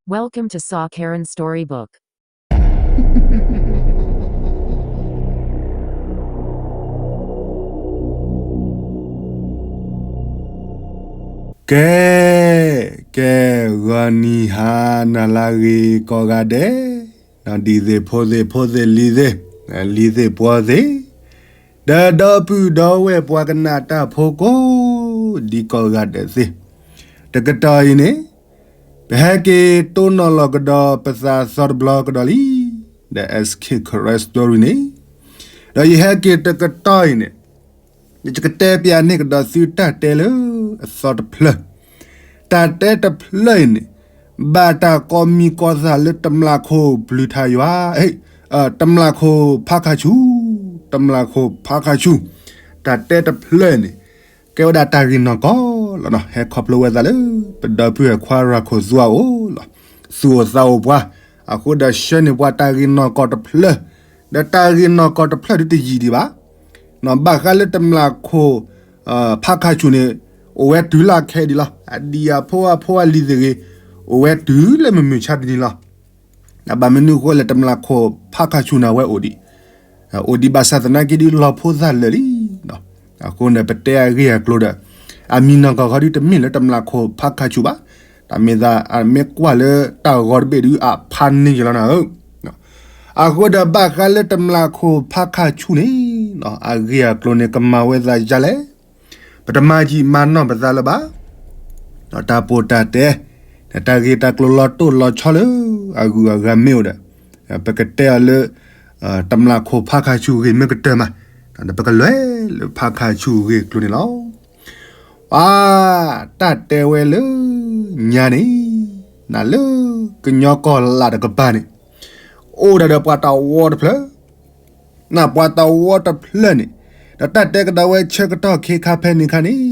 Welcome to Saw Karen Storybook. ကဲ, ကဲ, ဂီၤနံၤဟါနၤလၢအဂ့ၤကိးဂၤဒဲး, ဒ်သ့ၣ်ဖိသ့ၣ်ဖိသ့ၣ်လံၤသ့ၣ်, လံၤသ့ၣ်ပှီၤသ့ၣ်, ဒီးဒီပုၢ်ဒီဝဲၢ်ပှၤကနၣ်တၢ်ဖိကိး, ဒ်ကိးဂၤဒဲးသ့ၣ်, တကတီၢ်အံၤန့ၣ် ပဟဲက့ၤတိၢ်နီၣ်လီၤကဒီးပသးသီတဘျီကဒီးလံ, ဒီး S K Karen Story န့ၣ်, ဒီးယဟဲက့ၤတကတီၢ်အံၤန့ၣ်, ယကတဲပျးန့ၢ်ကဒီးသုတၢ်တဲလၢအသီတဖျၢၣ်, တၢ်တဲတဖျၢၣ်အံၤန့ၣ်, ဘၣ်တၢ်ကိးမံၤကိးသးလၢတမျာ်ခိၣ်ဘျုးထါယွၤ, တမျာ်ခိၣ်ဖးခါဆူၣ်, တမျာ်ခိၣ်ဖးခါဆူၣ်, တၢ်တဲတဖျၢၣ်အံၤန့ၣ် ကဲဝဲဒၣ်တၢ်ဂ့ၢ်နီၢ်ကီၢ်လီၤနီၤ, ဟဲခီဖျိဝဲသးလၢ ပဒီပုၢ်ဝဲၢ်ခွါရၤခိၣ်သူအအိၣ်လီၤ, သူၣ်အိၣ်သးအိၣ်ပှၤ, အဃိဒီးဆှၢန့ၢ်ပှၤတၢ်ဂ့ၢ်နီၢ်ကီၢ်တဖျၢၣ်, ဒီးတၢ်ဂ့ၢ်နီၢ်ကီၢ်တဖျၢၣ်ဒ်တယံာ်ဒံးဘၣ်, ဘၣ်ဃးလၢတမျာ်ခိၣ် ဖးခါဆူၣ်န့ၣ်, အိၣ်ဝဲတုၤလၢခဲအံၤဒံးလီၤ, အဒံၣ်အဖိအဖိအလံၤသ့ၣ်ဂ့ၤ, အိၣ်ဝဲတုၤလၢမုၢ်မုၢ်ဆါတနံၤလီၤ. ဘၣ်မနုၤဃိလဲၣ် တမျာ်ခိၣ်ဖးခါဆူၣ်န့ၣ်အဝဲအိၣ်ဒံး, အိၣ်ဒံးဘၣ်ဆၣ်သနာ်က့ဒုးလီၤဖိသၣ်လၢာ်လံ, အဃိန့ၣ် ပတဲအဂ့ၢ်အကျိၤဒီး, အမံၤနီၢ်ကီၢ်ဃီဒုးတမ့ၢ်လၢတမျာ်ခိၣ်ဖးခါဆူၣ်ဘၣ်, တၢ်မ့ၢ်သးအမ့ၢ်ကွၢ်လၢတၢ်ဂီၤတဘ့ၣ်ဒုးအဖးန့ၢ်ယလီၤနၤဧၢ အဃိဒီးဘၣ်ဃးလၢတမျာ်ခိၣ်ဖးခါဆူၣ်န့ၣ်, အဂ့ၢ်အကျိၤန့ၣ် ကမၤဝဲသးဒ်လဲၣ်, ပတမၤယံာ်မၤနီၢ်ပသးလၢၤဘၣ်, တၢ်ပိာ်တၢ်တဲ, တၢ်ဂ့ၢ်တၢ်ကျိၤလီၤတိၢ်လီၤဆီလၢအဂုၤအဂၤမ့ၢ်အိၣ်ဒီး, ပကတဲအီၤလၢ တမျာ်ခိၣ်ဖးခါဆူၣ်ဂ့ၢ်မ့ၢ်ကတၢၢ်မး, ဒီးပကလဲၤလၢဖးခါဆူၣ်ဂ့ၢ်ကျိၤန့ၣ်လီၤ. အါ, တၢ်တဲဝဲလၢညါန့ၣ်, နၤလၢကညီကီၢ်လၢ်တကပၤန့ၣ်, အိၣ်ဒၣ်ဒီးပှၤတဝီတဖျၢၣ်, နပှၤတဝီတဖျၢၣ်န့ၣ်, ဒီးတၢ်တဲကဒီးဝဲဆၢကတီၢ်ခဲခါဖဲန့ၣ်ခါန့ၣ်,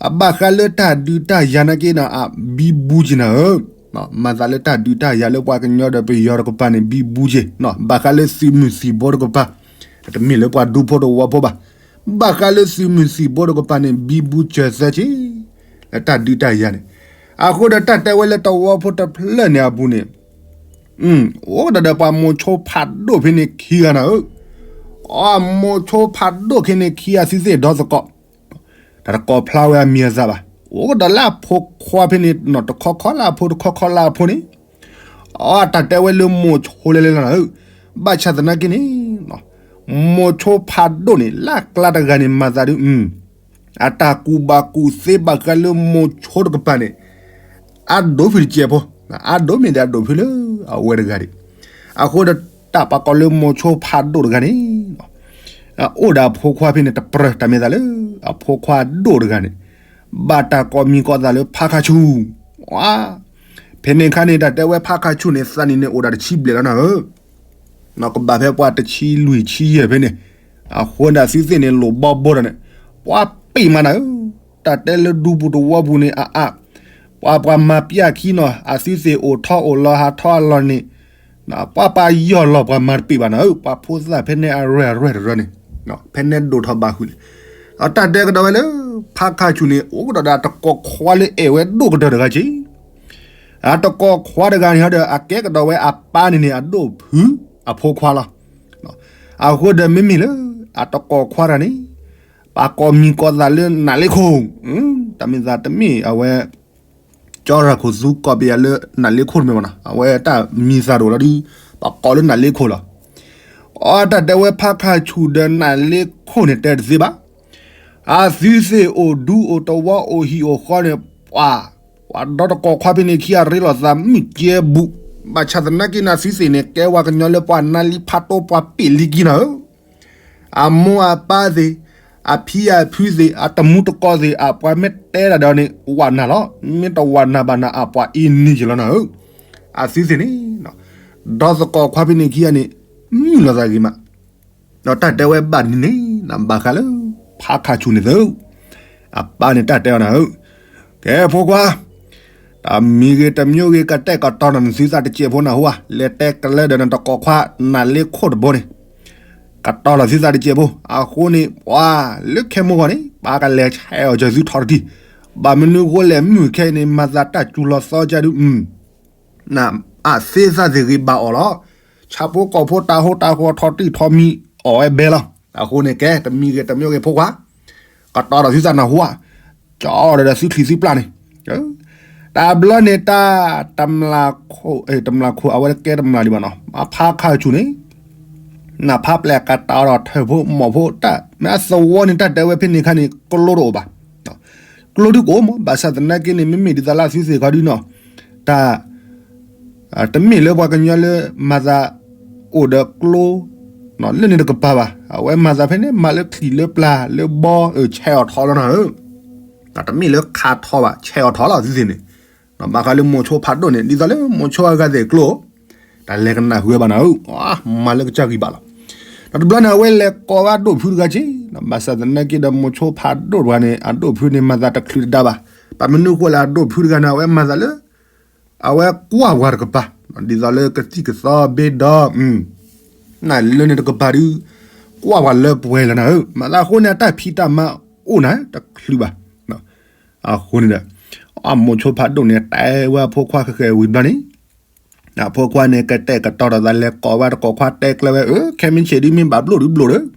အဘၣ်ဃးလၢတၢ်ဒုးတၢ်ယၤနာ်က့န့ၣ် အဘံဘူက့ၤနၤဧၢ, မၤသးလၢတၢ်ဒုးတၢ်ယၤလၢပှၤကညီဒီးပယီၤတကပၤန့ၣ် ဘံဘူက့ၤ, ဘၣ်ဃးလၢသုးမုၢ်သံၣ်ဘိတကပၤ, တမ့ၢ်လၢပှၤဒူဖိတဝီဖိဘၣ်, ဘၣ်ဃးလၢသုးမုၢ်သံၣ်ဘိတကပၤန့ၣ် ဘံဘူကၢၤသၢက့ၤ, လၢတၢ်ဒုးတၢ်ယၤန့ၣ်, အဃိဒီးတၢ်တဲဝဲလၢတဝီဖိတဖျၢၣ်န့ၣ်အပူၤန့ၣ် အိၣ်ဒၣ်ဒီးပှၤမိၤဆိဖးဒိၣ်ဖဲန့ၣ်ခံဂၤနၤဧၢ, အမိၤဆိဖးဒိၣ်ခဲန့ၣ်ခံဂၤသုသ့ၣ်ဒီသကိး, တၢ်တကိးဖျါဝဲအမံၤအသၣ်ဘၣ်, အိၣ်ကဒီးလၢအဖိခွါဖဲန့ၣ် နီၢ်တခီခီလၢအဖိတခီခီလၢအဖိန့ၣ်, အတၢ်တဲဝဲလၢမိၤဆိလဲၤလဲၤလီၤနၤဧၢ, ဘၣ်ဆၣ်သနာ်က့န့ၣ် မိၤဆိဖးဒိၣ်န့ၣ် လၢကျါတဂၤန့ၣ် မၤသးဒ် အတၢ်ကူၣ်ဘၣ်ကူၣ်သ့ဘၣ်ဃးလၢမိၤဆိတကပၤန့ၣ် အဒိၣ်ဖုးတစဲးဖိ, အဒိၣ်မ့ၢ်ဒၣ်အဒိၣ်ဖုးလၢအဝဲတဂၤဒံး, အဃိဒီးတၢ်ပှၤကိးလၢမိၤဆိဖးဒိၣ်တဂၤန့ၣ် အိၣ်ဒီးအဖိခွါဖဲန့ၣ်တပြၢၤ, တၢ်မ့ၢ်သးလၢ အဖိခွါဒိၣ်တဂၤန့ၣ် ဘၣ်တၢ်ကိးမံၤကိးသးလၢဖးခါဆူၣ်, ဖဲန့ၣ်ခါန့ၣ် တၢ်တဲဝဲဖးခါဆူၣ်န့ၣ် သးနံၣ်န့ၣ်အိၣ်ဒၣ်တဆံဘျဲၣ်လီၤနၤဧၢ, ကဘၣ်ဖဲပှၤတဆံလွံၢ်ဆံယဲၢ်ဖဲန့ၣ်, အဃိန့ၣ် အသုသ့ၣ်န့ၣ် လိၣ်ဘီဘိဒီးန့ၣ် ပှၤပ့ၢ်မးနၤဧၢ, တၢ်တဲလၢဒူပူၤတဝီပူၤန့ၣ် အအါ, ပှၤပှၤမၤပျၢ်ခံနီၤ အသုသ့ၣ်အိၣ်ထီၣ်အိၣ်လီၤဟးထီၣ်အလီၢ်န့ၣ် ပှၤပာ်ယီၢ်လီၤပှၤမၤတပ့ၢ်ဘၣ်နၤဧၢ, ပှၤဖိသၣ်ဖဲန့ၣ်အရဲၣ်အရဲၣ်တရၢန့ၣ်, ဖဲန့ၣ်ဒိၣ်ထီၣ်ဘၣ်ဃုာ်န့ၣ်, တၢ်တဲကဒီးဝဲလၢ ဖးခါဆူၣ်န့ၣ် အိၣ်ကဒီးဒီးတကိးခွါလၢအဲၣ်ဝဲဒိၣ်ကတၢၢ်တဂၤက့ၤ, အတကိးခွါတဂၤန့ၣ်ဒီး အကဲကဒီးဝဲအပၢ်န့ၣ်န့ၣ် အဒိၣ်ဖုးအဖိခွါလီၤ. အဃိဒီးမ့မ့ၢ်လၢ အတကိးခွါတဂၤန့ၣ် ပှၤကိးမံၤကိးသးလၢနးလ့ခိၣ်, တၢ်မ့ၢ်သးတမ့ၢ်အဝဲ ကၠီရၤခိၣ်သူကိးပယၤလၢ နးလ့ခိၣ်တမ့ၢ်ဘၣ်နီၤ, အဝဲတၢ်မံၤသးတအိၣ်လီၤဒီး ပှၤကိးလၢနးလ့ခိၣ်လီၤ. အတၢ်တဲဝဲဖးခါဆူၣ်ဒီးနးလ့ခိၣ်န့ၣ် တဲတသ့ဘၣ်. အသုသ့ၣ်အိၣ်ဒူအိၣ်တဝီအိၣ်ဟံၣ်အိၣ်ဃီန့ၣ် ပှၤ, ပှၤဒီတကိးခွါဖဲန့ၣ်ခံဂၤရ့လိာ်သးမုၢ်ကဲဘူး, ဘၣ်ဆၣ်သနာ်က့န့ၣ် အသုသ့ၣ်န့ၣ် ကဲဝဲကညီလၢပှၤနါလံဖးတိၢ် ပှၤပ့ၢ်လံကံနၤဧၢ, အမိၢ်အပၢ်သ့ၣ်, အဖံအဖုသ့ၣ်, အတမူတကိးသ့ၣ်, အပှၤမ့ၢ်တဲဒၣ်ဒီးန့ၣ် ဝးနၤလီၤ, မ့ၢ်တဝးနၤဘၣ်နၤ အပှၤအ့န့ၢ်ယလီၤနၤဧၢ, အသုသ့ၣ်န့ၣ်, ဒီသကိးခွါဖဲန့ၣ်ခံဂၤန့ၣ် မုာ်လိာ်သးဂ့ၤမး ဒီးတၢ်တဲဝဲဘၣ်န့ၣ်န့ၣ် ဘၣ်ဃးလၢ ဖးခါဆူၣ်န့ၣ်သု, အပၢ်န့ၣ်တၢ်တဲအီၤနၤဧၢ, ကဲဖိခွါ, တၢ်မံၤဂ့ၤတမံၤဂ့ၤ ကတဲာ်ကတီၤနသုသးတစဲးဖိနၢ်ဟူဧါ, လဲၤတဲကလၢဒီးနတကိးခွါ နးလ့ခိၣ်တဘိန့ၣ်, ကတီၤလီၤသုသးတစဲးဖိ, အဃိန့ၣ် ပှၤလၢခဲမိၢ်ဂီၤန့ၣ် ပှၤကလဲၤဆဲးအီၤစၢၤသုထီတထံၣ်, ဘၣ်မနုၤဃိလဲၣ် မုၢ်ခဲအံၤန့ၣ် မၤသးတၢ်စူၤလီၤသီကဒုး အသ့သၣ်သ့ၣ်ဂ့ၤဘၣ်အီၤလီၤ. ဆၣ်ဖိကီၢ်ဖိတၢ်ဟိတၢ်ဃီထီၣ်တံၢ်ထီၣ်မံအီၣ်ဝဲဘဲလီၤ. အဃိန့ၣ်ကဲ တမံၤဂ့ၤတမံၤဂ့ၤဖိခွါ ကတီၤဒီးသုသးနၢ်ဟူဧါ, ကၠီဒီးသုချံသုပျၢ်န့ၣ်, တဘျီန့ၣ်တၢ် တမျၢ်ခိၣ် တမျၢ်ခိၣ် အဝဲကဲတမျၢ်ဒံးဘၣ်နီၤ, ဖါခါဆူၣ်န့ၣ် နဖါပျဲၢ်ကတီၤဒီးထၢၣ်ဖိမီၢ်ဖိတၢ် မ့ၢ်အသဝီန့ၣ် တၢ်တဲဝဲဖဲန့ၣ်ခါန့ၣ် ကျိတအိၣ်ဘၣ်. ကျိဒုကအိၣ်မး ဘၣ်ဆၣ်သနာ်က့န့ၣ် မ့မ့ၢ်ဒ်သိးလၢသုသ့ၣ်ခီဒုနီၤ, တၢ် တမ့ၢ်လၢပှၤကညီလၢမၤသးအိၣ်ဒီးကျိ လၢန့ၣ်တကပၤဘၣ်. အဝဲမၤသးဖဲန့ၣ် မၤလၢချံၣ်လၢပျၢ်လၢဘီ ဆဲးအီၣ်ထီၣ်လီၤနၤဧၢ. တမ့ၢ်လၢခါထီၣ်ဘၣ် ဆဲးအီၣ်ထီၣ်လီၤသုသ့ၣ်န့ၣ်, ဘၣ်ဃးလၢမိၤဆိဖးဒိၣ်န့ၣ် ဒ်သိးလၢမိၤဆိအဂၤသ့ၣ်ကျိ တၢ်လဲၤကနၣ်ဃုာ်ဝဲဘၣ်နၤဧၢ, မၤလၢကစၢ်ဂံၢ်ဘၣ်လီၤ. ဒီးတဘျီန့ၣ် အဝဲလဲၤကိးဘၣ်ဒိၣ်ဖုတဂၤက့ၤ, ဘၣ်ဆၣ်သနာ်က့ဒီးမိၤဆိဖးဒိၣ်တဂၤန့ၣ် အဒိၣ်ဖုန့ၣ်မၤသးတချုးတဒါဘၣ်. ဘၣ်မနုၤဃိလဲၣ် အဒိၣ်ဖုတဂၤန့ၣ် အဝဲမၤသးလၢ အဝဲကွၢ်ပှၤတကပၤ, ဒ်သိးလၢကသံၣ်ကသီဘ့ၣ်ဒီး နလၢန့ၣ်တကပၤဒုး ကွၢ်ပှၤလၢပှဲၤလီၤနၤဧၢ, မၤသးအဃိန့ၣ် အတၢ်ဖံးတၢ်မၤအိၣ်နၤ တချုးဘၣ်. အဃိန့ၣ်ဒီး အမိၤဆိဖးဒိၣ်န့ၣ် တဲဝဲအဖိခွါဃဲၤဃဲၤဝံၤဘျီန့ၣ်, အဖိခွါန့ၣ် ကတဲာ်ကတီၤဒီးသးလဲၤကိးဝဲတကိးခွါတဲကျဲဝဲ အၢ ခဲမုၢ်ဆ့ၣ်ဒုးမ့ၢ်ဘၣ်ဘျိၣ်ဒုးဘျိၣ်ဒီး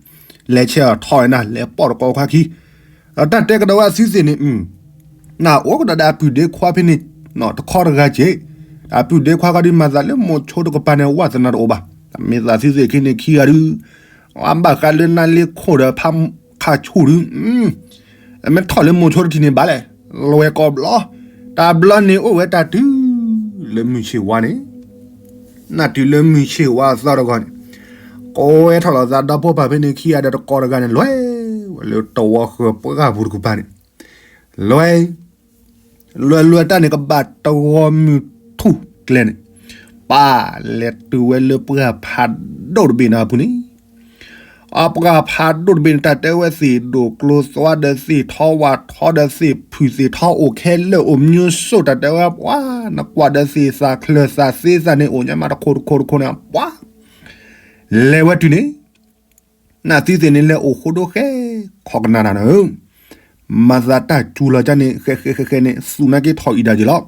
လဲၤဆဲးအီၣ်ထီၣ်ဝဲနၤ လဲၤပိာ်တကိးခွါခံ, ဒီးတၢ်တဲကဒီးဝဲအသုသ့ၣ်န့ၣ် နအိၣ်ကဒီးဒီးအပုၢ်ဒ့ခွါဖဲန့ၣ် တခီတဂၤက့ၤ, အပုၢ်ဒ့ခွါခီဒုးမၤသးလၢမိၤဆိတကပၤန့ၣ် ဝးသနၢ်တအိၣ်ဘၣ်. မ့ၢ်သးသုသ့ၣ်ခံန့ၣ်ခံဂၤဒုး အဘၣ်ဃးလၢနါလ့ခိၣ်ဒီးဖါခါဆူၣ်ဒုး မ့ၢ်ထီၣ်လၢမိၤဆိတထံၣ်န့ၣ်ဘၣ်လဲၣ်, လွဲၢ်ကိးဘျီ, တဘျီန့ၣ်အိၣ်ဝဲတၢ်တုၤလၢမုၢ်ဆ့ၣ်ဝါန့ၣ်, နၢ်တုၤလၢမုၢ်ဆ့ၣ်ဝါအသီတဂီၤန့ၣ်, ကိးဝဲထီၣ်လီၤသးဒီဖိပၢ်ဖဲန့ၣ်ခံဂၤဒီးတကိးတဂၤန့ၣ် လွဲၢ်ဝဲလၢတဝီဃၢၤပှၢ်ပူၤတကပၤန့ၣ်, လွဲၢ် လွဲၢ်လွဲၢ်တၢ်န့ၣ် ကဘၣ်တဂီၤမုၢ်ထူၣ်ကျဲန့ၣ်, ပၢ်လဲၤတုၤဝဲလၢပှၢ်ဖးဒိၣ်တဘ့ၣ်န့ၣ်အပူၤန့ၣ်, အပှၢ်ဖးဒိၣ်တဘ့ၣ်န့ၣ် တၢ်တဲဝဲသ့ၣ်ဒိၣ်ကျိၤသွါဒီး သ့ၣ်ထီဝၣ်ထီဒီး သ့ၣ်ဖုၣ်သ့ၣ်ထီအိၣ်ခဲလၢာ်အိၣ်မံၤစိၣ် တၢ်တဲဝဲပှၤ နကွၢ်ဒီးသ့ၣ်သၣ်ချၢၣ်သၣ်သ့သၣ်န့ၣ် အိၣ်ညါမးတခိၣ်တခိၣ်တခိၣ်န့ၣ် ပှၤ လဲၤဝဲတုၤန့ၣ် နသုသ့ၣ်န့ၣ်လဲၤအိၣ်ဃိဒိဃဲ ခီကနၣ်တၢ်နၤဧၢ, မၤသးတၢ်စူၤလီၤကၢ်န့ၣ် ဃဲဃဲဃဲဃဲန့ၣ် သူၣ်နာ်က့ထီၣ်အံၤဒၣ်က့ၤလီၤ.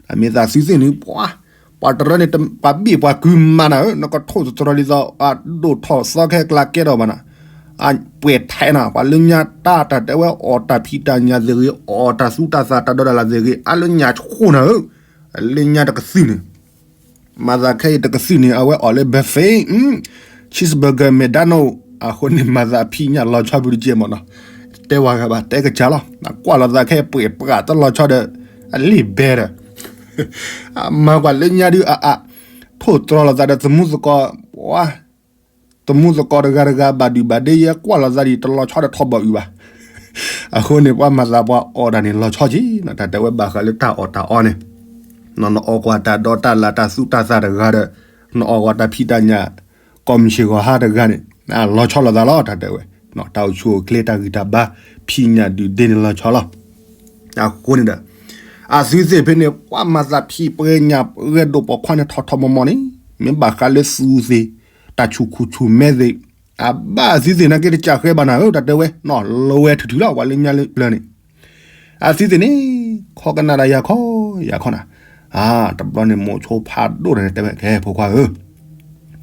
အမ့ၢ်သးသုသ့ၣ်န့ၣ် ပှၤ ပှၤတရၢန့ၣ် ပှၤဘ့ၣ်ပှၤကုၤမးနၤဧၢ, နကထိၣ်သတြီၤဒ်သိး အဒိၣ်ထီၣ်သီခဲကျါကဲထီၣ်ဘၣ်နၤ, အပှဲၤထဲနၤ ပှၤလၢညါတၢ်တၢ်တဲဝဲ အီၣ်တၢ်ဖံးတၢ်ညၣ်သ့ၣ်ဂ့ၤ အီၣ်တၢ်သူတၢ်သၣ်တၢ်ဒီတၢ်လၢ်သ့ၣ်ဂ့ၤ အလၢညါဆိနၤဧၢ, လၢညါတကသုၣ်န့ၣ် မၤသးခဲအံၤတကသုၣ်န့ၣ် အဝဲအီၣ်လၢ buffet, cheeseburger, McDonald အဃိန့ၣ် မၤသးဖံးညၣ်လီၤဆီဖုတကဲမ့ၢ်နီၤ, တဲဝဲဂၤဘၣ် တဲကစၢ်လီၤ, ကွၢ်လီၤသးခဲအံၤပှဲၤပှဲၤတလီၤဆီဒီး အလ့ၣ်ဘဲဒီး မၤကွၢ်လၢညါဒုးအအါ, ထိၣ်သတြီၤလီၤသးဒီးသမူသကိး, သမူသကိးတဂၤတဂၤ ဘၣ်ဒုၣ်ဘၣ်ဒ့ယဲ ကွၢ်လီၤသးဒ်တလီၤဆီဒီးထီဘီၣ်အုၣ်ဘၣ်. အဃိန့ၣ် ပှၤမၤသးပှၤအီၣ်တၢ်န့ၣ်လီၤဆီက့ၤ, တၢ်တဲဝဲဘၣ်ဃးလၢတၢ်အီၣ်တၢ်အီန့ၣ်, နအီၣ်ကွၢ်တၢ်ဒီတၢ်လၢ်တၢ်သူတၢ်သၣ်တဂၤဒီး နအီၣ်ကွၢ်တၢ်ဖံးတၢ်ညၣ် ကိးမုၢ်ဆ့ၣ်ဂီၤဟါတဂၤန့ၣ် လီၤဆီလိာ်သးလီၤ တၢ်တဲဝဲ, တၢ်အိၣ်ဆူၣ်အိၣ်ချ့တၢ်ဂံၢ်တၢ်ဘါ ဖံးညၣ်ဒုၣ်ဒ့န့ၣ်လီၤဆီလီၤ. အဃိန့ၣ်ဒီး အသုသ့ၣ်ဖဲန့ၣ် ပှၤမၤသးဖံးပှဲၤညၣ်ပှဲၤဒိၣ်ပိာ်ခွါန့ၣ် ထီၣ်ထီၣ်မီၤမီၤန့ၣ် မ့ၢ်ဘၣ်ဃးလၢသူသ့ၣ် တၢ်ဆူၣ်ခူၣ်ဆူၣ်မဲသ့ၣ် အဘၣ်အသုသ့ၣ်နာ်က့တကးဃဲဘၣ်နၤဧၢ တၢ်တဲဝဲ, လီၤဝဲထုးထုးလီၤ ပှၤလၢညါလၢပျၢၤန့ၣ် အသုသ့ၣ်န့ၣ် ခီကနၣ်တၢ်ယၤခီ ယၤခီနၤ, တဘျီန့ၣ် မိၤဆိဖးဒိၣ်တဂၤန့ၣ် တဲဝဲ ကဲဖိခွါဧၢ,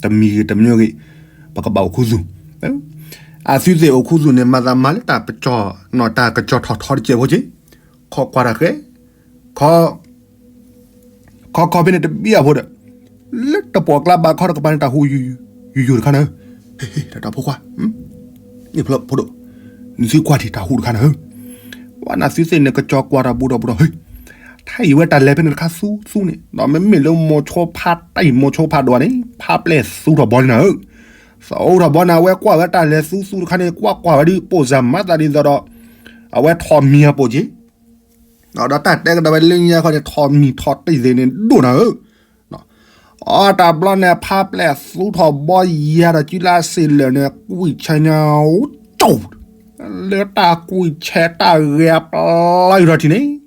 တမံၤဂ့ၤတမံၤဂ့ၤ ပကဘၣ်အိၣ်ခူသူၣ်, အသုသ့ၣ်အိၣ်ခူသူၣ်န့ၣ် မၤသးမၤလၢတၢ်ပကၠီၣ် တၢ်ကကၠီၣ်ထီၣ်ထီတကဲးဖိက့ၤ, ခီကွၢ်တၢ်ဃဲ, ခီ ခီခီဖဲန့ၣ်တဘ့ၣ်အဖိဒီး လၢတပိာ်ကျါဘးခီတကပၤန့ၣ် တၢ်ဟူးယူၤယူၤတခါနၤဧၢ, တၢ်ဖိခွါ, ဖိဒိၣ်, နသုကွၢ်ထံၣ်တၢ်ဟူးတခါနၤဧၢ, ပှၤနသုသ့ၣ်န့ၣ် ကကၠီၣ်ကွၢ်တၢ်ဘူးဒီးဘူးဒီး ဟ့ၣ်, ထဲအံၤဝဲတၢ်လဲၤဖဲန့ၣ်တခါသူသူန့ၣ် ဒီးမ့မ့ၢ်လၢမိၤဆိဖးတၢ်အံၤ မိၤဆိဖးဒိၣ်န့ၣ် ဖးပျဲၢ်သူထီၣ်ဘီန့ၣ်နၤဧၢ, သူထီၣ်ဘီန့ၣ် အဝဲကွၢ်ဝဲတၢ်လဲၤသူသူတခါန့ၣ် ကွၢ်ကွၢ်ဝဲဒုး ပိာ်စၢ်မၤသးဒ်သိးဒီး အဝဲထီၣ်မံၤအပိာ်က့ၤ ဒီးတၢ်တဲကဒီးဝဲလၢညါခီန့ၣ် ထီၣ်မံၤထီၣ်တံၢ်သ့ၣ်န့ၣ်ဒိၣ်နၤဧၢ, အတၢ်ဘျီန့ၣ် ဖးပျဲၢ်သူထီၣ်ဘီယၤဒီး ကံလါစ့လၢာ်န့ၣ် ကွံာ်ဆဲညါအိၣ်ကၠိၣ်, လၢတၢ်ကွံာ်ဆဲတၢ်ဂဲၤအပျီယူၤထီၣ်ထံၣ်န့ၣ်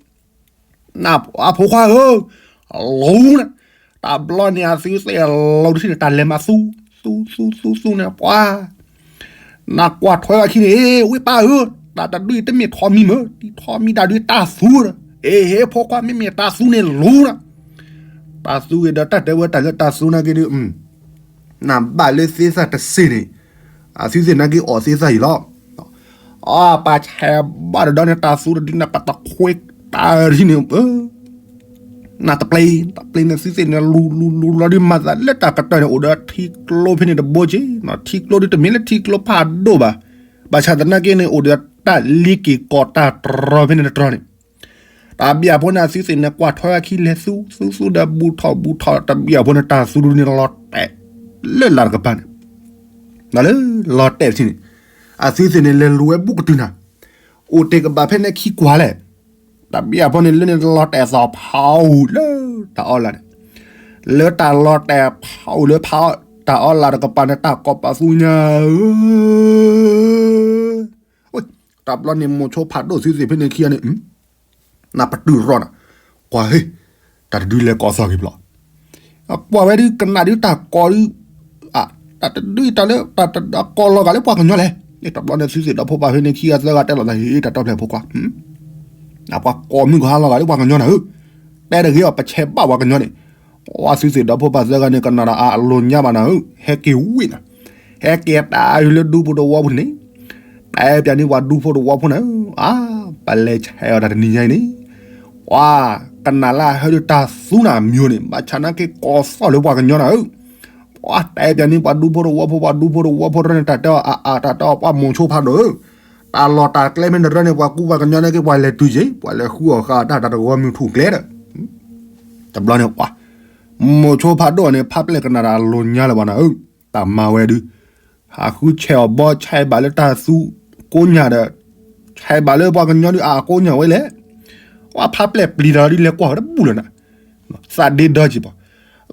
နၢ်အဖိခွါဧၢ, လူၤနၤ, တၢ်ဘျီန့ၣ် အသုသ့ၣ်လူၤတထံၣ်န့ၣ် တၢ်လဲၤမၤသူ သူသူသူသူန့ၣ် ပှၤ နၢ်ကွၢ်ထွဲဘၣ်ခံန့ၣ် ဝ့ၢ်ပၢ်ဧၢ, တၢ်တဒုအံၤတမ့ၢ်ထီၣ်မံၤမၢ, တထီၣ်မံၤတၢ်ဒုးတၢ်သူဒီး, အ့ ဟ့ၣ်ဖိခွါ မ့မ့ၢ်တၢ်သူန့ၣ်လူၤနၤ, တၢ်သူဂ့ၤဒီးတၢ်တဲဝဲတၢ်လၢတၢ်သူနာ်က့ဒီး နဘၣ်လၢသ့သၣ်တစ့ၢ်န့ၣ် အသုသ့ၣ်နာ်က့အီၣ်သ့သၣ်အံၤလီၤ. အပာ်ဆဲးဘၣ်တဒီးန့ၣ် တၢ်သူတဒုန့ၣ် ပတခွ့တၢ်ထံန့ၣ် နတပျ့ၤ တပျ့ၤန့ၣ်သုသ့ၣ်န့ၣ် လူၤလူၤလူၤလီၤဒုးမၤသးလၢတၢ်ကတၢၢ်န့ၣ် အိၣ်ဒီးထံကျိဖဲန့ၣ်တဘိက့ၤ, ထံကျိဒုးတမ့ၢ်လၢထံကျိဖးဒိၣ်ဘၣ်. ဘၣ်ဆၣ်သနာ်က့န့ၣ် အိၣ်ဒီးတၢ်လံက့ၤကီၢ်တၢ်တြီဖဲန့ၣ်တတြီန့ၣ် တၢ်ဘံၣ်အဖိန့ၣ် အသုသ့ၣ်န့ၣ် ကွၢ်ထွဲအခံလဲၤသူ သူသူဒီးဘူးထီၣ်ဘူးထီၣ် တၢ်ဘံၣ်အဖိန့ၣ် တၢ်သူဒုးန့ၣ်လီၤတဲာ် လၢလာ်တကပၤန့ၣ် ဒီးလၢလီၤတဲာ်တထံၣ်န့ၣ် အသုသ့ၣ်န့ၣ် လဲၤလူၤဝဲဘူးကတုၤနၤ အိၣ်တ့ၢ်ကဘၣ်ဖဲန့ၣ်ခံကွၢ်လဲၣ်. တၢ်ဘံၣ်အဖိန့ၣ် လၢန့ၣ်လီၤတဲာ်သီၣ်ဖးအူလၢတၢ်အီလၢ်န့ၣ် လၢတၢ်လီၤတဲာ်ဖးအူလၢဖးအီတၢ်အီလၢ်တကပၤန့ၣ် တၢ်ကိးပသူညါဧၢ တဘျီန့ၣ် မိၤဆိဖးဒိၣ်သုသ့ၣ်ဖဲန့ၣ်ခံဂၤန့ၣ် နပတုာ်ရီၣ်နၤ, ကွၢ်ဟ့ၣ်, တၢ်တဒုလဲၤကိးသီၣ်က့ၤဘျီ, ကွၢ်ဝဲဒုးကနၣ်ဒုးတၢ်ကိးဒုး, တၢ်တဒုတၢ်လၢ တၢ်ကိးလီၤဂာ်လၢပှၤကညီလဲၣ်, တဘျီန့ၣ်သုသ့ၣ်ဒီဖိပၢ်ဖဲန့ၣ်ခံဂၤသၢဂၤတဲလီၤသးဟ့ၣ် တၢ်တီဖျဲၣ်ဖိခွါ, ပှၤကိးမုၢ်ကဟါလီၤဂာ်လၢပှၤကညီနၤဧၢ, တဲတဂ့ၤအီၤ ပဆဲးဘၣ်ပှၤကညီန့ၣ်, အသုသ့ၣ်ဒီဖိပၢ်သၢဂၤန့ၣ် ကနၣ်ဒီးအလိၤညါဘၣ်နၤဧၢ, ဟဲက့ၤဝံၣ်နၤ ဟဲက့ၤတၢ်အုးလၢဒူဖိတဝီဖိန့ၣ်, တဲပၠးန့ၢ်ပှၤဒူဖိတဝီဖိန့ၣ်, အါ, ပလဲၤဆဲးအီၤတၢ်တနံၤညါအံၤန့ၣ်, ပှၤကနၣ်လၢအဟဲဒုးတၢ်သူနၤမံၤန့ၣ် ဘၣ်ဆၣ်နာ်က့ကိးသီၣ်လၢပှၤကညီနၤဧၢ, ပှၤတဲပၠးန့ၢ်ပှၤဒူဖိတဝီဖိ ပှၤဒူဖိတဝီဖိတရၢန့ၣ် တၢ်တဲအီၤအါအါ တၢ်တဲအီၤပှၤမိၤဆိဖးဒိၣ်ဧၢ, တၢ်လီၢ်တၢ်ကျဲမ့ၢ်တရၢန့ၣ် ပှၤကူပှၤကညီနာ်က့ ပှၤလဲၤတုၤက့ၤ ပှၤလဲၤဃုအီၣ်ဃာ်တၢ် တၢ်တဂီၤမုၢ်ထူၣ်ကျဲဒီး, တဘျီန့ၣ်ပှၤ မိၤဆိဖးဒိၣ်န့ၣ် ဖးပျဲၢ်ကနၣ်တၢ်အလိၤညါလၢၤဘၣ်နၤဧၢ, တၢ်မၤဝဲဒုး, ဟးဃုဆဲးအီၤဘီ ဆဲးဘၣ်လၢတၢ်သူကိးညၣ်ဒီး, ဆဲးဘၣ်လၢပှၤကညီဒုးအကိးညၣ်ဝဲလဲၣ်, ပှၤဖးပျဲၢ်ပျံၤတၢ်လီၤဒုးလဲၤကွၢ်ဝဲတဘူၣ်လၢၤနၤ, သးဒ့ဒီက့ၤပှၤ,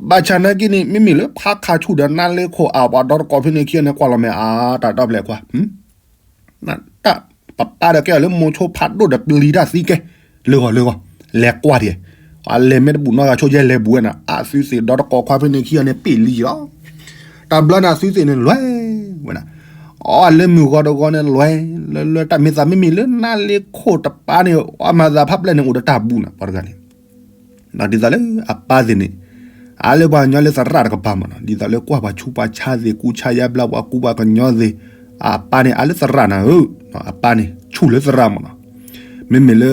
ဘၣ်ဆၣ်နာ်က့န့ၣ် မ့မ့ၢ်လၢဖးခးဆူၣ်ဒီးနါလ့ခိၣ်အပှၤဒီတကိးဖဲန့ၣ်ခံဂၤန့ၣ် ကွၢ်လီၤမဲာ်အါ တၢ်တီဖျဲၣ်ခွါ တၢ်ပပားဒီးကဲအီၤလၢမိၤဆိဖးဒိၣ်ဒီးပျံၤတၢ်သံကဲ, လၢဂီၤလၢဂီၤ, လဲၤကွၢ်ဒံး, အလဲၤမ့ၢ်တဘူၣ်နီၢ်ဂၤဆိယဲလဲၤဘူးဝဲနၤ အသုသ့ၣ်ဒီတကိးခွါဖဲန့ၣ်ခံဂၤန့ၣ် ပ့ၢ်လံလီၤ, တဘျီန့ၣ်အသုသ့ၣ်န့ၣ် လဲၤဝဲနၤ, အီလၢမုၢ်ဂီၤတဂီၤန့ၣ်လဲၤ, လၢလၢတၢ်မ့ၢ်သးမ့မ့ၢ်လၢနါလ့ခိၣ်တပၤန့ၣ် အီမၤသးဖးပျဲၢ်န့ၣ် အိၣ်ဒီးတၢ်ဘူးနၤ ပှၤတဂၤန့ၣ် ဒ်သိးလၢအပၢ်သ့ၣ်န့ၣ်, အါလၢပှၤကညီလၢသရၣ်တကပၤမ့ၢ်နီၤ, ဒ်သိးလၢကွၢ်ပှၤဆူးပှၤဆါသ့ၣ် ကူဆါယါဘျါပှၤကူပှၤကညီသ့ၣ်, အပၢ်န့ၣ် အါလၢသရၣ်နၤဧၢ, အပၢ်န့ၣ် ဆူၣ်လၢသရၣ်မ့ၢ်နီၤ, မ့မ့ၢ်လၢ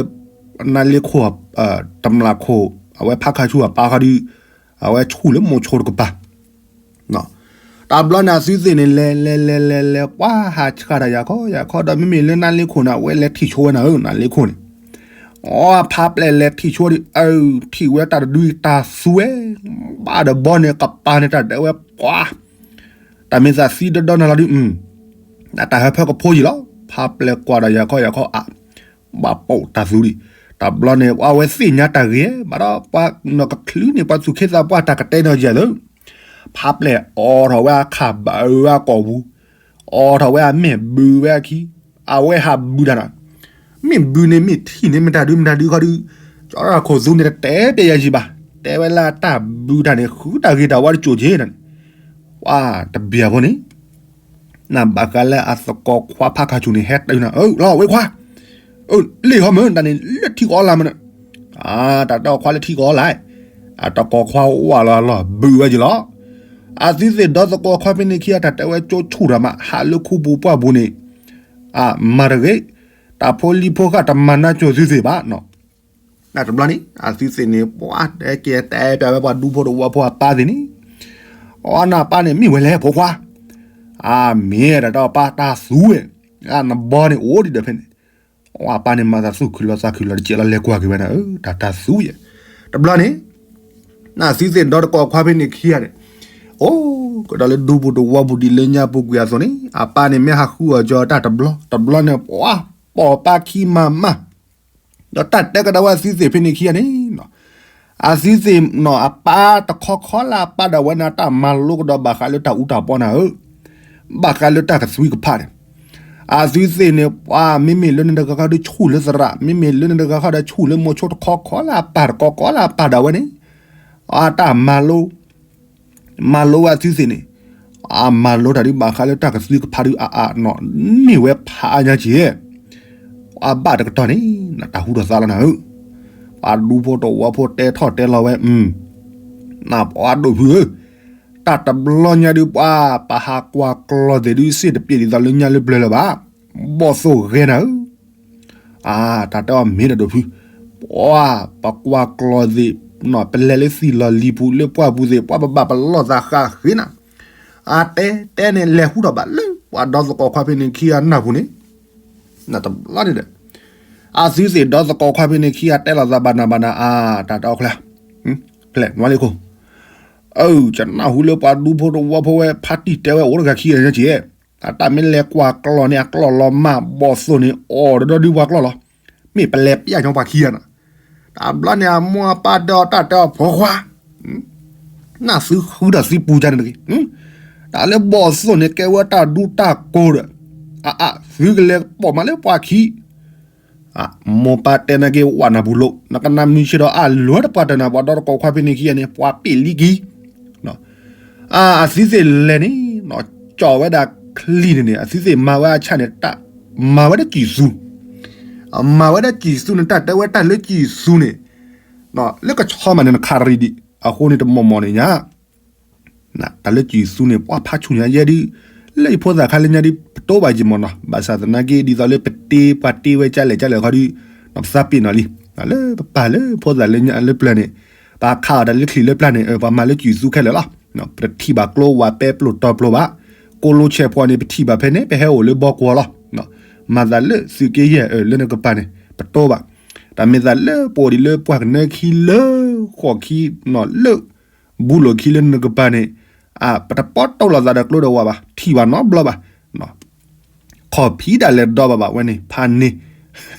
နါလ့ခိၣ်, တမျၢ်ခိၣ်, အဝဲဖးခါဆူၣ်အပၢ်ခီဒုး, အဝဲဆူၣ်လၢမိၤဆိတကပၤ တဘျီန့ၣ်အသုသ့ၣ်န့ၣ် လဲၤလဲၤလဲၤလဲၤလဲၤ ပှၤဟးဆှၣ်တၢ်ယၤခီယၤခီဒီး မ့မ့ၢ်လၢနါလ့ခိၣ်န့ၣ် အဝဲလဲၤထံၣ်ဆိဝဲနၤဧၢ နါလ့ခိၣ်န့ၣ်, အီဖးပျဲၢ်လဲၤထံၣ်ဆိဒီး အၢ ထံၣ်ဝဲတၢ်တဒုတၢ်သူဝဲ, ဘၣ်တဘီန့ၣ် ကပၤန့ၣ်တၢ်ဒဲးဝဲပှၤ, တၢ်မ့ၢ်သးသံဒီဒီနၤလီၤဒုး, တၢ်ဟၢဖၢကဖိယံာ်လီၤ, ဖးပျဲၢ်ကွၢ်ဒီးယၤခီယၤခီအါ ဘၣ်ပိာ်တၢ်သူဒံး, တဘျီန့ၣ် အဝဲသ့ၣ်ညါတၢ်ဂ့ၤ ဘၣ်ဒီးပှၤနီၢ်ကချုးန့ၣ် ပှၤသူၣ်ခ့သးပှၢ်တၢ်ကတဲနီၢ်ယဲၢ်လၢ ဖးပျဲၢ်အိးထီၣ်ဝဲအခၣ်ဘၢအၢအကိာ်ပူၤ, အိးထီၣ်ဝဲအမဲာ်ဘုးဝဲအခံ, အဝဲဟးဘုးတၢ်နၤ, မ့ၢ်ဘုးန့ၣ်မ့ၢ်ထံၣ်န့ၣ်မ့ၢ်တၢ်ဒုမ့ၢ်တၢ်ဒုခီဒုး, ကၠီထီၣ်ခိၣ်သူန့ၣ်တတဲပျဲယၤယံၤဘၣ်, တဲဝဲလၢတၢ်ဘုးတၢ်န့ၣ် ဃုတၢ်ဂ့ၤတၢ်ဝါတစိၤက့ၤနၤန့ၣ်, ပှၤတဘၣ်ဖိန့ၣ် နဘၣ်ဃးလၢအသကိးခွါဖးခါဆူၣ်န့ၣ် ဟဲတုၤနၤ အၢ လီၤဝဲခွါ, အၢ လ့ၣ်ဟီမၢ် တၢ်န့ၣ်လၢထံကအီလၢ်မၢ်န့ၣ်, တၢ်တဲအီၤခွါလၢထံကအီလၢ်, အတကိးခွါဝဲလီၤလီၤ ဘုးဝဲက့ၤလီၤ, အသုသ့ၣ်ဒီသကိးခွါဖဲန့ၣ်ခံဂၤ တၢ်တဲဝဲကၠိဆူၣ်တၢ်မး ဟးလၢခူပူၤပှၢ်ပူၤန့ၣ်, မၤတဂ့ၤ, တၢ်ဖိလံၤဖိဃာ်တမၤနၢ်ကၠိသုသ့ၣ်ဘၣ်နီၤ တဘျီန့ၣ် အသုသ့ၣ်န့ၣ် ပှၤတဲက့ၤတဲပၠးဝဲပှၤဒူဖိတဝီဖိအပၢ်သ့ၣ်န့ၣ်, အီနပၢ်န့ၣ်မ့ၢ်ဝဲလဲၣ်ဖိခွါ, အမ့ၢ်တၢ်တဲအီၤပၢ်တၢ်သူဝဲ, နဘီန့ၣ်အိၣ်ဒံးဒီးဖဲန့ၣ်, အပၢ်န့ၣ်မၤသးသူၣ်ခုလီၤသးခုလီၤတကဲးလီၤ လဲၤကွၢ်က့ၤဝဲနၤဧၢ တၢ်တၢ်သူယဲၢ်, တဘျီန့ၣ် နသုသ့ၣ်ဒီတကိးခွါဖဲန့ၣ်ခံဂၤန့ၣ်, အိၣ်ကဒီးလၢဒူပူၤတဝီပူၤဒ်လၢညါပူၤကွံာ်အသိးန့ၣ် အပၢ်န့ၣ်မ့ၢ်ဟးဃုအီၤကၠီတၢ်တဘျီ တဘျီန့ၣ် ပှၤပိာ်ပၢ်ခံမၤမး ဒီးတၢ်တဲကဒီးဝဲအသုသ့ၣ်ဖဲန့ၣ်ခံဂၤန့ၣ်, အသုသ့ၣ်နီၤအပၢ်တခီခီလၢအပၢ်ဒၣ်ဝဲန့ၣ် တၢ်မၤလိကဒီးဘၣ်ဃးလၢတၢ်အူတၢ်ပီနၤဧၢ, ဘၣ်ဃးလၢတၢ်ကသွံကဖးန့ၣ်, အသုသ့ၣ်န့ၣ် ပှၤမ့မ့ၢ်လၢန့ၣ်တဂၤဃီဒီးဆူၣ်လၢသရၣ်, မ့မ့ၢ်လၢန့ၣ်တဂၤဃီဒီးဆူၣ်လၢမိၤဆိတခီခီလၢအပၢ်တခီခီလၢအပၢ်ဒၣ်ဝဲန့ၣ်, အတၢ်မၤလိ မၤလိဝဲအသုသ့ၣ်န့ၣ်, အမၤလိတၢ်ဒ်ဘၣ်ဃးလၢတၢ်ကသွံကဖးဒုးအအါနီၤ, န့ၢ်ဝဲဖးအါညါက့ၤ, အဘၣ်တကတီၢ်န့ၣ် နတၢ်ဟူထီၣ်သါလီၤနၤဧၢ, ပှၤဒူဖိတဝီဖိတဲထီၣ်တဲလီၤဝဲ, နပှၤဒိၣ်ဖုဧၢ, တၢ်တဘျီညါဒုးပှၤ ပဟးကွၢ်ကျီၢ်သ့ၣ်ဒုး စ့ၣ်တပျ့ၤဒ်သိးလၢညါလၢပျၢၤလၢၤဘၣ်, ဘီၣ်သိၣ်ဂဲၤနၤဧၢ, အါ တၢ်တဲအီၤမ့ၢ်ဒီးဒိၣ်ဖု, ပှၤ ပကွၢ်ကျီၢ်သ့ၣ်, ပလဲၤလၢသံၣ်လီၢ်လံၤပူၤလၢပှၢ်ပူၤသ့ၣ် ပှၤပဘၣ်ပလီၢ်သးဃးဃ့နၤ, အါ တဲတဲန့ၣ် လဲၤဟူထီၣ်ဘၣ်လၢပှၤဒီသကိးခွါဖဲန့ၣ်ခံဂၤနၢ်ပူၤန့ၣ်, နတဘျီန့ၣ်ဒီး အသုသ့ၣ်ဒီသကိးခွါဖဲန့ၣ်ခံဂၤတဲလိာ်သးဘၣ်နၤဘၣ်နၤ အါ တၢ်တဲအီၤချၢ, ဖျဲၣ်နွါလ့ခိၣ်, အၢ ကနၢ်ဟူလၢပှၤဒူဖိတဝီဖိဝဲ ဖါတံၢ်တဲဝဲအိၣ်တဂၤခံဂၤညါက့ၤ, အတၢ်မ့ၢ်လဲၤကွၢ်ကျီၢ်န့ၣ် အကျီၢ်လီၤမၢ် ဘီၣ်သိၣ်န့ၣ် အီၣ်ဒီးဒီဒုပှၤကျီၢ်လီၤ, မ့ၢ်ပလဲၤပျၢ်ညီပှၤခံဂၤနၤ, တဘျီန့ၣ်အမိၢ်အပၢ်ဒီးတၢ်တဲအီၤဖိခွါ နသုဃုတၢ်သံပူၤကန့ၣ်တဂ့ၤ, တၢ်လၢဘီၣ်သိၣ်န့ၣ် ကဲဝဲတၢ်ဒူတၢ်ကိၤဒီး, အအ သုကလဲၤပိာ်မၤလၢပှၤခံ, မိၢ်ပၢ်တဲနၤက့ၤဝဲနၢ်ပူၤလိာ် နကနၢ်မုာ်ဆ့ဒီးအါ လဲၤတပှၢ်တၢၢ်နၤပှၤဒီသကိးခွါဖဲန့ၣ်ခံဂၤန့ၣ် ပှၤပ့ၢ်လံက့ၤ, အသုသ့ၣ်လဲၤန့ၣ် ကၠီၣ်ဝဲဒၣ်ချံန့ၣ်န့ၣ် အသုသ့ၣ်မၤဝဲအဆၣ်န့ၣ် တၢ်မၤဝဲဒၣ်စံၣ်သူ, အမၤဝဲဒၣ်စံၣ်သူန့ၣ် တၢ်တဲဝဲတၢ်လၢစံၣ်သူန့ၣ်, လၢကဆီမးန့ၣ် နခးရံၣ်ဒံး အဃိန့ၣ်တမီၢ်မီၢ်န့ၣ်ညါ တၢ်လၢစံၣ်သူန့ၣ် ပှၤဖးဆူၣ်ညါယဲဒုး, လၢယဖိသၣ်ခါလၢညါဒုး ပတိဘၣ်ယံာ်မီၢ်နီၤ, ဘၣ်ဆၣ်သနာ်က့ ဒ်သိးလၢပတ့ပှၤတ့ဝဲကလဲၣ်ကလဲၣ်ခီဒုး, ပသးပ့ၤနီၣ်လံ, လၢပပၢ်လၢဖိသၣ်လၢညါလၢပျၢၤန့ၣ်, ပခးအီၤတၢ်လၢချံၣ်လၢပျၢၤန့ၣ် ပှၤမၤလၢစံၣ်သူခဲလၢာ်လီၤ, ပတထံၣ်ဘၣ်ကျိဝဲပဲပျိၢ်တီပျိၢ်ဘၣ်, ကိးလိဆဲးဖီန့ၣ် ပထံၣ်ဘၣ်ဖဲန့ၣ် ပဟဲအိၣ်လၢဘီကွီၤလီၤ, မၤသးလၢသုးက့ယဲၢ်အၢ လၢနကပၤန့ၣ် ပတိဘၣ်, တၢ်မ့ၢ်သးလၢပအိၣ်ဒံးလၢပှၢ်ကနၢခံလၢ ဃိးခံနီၤလၢ ဘူးလိာ်ခံလၢနကပၤန့ၣ်, ပတပီတိၢ်လိာ်သးဒီးကျိဒီးဝၣ်ဘၣ်, ထံၣ်ဘၣ်နီတဘျီဘၣ်, ခီၣ်ဖံးဒၣ်လဲာ်ဒီဘၣ်ဘၣ်ဝဲန့ၣ် ဖးန့ၢ်,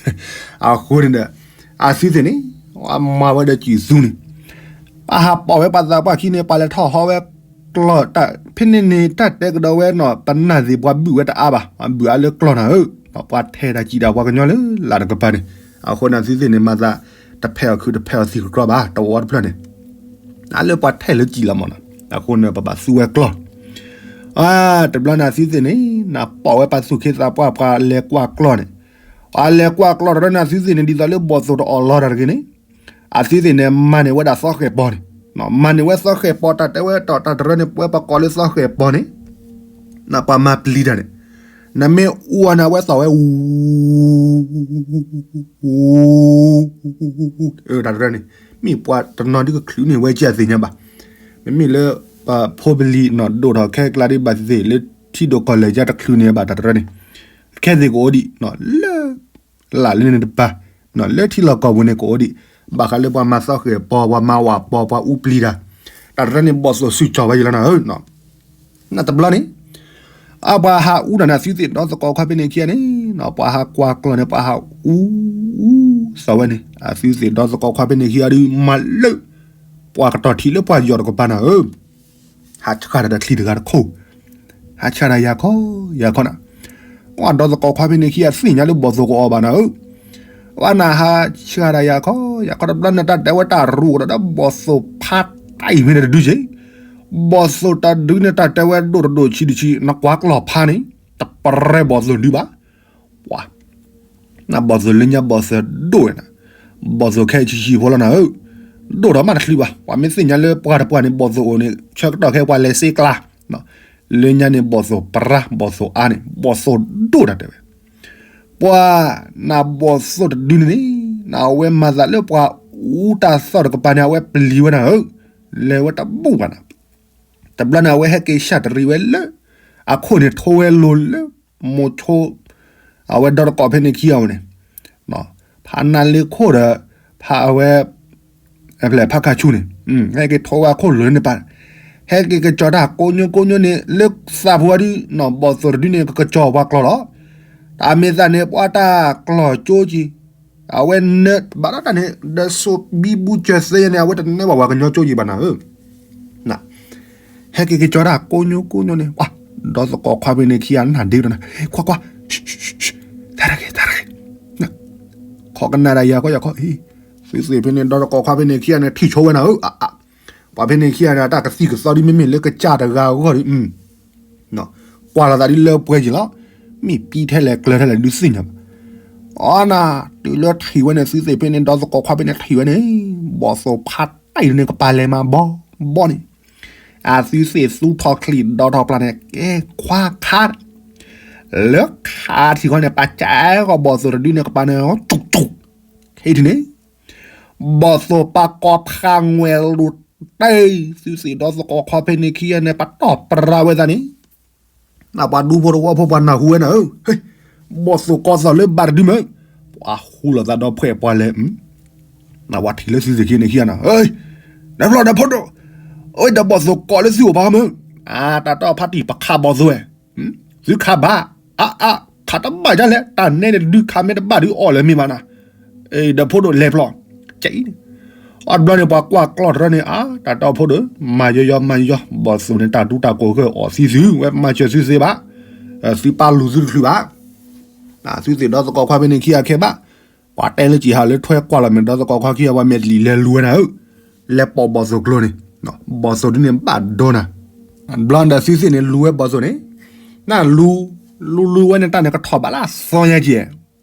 အဃိန့ၣ်ဒီး, အသုသ့ၣ်န့ၣ်, မၤဝဲဒီးစံၣ်သူန့ၣ်, ပှၤဟးပိာ်ဝဲပှၤသးပှၢ်ခံန့ၣ် ပှၤလဲၤထီၣ်ဟီဝဲကျီၢ်တၢ် ဖဲန့ၣ်န့ၣ် တၢ်တဲကဒီးဝဲနီၤ ပနၢ်သ့ၣ်ပှၤဘုၣ်ဝဲတအါဘၣ်, ပှၤဘုၣ်အါလၢကျီၢ်နၤဧၢ, ပှၤထဲးတၢ်စံၣ်တၢ်ပှၤကညီလၢလၢ်တကပၤန့ၣ်, အဃိန့ၣ်သုသ့ၣ်န့ၣ် မၤသး တဖဲးအီၤခုးတဖဲးအီၤသံၣ်ကကြီဘၣ် တဝီတဖျၢၣ်န့ၣ်, အလၢပှၤထဲးလၢစံၣ်လီၤမီၢ်နီၤ, အဃိန့ၣ် ပဘၣ်သူဝဲကျီၢ် အါ တဘျီန့ၣ်အသုသ့ၣ်န့ၣ် နပိာ်ဝဲပှၤသူၣ်ခ့သးပှၢ် ပှၤလဲၤကွၢ်ကျီၢ်န့ၣ်, ပှၤလဲၤကွၢ်ကျီၢ်တရၢန့ၣ်အသုသ့ၣ်န့ၣ် ဒ်သိးလၢဘီၣ်သိၣ်တအီၣ်လီၤတၢ်တဂ့ၤန့ၣ်, အသုသ့ၣ်န့ၣ် မၤန့ၢ်ဝဲဒၣ်သီဃဲၤပီန့ၣ်, မၤန့ၢ်ဝဲသီဃဲၤပီ တၢ်တဲဝဲတၢ်တရၢန့ၣ် ပဝဲပကိးလၢသီဃဲၤပီန့ၣ်, နပှၤမၤပျံၤတၢ်န့ၣ်, နမ့ၢ်အူအီၤန့ၣ် အဝဲသီၣ်ဝဲ တၢ်တရၢန့ၣ်, မ့ၢ်ပှၤတနီၤဒုးကချုးန့ၢ်ဝဲကသ့ၣ်ညါဘၣ်, မ့မ့ၢ်လၢ ပဖိပလံၤနီၢ်ဒိၣ်ထီၣ်ခဲကျါဒ်ဘၣ်သ့ၣ်သ့ၣ် လၢထံဒိၣ်ကီၢ်လဲၢ်ကတချုးန့ၢ်ဘၣ်တၢ်တရၢန့ၣ်, ခဲသ့ၣ်ကအိၣ်ဒံး လၢ လၢ်လၢန့ၣ်တပၤ, လၢထံလီၢ်ကီၢ်ပူၤန့ၣ်ကအိၣ်ဒံး, ဘၣ်ဃးလၢပှၤမၤသီဃဲၤပီ ပှၤမၤဝၣ်ပီ ပှၤအူပျံၤတၢ်, တၢ်တရၢန့ၣ် ဘီၣ်သိၣ်စုကၠီၣ်ဝဲယလီၤနၤဧၢ နတဘျီန့ၣ်, အပှၤဟးအူတၢ်န့ၣ် သုသ့ၣ်ဒီသကိးခွါဖဲန့ၣ်ခံဂၤန့ၣ်, ပှၤဟးကွၢ်ကျီၢ်န့ၣ် ပှၤဟးအူ သီၣ်ဝဲန့ၣ် အသုသ့ၣ်ဒီသကိးခွါဖဲန့ၣ်ခံဂၤဒုး မၤလၢ ပှၤကတီၢ်ထံးလၢပှၤယီၢ်တကပၤနၤဧၢ, ဟးဆှၣ်တၢ်ဒီးချံတဂၤတခိၣ်, ဟးဆှၣ်တၢ်ယၤခီ ယၤခီနၤ, ပှၤဒီသကိးခွါဖဲန့ၣ်ခံဂၤသ့ၣ်ညါလၢဘီၣ်သိၣ်ကအီၣ်ဘၣ်နၤဧၢ, ပှၤနၤဟးဆှၣ်တၢ်ယၤခီ ယၤခီတဘျီန့ၣ် တၢ်တဲဝဲတၢ်ရူၣ်ဒီးဘီၣ်သိၣ်ဖးတၢ်အံၤမ့ၢ်န့ၣ်တဒုက့ၤ, ဘီၣ်သိၣ်တဒုန့ၣ် တၢ်တဲဝဲဒိၣ်တဒိၣ်ဆံးတဆံး နကွၢ်ကျီၢ်ဖးန့ၣ် တပရဲဘီၣ်သိၣ်ဒုဘၣ်, ပှၤ နဘီၣ်သိၣ်လၢညါဘီၣ်သိၣ်ဒိၣ်ဝဲနၤ, ဘီၣ်သိၣ်ခဲဆံးဆံးဖိလီၤနၤဧၢ, ဒိၣ်ထီၣ်မးတချုးဘၣ်, ပှၤမ့ၢ်သ့ၣ်ညါလၢပှၤတပှၢ်န့ၣ် ဘီၣ်သိၣ်အိၣ်န့ၣ် ဆၢကတီၢ်ခဲပှၤလဲၤစ့ကျါ, လၢညါန့ၣ် ဘီၣ်သိၣ်ပရၢ ဘီၣ်သိၣ်အါန့ၣ် ဘီၣ်သိၣ်ဒိၣ်တၢ်တဲဝဲ, ပှၤ နဘီၣ်သိၣ်တဒုန့ၣ်န့ၣ် နအဝဲမၤသးလၢပှၤအူတၢ်သီၣ်တကပၤန့ၣ် အဝဲပျံၤဝဲနၤဧၢ, လဲၤဝဲတဘူၣ်ဘၣ်နၤ တဘျီန့ၣ် အဝဲဟဲက့ၤဆၣ်တရံးဝဲလၢ အခိၣ်န့ၣ်ထိဝဲလိၤလၢ မိၤဆိ အဝဲဒီတကိးဖဲန့ၣ်ခံဂၤဝဲန့ၣ်, ဖးနါလ့ခိၣ်ဒီး ဖးအဝဲ ဖဲလဲၣ် ဖးခးဆူၣ်န့ၣ် ဟဲက့ၤထိဝဲအခိၣ်လိၤန့ၣ်ပၢ်, ဟဲက့ၤကစီၤတၢ်ကိးညိကိးညိန့ၣ် လၢသးဖိဝဲဒုး ဘီၣ်သိၣ်တဒုန့ၣ် ကကစီၤပှၤကျီၢ်လီၤ. တၢ်မ့ၢ်သးန့ၣ် ပှၤတၢ်ကျီၢ်ကၠိက့ၤ အဝဲနၢဘၣ်ဒီးတၢ်န့ၣ် ဒီးစိဘံဘူစၢၤသ့ယဲန့ၣ် အဝဲတနဲဘၣ်ပှၤကညီကၠိက့ၤဘၣ်နၤဧၢ. ဟဲက့ၤကစီၤတၢ်ကိးညိကိးညိန့ၣ် ပှၤ ဒီသကိးခွါဖဲန့ၣ်ခံဂၤနၢ်ဒ့ဒီးနၤ ကွၢ်ကွၢ် တၢ်တဂ့ၤ တၢ်တဂ့ၤ ခိးကနၣ်ဒၣ်ယၤခီယၤခီ သုသ့ၣ်ဖဲန့ၣ် ဒီသကိးခွါဖဲန့ၣ်ခံဂၤန့ၣ် ထံၣ်ဆိဝဲနၤဧၢ. ပှၤဖဲန့ၣ်ခံဂၤန့ၣ် တၢ်ကသံၣ်ကသီဒ်မ့မ့ၢ်လၢကစၢ်တဂၤအဂီၢ်ဒီး ကွၢ်လီၤသးဒ်လၢပှဲၤက့ၤလီၤ. မ့ၢ်ပံထဲလဲၣ်ကျၢၤထဲလဲၣ်ဒုးသ့ၣ်ညါဘၣ်. အီနၤ တုၤလၢထံၣ်ဝဲန့ၣ် သုသ့ၣ်ဖဲန့ၣ် ဒီသကိးခွါဖဲန့ၣ်ထံၣ်ဝဲန့ၣ် ဘီၣ်သိၣ်ဖးတၢ်အံၤန့ၣ် ကပာ်လဲၤမၤဘီ ဘီန့ၣ် အသုသ့ၣ်သူထီၣ်ချံၣ်ဒီထီၣ်ပျၢ်န့ၣ် ကဲခွါခါ လၢခါထံၣ်ဃီန့ၣ် ပာ်ကဲဂီၤဘီၣ်သိၣ်တဒုန့ၣ် ကပၤန့ၣ် ကၠူၣ်ကၠူၣ် ခဲအံၤန့ၣ် ဘီၣ်သိၣ်ပာ်ကီၤဖးငွဲၣ်လိၤတဲ သုသ့ၣ်ဒီသကိးခွါဖဲန့ၣ်ခံဂၤန့ၣ် ပတီၢ်ပြးဝဲသးန့ၣ် နပှၤဒူဖိတဝီဖိပှၤနၢ်ဟူဝဲနၤဧၢ, ဘီၣ်သိၣ်ကီၤသီၣ်လၢဘၣ်တဒုမ့ၢ်, ပှၤဟူလိာ်သးဒီဖှဲးပှၤလဲၤ, နပှၤထံၣ်လၢသုသ့ၣ်ခံန့ၣ်ခံဂၤနၤ, ဒီဖျီဒီဖိဒိၣ်, အဒီးဘီၣ်သိၣ်ကီၤလၢသုအိၣ်ဖးမ့ၢ်, အတၢ်တီဖါတံၢ်ပခးဘီၣ်သိၣ်ဝဲ, သုခးဘၣ်, အါအါ, ခးတဘၣ်ဒ်လဲၣ်, တၢ်နဲန့ၣ်တဒုခးမ့ၢ်တဘၣ်ဒုးအီၣ်လၢၤမ့ၢ်ဘၣ်နၤ, ဒီးဖိဒိၣ်လဲၤဖျီ, ကဲအံၤန့ၣ်, အဘျီန့ၣ်ပှၤကွၢ်ကျီၢ်တရၢန့ၣ် အါ တၢ်တီဖိဒိၣ်, မၤယီယီမၤယီယီ, ဘီၣ်သိၣ်န့ၣ်တၢ်ဒူတၢ်ကိၢ်ဂၢၢ်အီၣ်သံသု, ဝဲမၤစၢၤသုသ့ဘၣ်, သုပၢ်လူၤသုတချုးဘၣ်, သုသ့ၣ်ဒီသကိးခွါဖဲန့ၣ်ခံဂၤခဲဘၣ်, ပှၤတဲလၢကံၣ်ဟးလၢထွဲကွၢ်လီၤမ့ၢ်ဒီသကိးခွါခံဂၤ ပှၤမဲာ်တလံၤလဲၤလူၤဝဲနၤဧၢ, လဲၤပိာ်ဘီၣ်သိၣ်ကျိၤန့ၣ်, ဘီၣ်သိၣ်ဒုန့ၣ်ဘၣ်ဒိနၤ, ဘျီဒီးသုသ့ၣ်န့ၣ်လူၤဝဲဘီၣ်သိၣ်န့ၣ်, နလူၤ, လူၤလူၤဝဲန့ၣ်တၢ်န့ၣ်ကထီၣ်ဘးလၢအသီညါကဲ,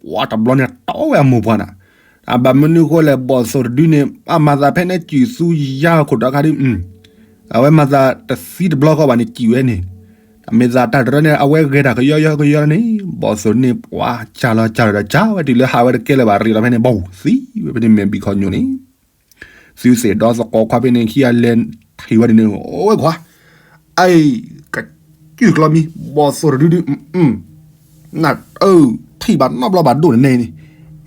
ပှၤတဘျီန့ၣ်တီဝဲအမိၢ်ပှၢ်နၤ, ဘၣ်မနုၤဃိလဲၣ် ဘီၣ်သိၣ်တဒုန့ၣ် အမၤသးဖဲန့ၣ်စံၣ်သူယါခိၣ်ဒီခါဒုး, အဝဲမၤသးတသံတဘျီဃီဘၣ်န့ၣ်စံၣ်ဝဲန့ၣ်, မ့ၢ်သးတၢ်တရၢန့ၣ် အဝဲဂဲၤတၢ်ကယီယီကယီန့ၣ် ဘီၣ်သိၣ်န့ၣ် ပှၤစၢ်လီၤစၢ်လီၤဒီးစၢ်ဝဲတုၤလၢဟးဝဲတကဲလၢၤဘၣ် ရ့းလီၤဖဲန့ၣ် ဘီၣ်သံဝဲဖဲန့ၣ်မဲာ်ဘံၣ်ခီညိၣ်န့ၣ်, သုသ့ၣ်ဒီသကိးခွါဖဲန့ၣ်ခံဂၤလဲၤထံၣ်ဝဲဒ်န့ၣ် အိၣ်ဝဲခွါ, အံၤ, ကစၢၢ်ကျီမံၤ ဘီၣ်သိၣ်တဒုဒုး, န, ထံၣ်ဘၣ်နီတဘျီဘၣ်ဒိၣ်န့ၣ်န့ၣ်,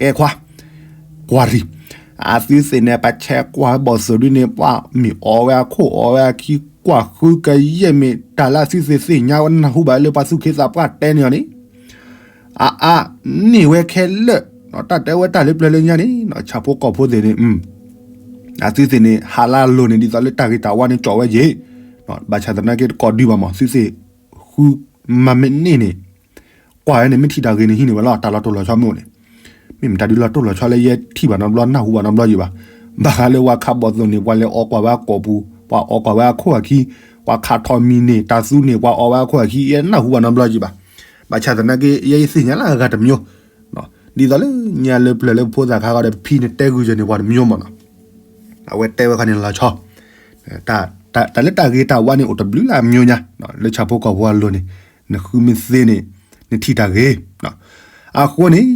အဲခွါ, ကွၢ်ရံၣ်, အသုသ့ၣ်န့ၣ် ပဆဲးကွၢ်ဝဲဘီၣ်သိၣ်ဒုန့ၣ် ပှၤမ့ၢ်အီၣ်ဝဲအခိၣ်အီၣ်ဝဲအခံ ကွၢ်ဃုကယဲၢ်မ့ၢ်တၢ်လၢအသုသ့ၣ်သ့ၣ်ညါဝဲ နၢ်ဟူဘၣ်လၢပှၤသူၣ်က့သးပှၢ်တဲန့ၣ်အီၤန့ၣ်, အအါ, န့ၢ်ဝဲခဲလၢာ်, တၢ်တဲဝဲတၢ်လၢပျၢၤလၢညါန့ၣ် ဆၣ်ဖိကီၢ်ဖိသ့ၣ်န့ၣ် အသုသ့ၣ်န့ၣ် ဟးလၢအလိၤန့ၣ် ဒ်သိးလၢတၢ်ဂ့ၤတၢ်ဝါန့ၣ် ကၠီၣ်ဝဲယ့ၣ်, ဘၣ်ဆၣ်သနာ်က့တကိးဒုဘၣ်မး သုသ့ၣ်ဃုမၤမ့ၢ်န့ၢ်န့ၣ်, ကွၢ်ဝဲန့ၣ် မ့ၢ်ထံၣ်တၢ်ဂ့ၤန့ၣ် ဟံးန့ၢ်ဝဲလီၤ တၢ်လီၤတိၢ်လီၤဆီမ့ၢ်အိၣ်န့ၣ်, မ့ၢ်မတၤဒုလီၤတိၢ်လီၤဆီလၢယဲထံၣ်ဘၣ်နီတဘျီ နၢ်ဟူဘၣ်နီတဘျီယံၤဘၣ်, ဘၣ်ဃးလၢပှၤခးဘီၣ်သိၣ်န့ၣ် ပှၤလဲၤအီၣ်ကွၢ်ဝဲအကိာ်ပူၤ ပှၤအီၣ်ကွၢ်ဝဲအခိၣ်အခံ, ပှၤခးထီၣ်မံၤန့ၣ် တၢ်သူန့ၣ် ပှၤအီၣ်ဝဲအခိၣ်အခံ ယဲနၢ်ဟူဘၣ်နီတဘျီယံၤဘၣ်, ဘၣ်ဆၣ်သနာ်က့ ယဲယသ့ၣ်ညါလၢအဂၤတမံၤ ဒ်သိးလၢညါလၢပျၢၤလၢပဖိသၣ်ခါဃီဒီး ပဖံန့ၣ်တဲဂုာ်ယဲန့ၣ် ပှၤတမံၤမ့ၢ်နီၤ, အဝဲတဲဝဲခါန့ၣ်လီၤဆီ, တၢ်လၢတၢ်ဂ့ၤတၢ်ဝါန့ၣ် အိၣ်တဘျုးလၢအမျိုးညါ, လၢဆၣ်ဖိကီၢ်ဖိအလိၤန့ၣ်, နဃုမ့ၢ်သ့န့ၣ်, နထံၣ်တၢ်ဂ့ၤ, အဃိန့ၣ်,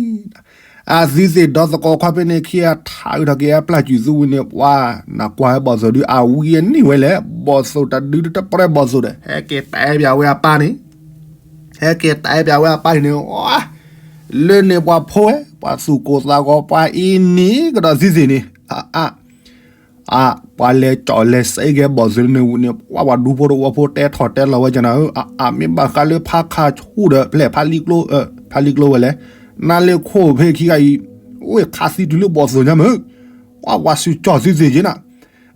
အသုသ့ၣ်ဒီသကိးခွါဖဲန့ၣ်ခံဂၤထးအုးထီၣ်က့ၤအပျၢ်စူၣ်သူဝံၤန့ၣ် ပှၤနကွၢ်ဝဲဘီၣ်သိၣ်ဒု အဝံအနံၣ်ဝဲလဲၣ် ဘီၣ်သိၣ်တဒုတပျဲဘီၣ်သိၣ်ဒီး ဟဲက့ၤတဲပၠးဝဲအပၢ်န့ၣ် ဟဲက့ၤတဲပၠးဝဲအပၢ်န့ၣ်န့ၣ်, လၢန့ၣ်ပှၤဖိဝဲ ပှၤသူၣ်ကိၢ်သးဂီၤ ပှၤအံၤန့ၣ်ကဒီးသုသ့ၣ်န့ၣ်, အ အ ပှၤလဲၤကၠီၣ်လဲၤစဲက့ၤဘီၣ်သိၣ်န့ၣ်ဝံၤန့ၣ် ပှၤပှၤဒူဖိတဝီဖိတဲထီၣ်တဲလီၤဝဲကနၤဧၢ, အ အ မ့ၢ်ဘၣ်ဃးလၢဖးခါဆူၣ်ဒီး ဖျဲၣ်ဖးလံကျိ, ဖးလံကျိဝဲလဲၣ်, နါလၢခိၣ်ဖဲခံဂၤအံၤ, အိၣ်ခးသံတုၤလၢဘီၣ်သိၣ်ညါမ့ၢ်, ပှၤပှၤစူၣ်ကၠီၣ်သုသ့ၣ်က့နၤ,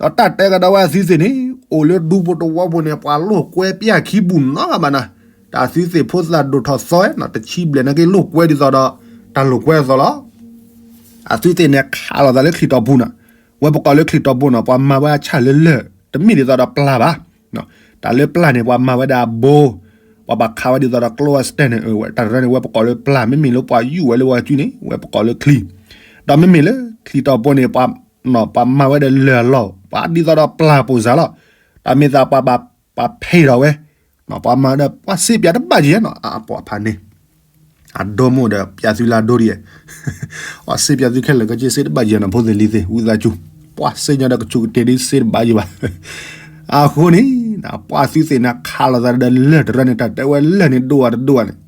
ဒီးတၢ်တဲကဒီးဝဲသုသ့ၣ်န့ၣ် အိၣ်လၢဒူဖိတဝီဖိန့ၣ် ပှၤလိာ်ကွဲပျၢ်ခံပူၤနီတဂၤဘၣ်နၤ, တၢ်သုသ့ၣ်ဖိသၣ်ဒိၣ်ထီၣ်သီဝဲနီၤ တဆံဘျဲၣ်နာ်က့လိာ်ကွဲဒ်သိးဒီး တၢ်လိာ်ကွဲအသိးလီၤ. အသုသ့ၣ်န့ၣ်ခးလိာ်သးလၢချံၣ်တီၢ်ပူၤနီၤ, ဝဲပကိးလၢချံၣ်တီၢ်ပူၤနီၤ ပှၤမၤဝဲအဆၣ်လၢလၢၢ် တမ့ၢ်ဒ်သိးဒီးပျၢ်ဘၣ်, တၢ်လၢပျၢ်န့ၣ် ပှၤမၤဝဲဒၣ်အဘိ, ပှၤဘၣ်ခးဝဲဒ်သိးဒီးကျိအစတဲန့ၣ် တၢ်တရၢန့ၣ် ဝဲပကိးလၢပျၢ် မ့မ့ၢ်လၢပှၤယူၢ်ဝဲလၢဝဲစုန့ၣ် ဝဲပကိးလၢချံၣ်, ဒီးမ့မ့ၢ်လၢချံၣ်တီၢ်ပူၤန့ၣ် ပှၤမၤဝဲဒီးလၢၢ်အလီၢ် ပှၤဒ်သိးဒီးပျၢ်ပိာ်စၢ်လီၤ, တၢ်မ့ၢ်သးပှၤဘၣ် ပှၤဖဲးထီၣ်ဝဲ, ပှၤမၤဒီး ပှၤစ့ပၠးတဘၣ်ယဲနီၤ အပှၤဖးန့ၣ်, အဒိမိၣ်ဒီးပၠးသုလၢအဒိဒ်ယဲ, ပှၤစ့ပၠးသုခဲလၢာ်ကစ့စ့တဘၣ်ယဲနီၤ ဖိသ့ၣ်လံၤသ့ၣ် ဝံသးစူၤ, ပှၤစ့ညါဒီးကဆူးကတ့ၢ်ဒ်စ့တဘၣ်ယဲဘၣ်. အဃိန့ၣ် ပှၤသုသ့ၣ်န့ၣ်ခးလိာ်သးဒီးလၢၢ်တရၢန့ၣ် တၢ်တဲဝဲလၢၢ်န့ၣ်ဒိၣ်ဝဲတဒိၣ်ဝဲန့ၣ်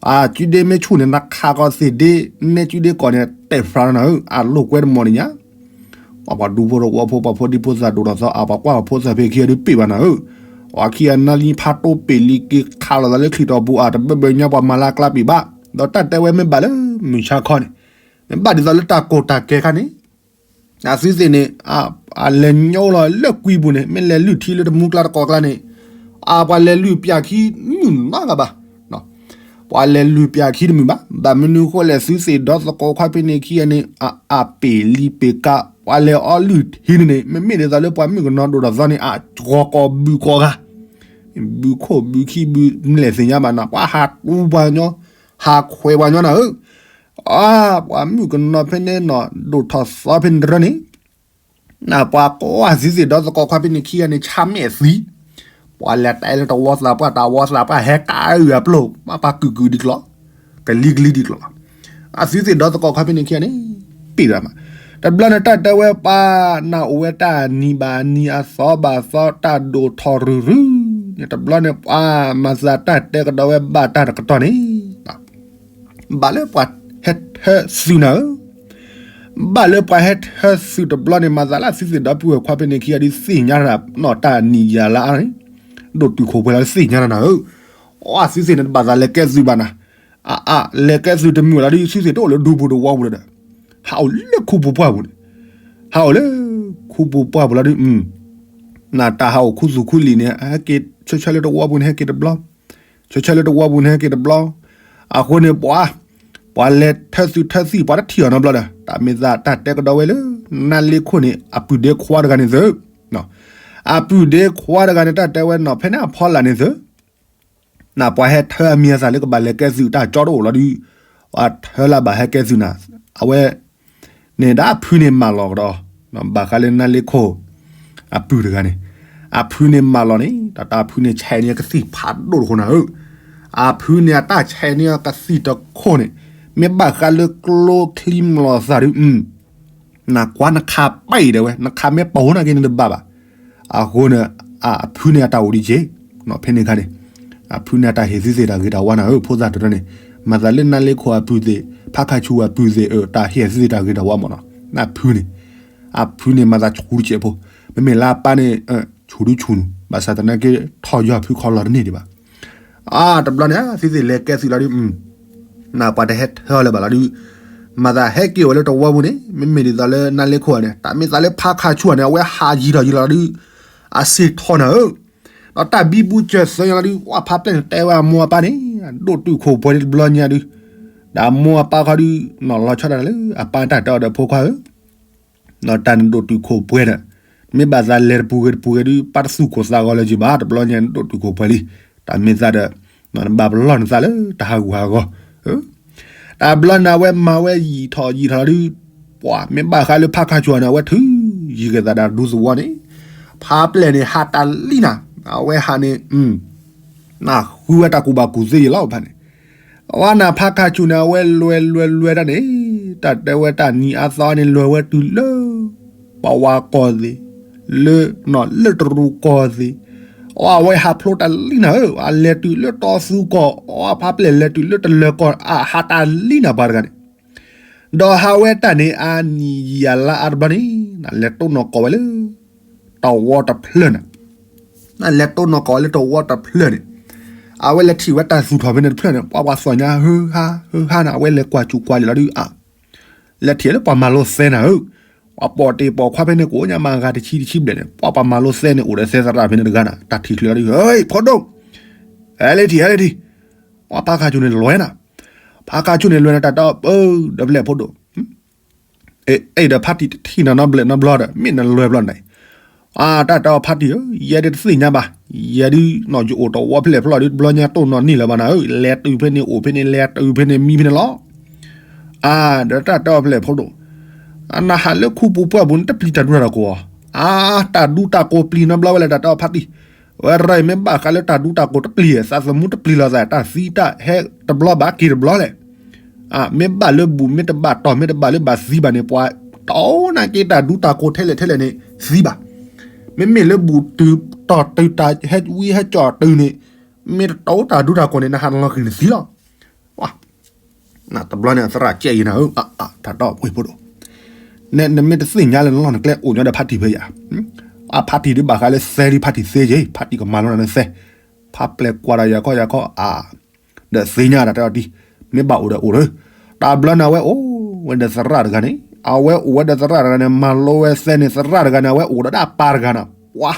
အစုဒ့မ့ၢ်ဆူၣ်န့ၣ် နခးကီသ့ၣ်ဒ့ နဲစုဒ့ကီၢ်န့ၣ် တဲာ်ဖြးနၤဧၢ အလိာ်ကွဲတမီၢ်န့ၣ်ညါ, ပှၤပှၤဒူဖိတဝီဖိ ပှၤဖိဒံဖိသၣ်ဒိၣ်ထီၣ်သီ အပှၤကွၢ်ဖိသၣ်ဖဲခံဂၤဒုးပ့ၢ်ဘၣ်နၤဧၢ, ပှၤခံဂၤနါလံဖးတိၢ်ပ့ၢ်လံက့ၤခးလိာ်သးလၢချံၣ်တီၢ်ပူၤအတဘၢဘၢညါ ပှၤမၤလၢအကျါပ့ၢ်ဘၣ်, ဒီးတၢ်တဲဝဲမ့ၢ်ဘၣ်လၢမုၢ်ဆါခီန့ၣ်, မ့ၢ်ဘၣ်ဒ်သိးလၢတၢ်ကိၢ်တၢ်ကဲခါန့ၣ် အသုသ့ၣ်န့ၣ် အလဲၤညိလီၤလၢကွံပူၤန့ၣ် မ့ၢ်လဲၤလုၢ်ထံလၢတမူကျါတကိးကျါန့ၣ်, အပှၤလဲၤလုၢ်ပၠးခံမုၢ်နီတဂၤဘၣ်, ပှၤလဲၤလုၢ်ပၠးခံတမုာ်ဘၣ်, ဘၣ်မနုၤဃိလဲၣ် သုသ့ၣ်ဒီသကိးခွါဖဲန့ၣ်ခံဂၤန့ၣ် အပ့ၢ်လံပ့ၢ်ကါ, ပှၤလဲၤအီလုၢ်ထံန့ၣ်န့ၣ် မ့မ့ၢ်ဒ်သိးလၢပှၤမုၣ်ကနီၤဒိၣ်ထီၣ်သီန့ၣ် အကီၤကီၤဘုးကီၤဂၤ, ဘုးခိၣ်ဘုးခံဘုးမလဲၣ်သ့ၣ်ညါဘၣ်နီၤ ပှၤဟးတူပှၤညီ, ဟးခွဲးပှၤညီနၤဧၢ, အ ပှၤမုၣ်ကနီၤဖဲန့ၣ်နီၤ ဒိၣ်ထီၣ်သီဖဲန့ၣ်တရၢန့ၣ် နပှၤကိးအသုသ့ၣ်ဒီသကိးခွါဖဲန့ၣ်ခံဂၤန့ၣ် ဆါမဲာ်သံ, ပှၤလဲၤတဲလၢတဝီသးပှၢ် တဝီသးပှၢ် ဟဲကးအုၣ်အပျိၢ် ဘၣ်ပှၤကုာ်ကုာ်ဒ်ကျိး, ကလံၤကလံၤဒ်ကျိးလီၤ. အသုသ့ၣ်ဒီသကိးခွါဖဲန့ၣ်ခံဂၤန့ၣ် ပ့ၢ်ဒၣ်မး, တဘျီန့ၣ်တၢ်တဲဝဲပှၤ နအိၣ်ဝဲတၢ်နံၤဘၣ်နံၤ အသီဘၣ်သီ တၢ်ဒိၣ်ထီၣ်ရုၢ်ရုၢ်န့ၣ် တဘျီန့ၣ်ပှၤ မၤသးတၢ်တဲကဒီးဝဲဘၣ်တၢ်တကတီၢ်န့ၣ် ဘၣ်လၢပှၤဟဲထၢသုးနၤဧၢ, ဘၣ်လၢပှၤဟဲထၢသုးတဘျီန့ၣ် မၤသးလၢအသုသ့ၣ်ဒီပုၢ်ဝဲၢ်ခွါဖဲန့ၣ်ခံဂၤဒုးသ့ၣ်ညါတၢ်နီၢ်တၢ်နံၤယၤလၢအါန့ၣ်, ဒိၣ်တုာ်ခိၣ်ပှဲၤလီၤသ့ၣ်ညါတၢ်နၤဧၢ, အသုသ့ၣ်န့ၣ်တဘၣ်သးလဲၤကဲသုးဘၣ်နၤ, အအ လဲၤကဲသုးတမုာ်လီၤဒုး သုသ့ၣ်တအိၣ်လၢဒူပူၤတဝီပူၤဒီး ဟးအိၣ်လၢခူပူၤပှၢ်ပူၤန့ၣ်, ဟးအိၣ်လၢခူပူၤပှၢ်ပူၤလီၤဒုး နတၢ်ဟးအိၣ်ခူသူၣ်ခူလံာ်န့ၣ် ဟဲက့ၤဆၢဆၢလၢတဝီပူၤန့ၣ် ဟဲက့ၤတဘျီ, ဆၢဆၢလၢတဝီပူၤန့ၣ် ဟဲက့ၤတဘျီ, အဃိန့ၣ်ပှၤ, ပှၤလဲၤထၢသုးထၢသံၣ် ပှၤတထံၣ်အီၤနီတဘျီဒီး တၢ်မ့ၢ်သးတၢ်တဲကဒီးဝဲလၢ နါလ့ခိၣ်န့ၣ် အပုၢ်ဒ့ခွါတဂၤန့ၣ်သု, အပုၢ်ဒ့ခွါတဂၤန့ၣ် တၢ်တဲဝဲနီၢ်ဖဲန့ၣ်အဖီလာ်န့ၣ်သု နပှၤဟဲထၢအမံၤအသးလၢကဘၣ်လဲၤကဲသုးတၢ်ကၠီတအိၣ်လီၤဒုး, ပှၤထၢလၢဘၣ်ဟဲကဲသုးနၤ, အဝဲ န့ၣ်ဒၣ်အဖုန့ၣ်မၢလီၤကဒီး, ဘၣ်ဃးလၢနါလ့ခိၣ် အပုၢ်တဂၤန့ၣ်, အဖုန့ၣ်မၢလီၤန့ၣ် တၢ်တၢ်ဖုန့ၣ်ဆဲးန့ၢ်ကသံၣ်ဖးဒိၣ်တဃိနၤဧၢ, အဖုန့ၣ်အတၢ်ဆဲးန့ၢ်အကသံၣ်တခိၣ်န့ၣ်, မ့ၢ်ဘၣ်ဃးလၢကျိချံမျိာ်သၣ်ဒုး နကွၢ်နခးပာ်အံၤဒၣ်ဝဲ နခးမ့ၢ်ပာ်ဝဲနာ်က့န့ၣ်တဘၣ်ဘၣ်, အဃိန့ၣ်, အဖုန့ၣ်အတၢ်အိၣ်ဒံးက့ၤ, ဖဲန့ၣ်အခါန့ၣ်, အဖုန့ၣ်အတၢ်ဟ့ၣ်သုသ့ၣ်တၢ်ဂ့ၤတၢ်ဝါနၤဧၢ ဖိသၣ်တနီၤန့ၣ်, မၤသးလၢနါလ့ခိၣ်အပုၢ်သ့ၣ် ဖးခးဆူၣ်အပုၢ်သ့ၣ်အတၢ်ဟ့ၣ်သုသ့ၣ်တၢ်ဂ့ၤတၢ်ဝါမ့ၢ်နီၤ, နဖုန့ၣ်, အဖုန့ၣ်မၤသးဆူၣ်တစဲးဖိ, မ့မ့ၢ်လၢအပၢ်န့ၣ်, ဆူၣ်ဒုဆူၣ်နုၤ ဘၣ်ဆၣ်သနာ်က့ ထီၣ်ယီၤဖုခီလီၤတန့ၢ်ဒံးဘၣ် အါ တဘျီန့ၣ် သုသ့ၣ်လဲၤကဲသုးလီၤဒုး, နပှၤတဟဲထၢလၢၤဘၣ်လီၤဒုး, မၤသးဟဲက့ၤအိၣ်ဝဲလၢတဝီပူၤန့ၣ် မ့မ့ၢ်ဒ်သိးလၢနါလ့ခိၣ်န့ၣ် တၢ်မ့ၢ်သးလၢဖးခးဆူၣ်န့ၣ် အဝဲဟးယံၤထီၣ်ယံၤလီၤဒုး, အစ့ၣ်ထီၣ်နၤဧၢ, ဒီးတၢ်ဘံဘူစၢၤသၢညါလီၤဒုး ဝဲဖးပျဲၢ်န့ၣ်တဲဝဲအမိၢ်အပၢ်န့ၣ်, ဒိၣ်တုာ်ခိၣ်ပှဲၤဒ်တဘျီညါဒုး, ဒီးအမိၢ်အပၢ်ခီဒုး နီၢ်လီၤဆီဒၣ်တၢ်လၢအပၢ်တၢ်တဲအီၤဒီးဖိခွါဧၢ ဒီးတၢ်နဒိၣ်တုာ်ခိၣ်ပှဲၤဒီး, မ့ၢ်ဘၣ်သးလဲၤတပူၤဂ့ၤတပူၤဂ့ၤဒုး ပၢ်တသူၣ်ကိၢ်သးဂီၤလၢၤက့ၤဘၣ် တဘျီညါနဒိၣ်တုာ်ခိၣ်ပှဲၤလံ, တၢ်မ့ၢ်သးဒီး, နဘၣ်ပလီၢ်နသးလၢတၢ်ဟးဂူာ်ဟးဂီၤ, တၢ်ဘျီန့ၣ် အဝဲမၤဝဲယံာ်ထီၣ်ယံာ်ထီၣ်လီၤဒုး, ပှၤမ့ၢ်ဘၣ်ဃးလၢဖးခးဆူၣ်န့ၣ် အဝဲထုးယံၤက့ၤသးဒီးဒူသဝီန့ၣ်, ဖးပျဲၢ်န့ၣ် ဟးတၢ်လံနၤ, အဝဲဟးန့ၣ် နဃုဝဲတၢ်ကူၣ်ဘၣ်ကူၣ်သ့ယံာ်လီၤဖဲန့ၣ်, အဝဲနၤဖးခးဆူၣ်န့ၣ် အဝဲလွဲလွဲလွဲတၢ်န့ၣ်, တၢ်တဲဝဲတၢ်နံၤအါသီန့ၣ် လွဲဝဲတုၤလၢ ပဝါကီၢ်သ့ၣ်, လၢ, လၢတရူးကီၢ်သ့ၣ်, အဝဲဟးဖျိတၢ်လံနၤဧၢ, အလဲၤတုၤလၢတီသူကီၢ်, အဖးပျဲၢ်လဲၤတုၤလၢတလၢၤကီၢ်, အဟးတၢ်လံနၤပှၤတဂၤန့ၣ် ဒီးဟးဝဲတၢ်န့ၣ် အနံၣ်ယံာ်အလါအါတဘျီန့ၣ်, နလဲၤတိၢ်နီၣ်ကီၢ်ဝဲလၢ တဝီတဖျၢၣ်န့ၣ်, နလဲၤတိၢ်နီၣ်ကီၢ်ဝဲလၢတဝီတဖျၢၣ်န့ၣ်, အဝဲလဲၤထံၣ်ဝဲတၢ်သူၣ်ထီၣ်ဖဲန့ၣ်တဖျၢၣ်န့ၣ် ပှၤပှၤသီၣ်ညါ ဟုဟါ ဟုဟါန့ၣ် အဝဲလဲၤကွၢ်စူၣ်ကွၢ်လံလီၤဒုး အ လဲၤထံၣ်လၢပှၤမၤလိသဲနၤဧၢ, ပှၤပိာ်တ့ၢ်ပိာ်ခွါဖဲန့ၣ် ကိးညါမၤဂၤတဆံတဆံဘျဲၣ်န့ၣ် ပှၤပှၤမၤလိသဲန့ၣ် အိၣ်ဒီးသဲသရၣ်ဖဲန့ၣ်တဂၤနၤ တၢ်ထံၣ်ချုးလီၤဒုး ဟဲ ဖိဒိၣ်, ဟဲလၢထံၣ် ဟဲလၢထံၣ်, ပှၤဖးခါဆူၣ်န့ၣ်လွဲနၤ, ဖးခါဆူၣ်န့ၣ်လွဲနၤ တၢ်တီပၢဒီးဖျဲၣ်ဖိဒိၣ် အဲၣ်ဒီးဖါတံၢ်တထံၣ်နီၤနီတဘျီနီတဘျီဒီး မ့ၢ်နလွဲဘျီန့ၣ်, အတၢ်တဲအီၤဖါတံၢ်ဧၢ, ယဲဒၣ်တသ့ၣ်ညါဘၣ်, ယဲဒုးနီၢ်ယအိၣ်တဝီဖျဲၣ်ဖျီၣ်ဒုး တဘျီညါတိၢ်နီၣ်န့ၢ်လၢၤဘၣ်နၤဧၢ, လဲၤတုၤဖဲန့ၣ်အိၣ်ဖဲန့ၣ် လဲၤတုၤဖဲန့ၣ်မံဖဲန့ၣ်လီၤ. အါ ဒီးတၢ်တဲအီၤဖျဲၣ်ဖိဒိၣ်, အနဟးလၢခူပူၤပှၢ်ပူၤန့ၣ် တပျံၤတၢ်ဒူတၢ်ကိၢ်အီၤ, အါ တၢ်ဒူတၢ်ကိၢ်ပျံၤနီတဘျီဝဲလဲၣ် တၢ်တဲအီၤဖါတံၢ်, ဝဲရၢ်အံၤမ့ၢ်ဘၣ်ဃးလၢတၢ်ဒူတၢ်ကိၢ်တပျံၤ သးသမူတပျံၤလီၤသး တၢ်သံတၢ်ဟဲတဘျီဘၣ်က့ၤတဘျီလဲၣ် အါ မ့ၢ်ဘၣ်လၢဘူၣ်မ့ၢ်တဘၣ်တီၢ်မ့ၢ်တဘၣ်လၢဘၣ်သံဘၣ်န့ၣ် ပှၤတအိၣ်နာ်က့တၢ်ဒူတၢ်ကိၢ်ထဲလဲၣ်ထဲလဲၣ်န့ၣ် သံဘၣ်. မ့မ့ၢ်လၢဘူၣ်တုၤတီၢ်တုၤတၢ်ဟဲဝံဟဲကၠီၣ်တုၤန့ၣ် မ့ၢ်တအိၣ်တၢ်ဒူတၢ်ကိၢ်န့ၣ် နဟးလီၤဃံၤန့ၣ်သံလီၤ. တဘျီန့ၣ် သရၣ်ကဲယံၤနၤဧၢ, တၢ်တီဝ့ၢ်ဖိဒိၣ်, နမ့ၢ်တသ့ၣ်ညါလၢနလီၢ်နကျဲအိၣ်ညီဒီးဖါတံၢ်ဖဲယၤ, အဖါတံၢ်ဒုးဘၣ်ဃးလၢသဲဒုး ဖါတံၢ်သ့က့ၤ ဖါတံၢ်ကမၤလိတၢ်လၢသဲ, ဖးပျဲၢ်ကွၢ်ဒီးယၤခီယၤခီ အါ ဒီးသ့ၣ်ညါတၢ်တဲအီၤဒ်, မ့ၢ်ဘၣ်အိၣ်ဒီးအိၣ်လၢ, တဘျီန့ၣ် အဝဲအိၣ်ဝဲဒီးသရၣ်တဂၤန့ၣ်, အဝဲအိၣ်ဝဲဒီးသရၣ်တဂၤန့ၣ် မၤလိဝဲသဲန့ၣ် သရၣ်တဂၤန့ၣ် အဝဲအိၣ်ဒီးဒၣ်အပၢ်တဂၤန့ၣ်, ပှၤ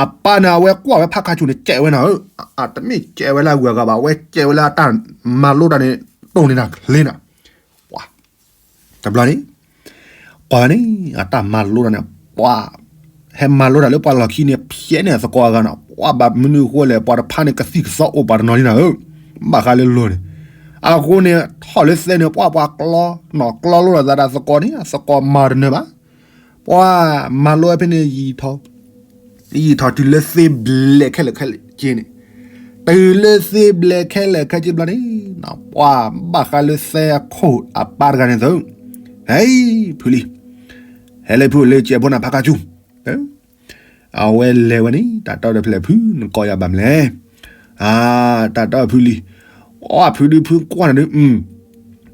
အပၢ်န့ၣ် အဝဲကွၢ်ဝဲဖးခါဆူၣ်န့ၣ် ကဲးဝဲနၤဧၢ, တမ့ၢ်ကဲးဝဲလၢအဂုၤအဂၤဘၣ်, အဝဲကဲးဝဲလၢအတၢ်မၤလိတၢ်န့ၣ် တိၢ်န့ၢ်တၢ်ချ့နၤ, ပှၤ တဘျီန့ၣ် ကွၢ်ဝဲန့ၣ် အတၢ်မၤလိတၢ်န့ၣ် ပှၤ ဟဲမၤလိတၢ်လၢပှၤလီၢ်ခံန့ၣ် ဖျဲးန့ၢ်အသကိးအဂၤနီၤ, ပှၤဘၣ်မနုၤအဃိလဲၣ် ပှၤတဖၣ်န့ၣ် ကသံၣ်ကသီအိၣ်ပာ်တနီၤလံနၤဧၢ, ဘၣ်ဃးလၢလီၢ်န့ၣ်, အဃိန့ၣ် ထီၣ်လၢသဲန့ၣ် ပှၤပှၤကျီ နီၤကျီလိာ်သးဒီးသကိးန့ၣ် အသကိးမၤတနၢၤဘၣ်, ပှၤမၤလိဝဲဖဲန့ၣ် ယံာ်ထီၣ်တုၤလၢသ့ဘျဲၣ်ခဲလၢာ်ခဲဆ့န့ၣ်, တုၤလၢသ့ဘျဲၣ်ခဲလၢာ်ခဲဆ့ဘျီန့ၣ်, ပှၤဘၣ်ဃးလၢသဲအခိၣ်အပၢ်တဂၤန့ၣ်သု, ဟဲဖုလံ, ဟဲလၢဖုလၢကဲဖိနၤဖးခါဆူၣ် အဝဲလဲၤဝဲန့ၣ် တၢ်တီတဖျဲၣ်ဖု နကိးယၤဘၣ်မလဲၣ်, တၢ်တီဖုလံ, အဖုဒုဖုကွၢ်နၤဒု,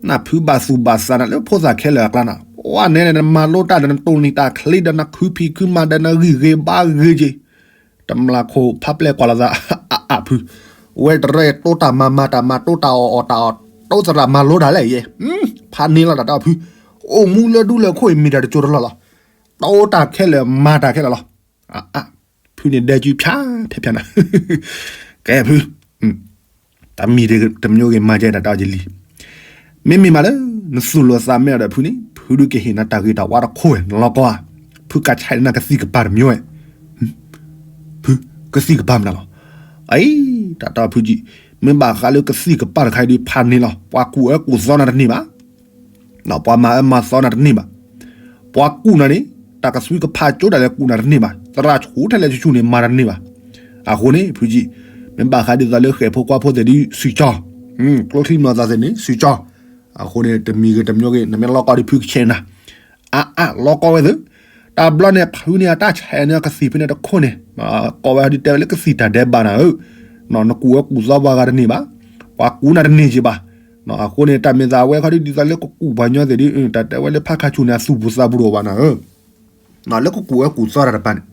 နဖုဘၣ်သူၣ်ဘၣ်သးနၤလၢဖိသၣ်ခဲလၢာ်အကျါနၤ, ပှၤနဲန့ၣ်နမၤလိတၢ်ဒီးနတိၢ်နီၣ်တၢ်ချံဒီးနခုဖံးခုမၤဒီးနဂံၢ်ဂ့ၤဘါဂ့ၤက့ၤ, တမျာ်ခိၣ်ဖးပျဲၢ်ကွၢ်လိာ်သး, အဖု, ဝဲတရၢတိတၢ်မၤမၤတၢ်မၤတိတၢ်အီၣ်အီၣ်တၢ်အီၣ်, တိသရၣ်မၤလိတၢ်လဲၣ်ယဲ, ဖးန့ၢ်လီၤတၢ်တီဖု, အိၣ်မူလၢဒူလၢခိၣ်အံၤမ့ၢ်တၢ်တကၠိတလီၢ်လီၤ, တိတၢ်ခဲလၢာ်မၤတၢ်ခဲလၢာ်လီၤ. ဖုန့ၣ်ဒဲကၠူဖၠါဖဲဖၠါနၤ, ကဲဖု, တမံၤတမံၤဂ့ၤမၤကဲတၢ်တၢ်ကလံၤ, မ့မ့ၢ်မးလၢ နသူၣ်လိာ်သးမဲအီၤဒီးဖုန့ၣ် ဖုဒုကဟ့ၣ်နၤတၢ်ဂ့ၤတၢ်ဝါတခိၣ်ဝဲ နလီၤကီဧါ, ဖုကဆဲးနၤကသံၣ်ကပၤတမံၤဝဲ ဖု, ကသံၣ်ကပၤမနုၤလီၤ. အံၤ, တၢ်တီဖုကံ, မ့ၢ်ဘၣ်ဃးလၢကသံၣ်ကပၤတခါအံၤဒုးဖးန့ၢ်လီၤ, ပှၤကူၣ်အၢကူၣ်သီနၤတန့ၢ်ဘၣ်, ပှၤမၤအၢမၤသီနၤတန့ၢ်ဘၣ်, ပှၤကူၣ်နၤန့ၣ်, တၢ်ကသွံကဖးကၠိတၢ်လဲၤကူၣ်နၤတန့ၢ်ဘၣ်, သရၣ်ဆူၣ်ထဲလဲၣ်ဆူၣ်ဆူၣ်န့ၣ်မၤတန့ၢ်ဘၣ်. အဃိန့ၣ် ဖုကံ, မ့ၢ်ဘၣ်ဃးဒ်သိးလၢဃဲၣ်ဖိခွါဖိသ့ၣ်ဒုး စံၣ်ကၠီ, ကျိချံမျိာ်သၣ်သ့ၣ်န့ၣ် စံၣ်ကၠီ, အဃိန့ၣ် တမံၤဂ့ၤတမံၤဂ့ၤ နမ့ၢ်လီၤကီဒုးဖုကဆဲးနၤ အါအါ လီၤကီဝဲသု, တဘျီန့ၣ် ဖုန့ၣ်အတၢ်ဆဲးန့ၣ်ကသံၣ်ဖဲန့ၣ်တခိၣ်န့ၣ်, ကိးဝဲဒုးတဲဝဲလၢကသံၣ်တၢ်ဒဲးဘးနၤဧၢ, နကူၣ်ဝဲကူၣ်သီပှၤဂၤတန့ၢ်ဘၣ်, ပှၤကူၣ်နၤတန့ၢ်က့ၤဘၣ်, အဃိန့ၣ် တၢ်မ့ၢ်သးဝဲခီဒုးဒ်သိးလၢကကူၣ်ပှၤညီသ့ၣ်ဒုး တၢ်တဲဝဲလၢဖးခါဆူၣ်န့ၣ် အသူၣ်ပူၤသးပူၤတအိၣ်ဘၣ်နၤဧၢ, လၢကကူၣ်ဝဲကူၣ်သီတၢ်တပၤန့ၣ်,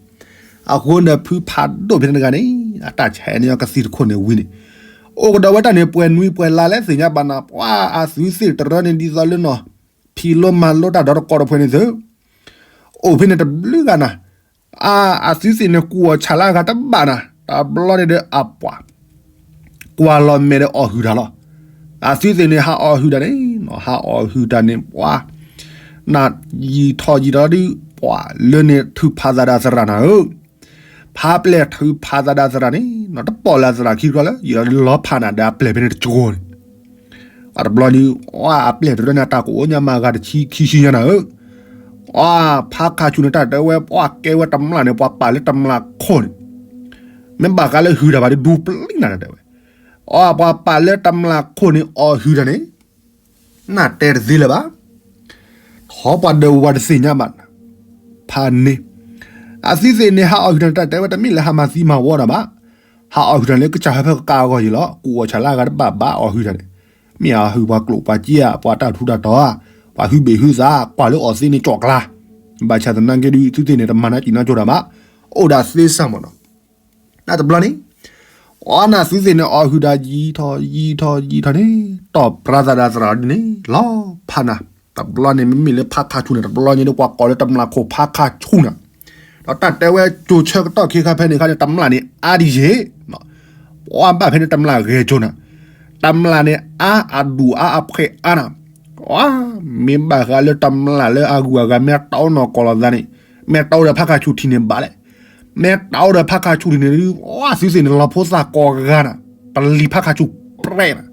အဃိန့ၣ်ဖုဖးဒိၣ်ဖဲန့ၣ်တဂၤန့ၣ် အတၢ်ဆဲးန့ၣ်ကသံၣ်တခိၣ်န့ၣ်ဝံၤန့ၣ်, အိၣ်ကဒီးဝဲတၢ်န့ၣ် ပှဲၤနွံပှဲၤလါလဲၣ်သ့ၣ်ညါဘၣ်နၤ ပှၤအသုသ့ၣ်တရၢန့ၣ်ဒ်သိးလၢနီၤ ဖံးလိမၤလိတၢ်ဒီတကီတဖှဲန့ၣ်သု, အိၣ်ဖဲန့ၣ်တဘျုးဂၤနၤ, အသုသ့ၣ်န့ၣ်ကူၣ်အီၣ်ဆၣ်လၢအဂၤတဘၣ်နၤ, တဘျီန့ၣ်ဒီးအပှၤ ကွၢ်လီၤမဲာ်ဒီးအီၣ်ဟုၣ်တၢ်လီၤ, အသုသ့ၣ်န့ၣ်ဟးအီၣ်ဟုၣ်တၢ်န့ၣ်, ဟးအီၣ်ဟုၣ်တၢ်န့ၣ် ပှၤ နယံာ်ထီၣ်ယံာ်ထီၣ်ဒုး ပှၤလၢန့ၣ်ထုးဖးသးဒီးသရၣ်နၤဧၢ, ဖးပျဲၢ်ထုးဖးသးဒီးသရၣ်န့ၣ် တပိာ်လၢသရၣ်ခံတခီလၢ ယံာ်လီၤလီၤဖးနၤဒီးအပျဲၢ်ဖဲန့ၣ်တကၠိန့ၣ်, အတဘျီန့ၣ် အပျဲၢ်တရၢန့ၣ် အတၢ်ကအိၣ်ညါမးဂၤတဆံခံဆံညါနၤဧၢ, အဖးခါဆူၣ်န့ၣ် တၢ်တဲဝဲ ပှၤကဲဝဲတမျာ်န့ၣ် ပှၤပာ်လၢတမျာ်ခိၣ်န့ၣ်, မ့ၢ်ဘၣ်ဃးလၢဟုၣ်တၢ်ဘၣ်ဒုးဒူပျံၤနၤတဲဝဲ, အပှၤပာ်လၢတမျာ်ခိၣ်န့ၣ် အီၣ်ဟုၣ်တၢ်န့ၣ် နတဲတသ့လၢၤဘၣ်, ထီပှၤဒၢးဝဲတသ့ၣ်ညါဘၣ်, ဖးန့ၣ်, အသုသ့ၣ်န့ၣ် ဟးအီၣ်ဟုၣ်တၢ်န့ၣ် တၢ်တဲဝဲတမ့ၢ်လၢဟးမၤသံမၤဝီတၢ်ဘၣ်, ဟးအီၣ်ဟုၣ်တၢ်လၢကစၢ်ဟၢဖၢကကါအဂီၢ်ယံၤလီၤ, ကူၣ်အီၣ်ဆၣ်လၢအဂၤတဘၣ်ဘၣ်အီၣ်ဟုၣ်တၢ်န့ၣ်, မ့ၢ်အီၣ်ဟုၣ်ပှၤကျိာ်ပှၤစ့ဧါ, ပှၤတၢ်ထူးတၢ်တီၤဧါ, ပှၤဟုၣ်ဘ့ၣ်ဟုၣ်သး ကွၢ်လၢအီၣ်သ့န့ၣ်ကၠီၣ်ကျါ, ဘၣ်ဆၣ်သနာ်က့ဒုး သုသ့ၣ်န့ၣ် တမၤနၢၤကံၣ်နီကၠိတၢ်ဘၣ်, အိၣ်ဒၣ်သ့စၢ်မ့ၢ်နီၤ တဘျီန့ၣ်, အီနသုသ့ၣ်န့ၣ် အီၣ်ဟုၣ်တၢ်ယံာ်ထီၣ်ယံာ်ထီၣ်ယံာ်ထီၣ်န့ၣ်, တီၢ်ပြၤသးဒီးသရၣ်ဒုန့ၣ် လီၤဖးနၤ, တဘျီန့ၣ် မ့မ့ၢ်လၢဖးခါဆူၣ်န့ၣ် တဘျီန့ၣ်ဒီး ပှၤကိးလၢတမျာ်ခိၣ်ဖးခါဆူၣ်နၤ, ဒီးတၢ်တဲဝဲကၠိဆၢကတီၢ်ခ့ခါဖဲန့ၣ်ခါန့ၣ် တမျာ်န့ၣ်အါဒံးယ့ၣ်, ပှၤဘၣ်ဖဲန့ၣ်တမျာ်ဂဲၤကၠိနၤ, တမျာ်န့ၣ်အါအဒူၣ်အါအဖှဲးအါနၤ, မ့ၢ်ဘၣ်ဃးလၢတမျာ်လၢအဂုၤအဂၤမ့ၢ်တအိၣ်နီၢ်ကီၢ်လီၤသးန့ၣ်, မ့ၢ်တအိၣ်ဒီးဖးခါဆူၣ်ထံၣ်န့ၣ်ဘၣ်လဲၣ်, မ့ၢ်တအိၣ်ဒီးဖးခါဆူၣ်ထံၣ်န့ၣ်ဒုး သုသ့ၣ်န့ၣ် လီၤဖိသၣ်ကိးဂၤနၤ, ပလံၤဖးခါဆူၣ်ပြဲနၤ,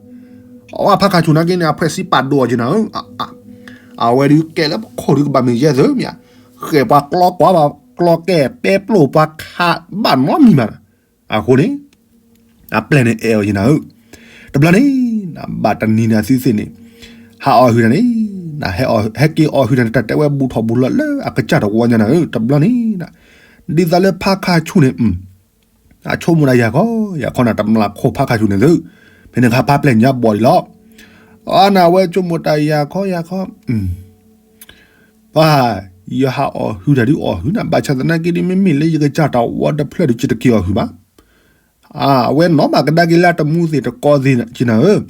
အဝဲဖးခါဆူၣ်နာ်က့န့ၣ် အဖှဲးစံးပာ်ဒိၣ်အီၤက့နၤဧၢ, အဝဲဒုးကဲလၢပခိၣ်ဒုးကဘၣ်မ့ၢ်ယဲၢ်သုမ့ၢ်ဧါ, ဃဲၣ်ပှၤကျီကွၢ်ဘၣ်ကျီကဲၣ်တဲပျိၢ်ပှၤခးဘၣ်နီတမံၤမး, အဃိန့ၣ် အပျဲၢ်န့ၣ်အဲၣ်အီၤယံၤနၤဧၢ, တဘျီန့ၣ် နဘၣ်တနံၤန့ၣ်သုသ့ၣ်န့ၣ်, ဟးအီၣ်ဟုၣ်တၢ်န့ၣ်, နဟဲက့ၤအီၣ်ဟုၣ်တၢ်န့ၣ် တၢ်တဲဝဲဘူးထီၣ်ဘူးလီၤလၢအကစၢ်တဝီညါနၤဧၢ, တဘျီန့ၣ်, ဒ်သိးလၢဖးခါဆူၣ်န့ၣ်, အဆိကမိၣ်ဒၣ်ယၤခီ, ယၤခီနၤတမျာ်ခိၣ်ဖးခါဆူၣ်န့ၣ်သု, ဖဲန့ၣ်ခါဖးပျဲၢ်ညါဘီၣ်ဒံးလီၤ, အနဝဲဆိကမိၣ်တၢ်ယၤခီယၤခီ ပှၤ, ယဟးအီၣ်ဟုၣ်တၢ်ဒုးအီၣ်ဟုၣ်နၤ ဘၣ်ဆၣ်သနာ်က့ဒုး မ့မ့ၢ်လၢယကစၢ်တဝီတဖျၢၣ်ဒုး ယတက့ၤအီၣ်ဟုၣ်ဘၣ်, အဝဲနီၢ်ဘၣ်ကဒါက့ၤလၢတမူသ့ၣ်တကီသ့ၣ်က့နၤဧၢ,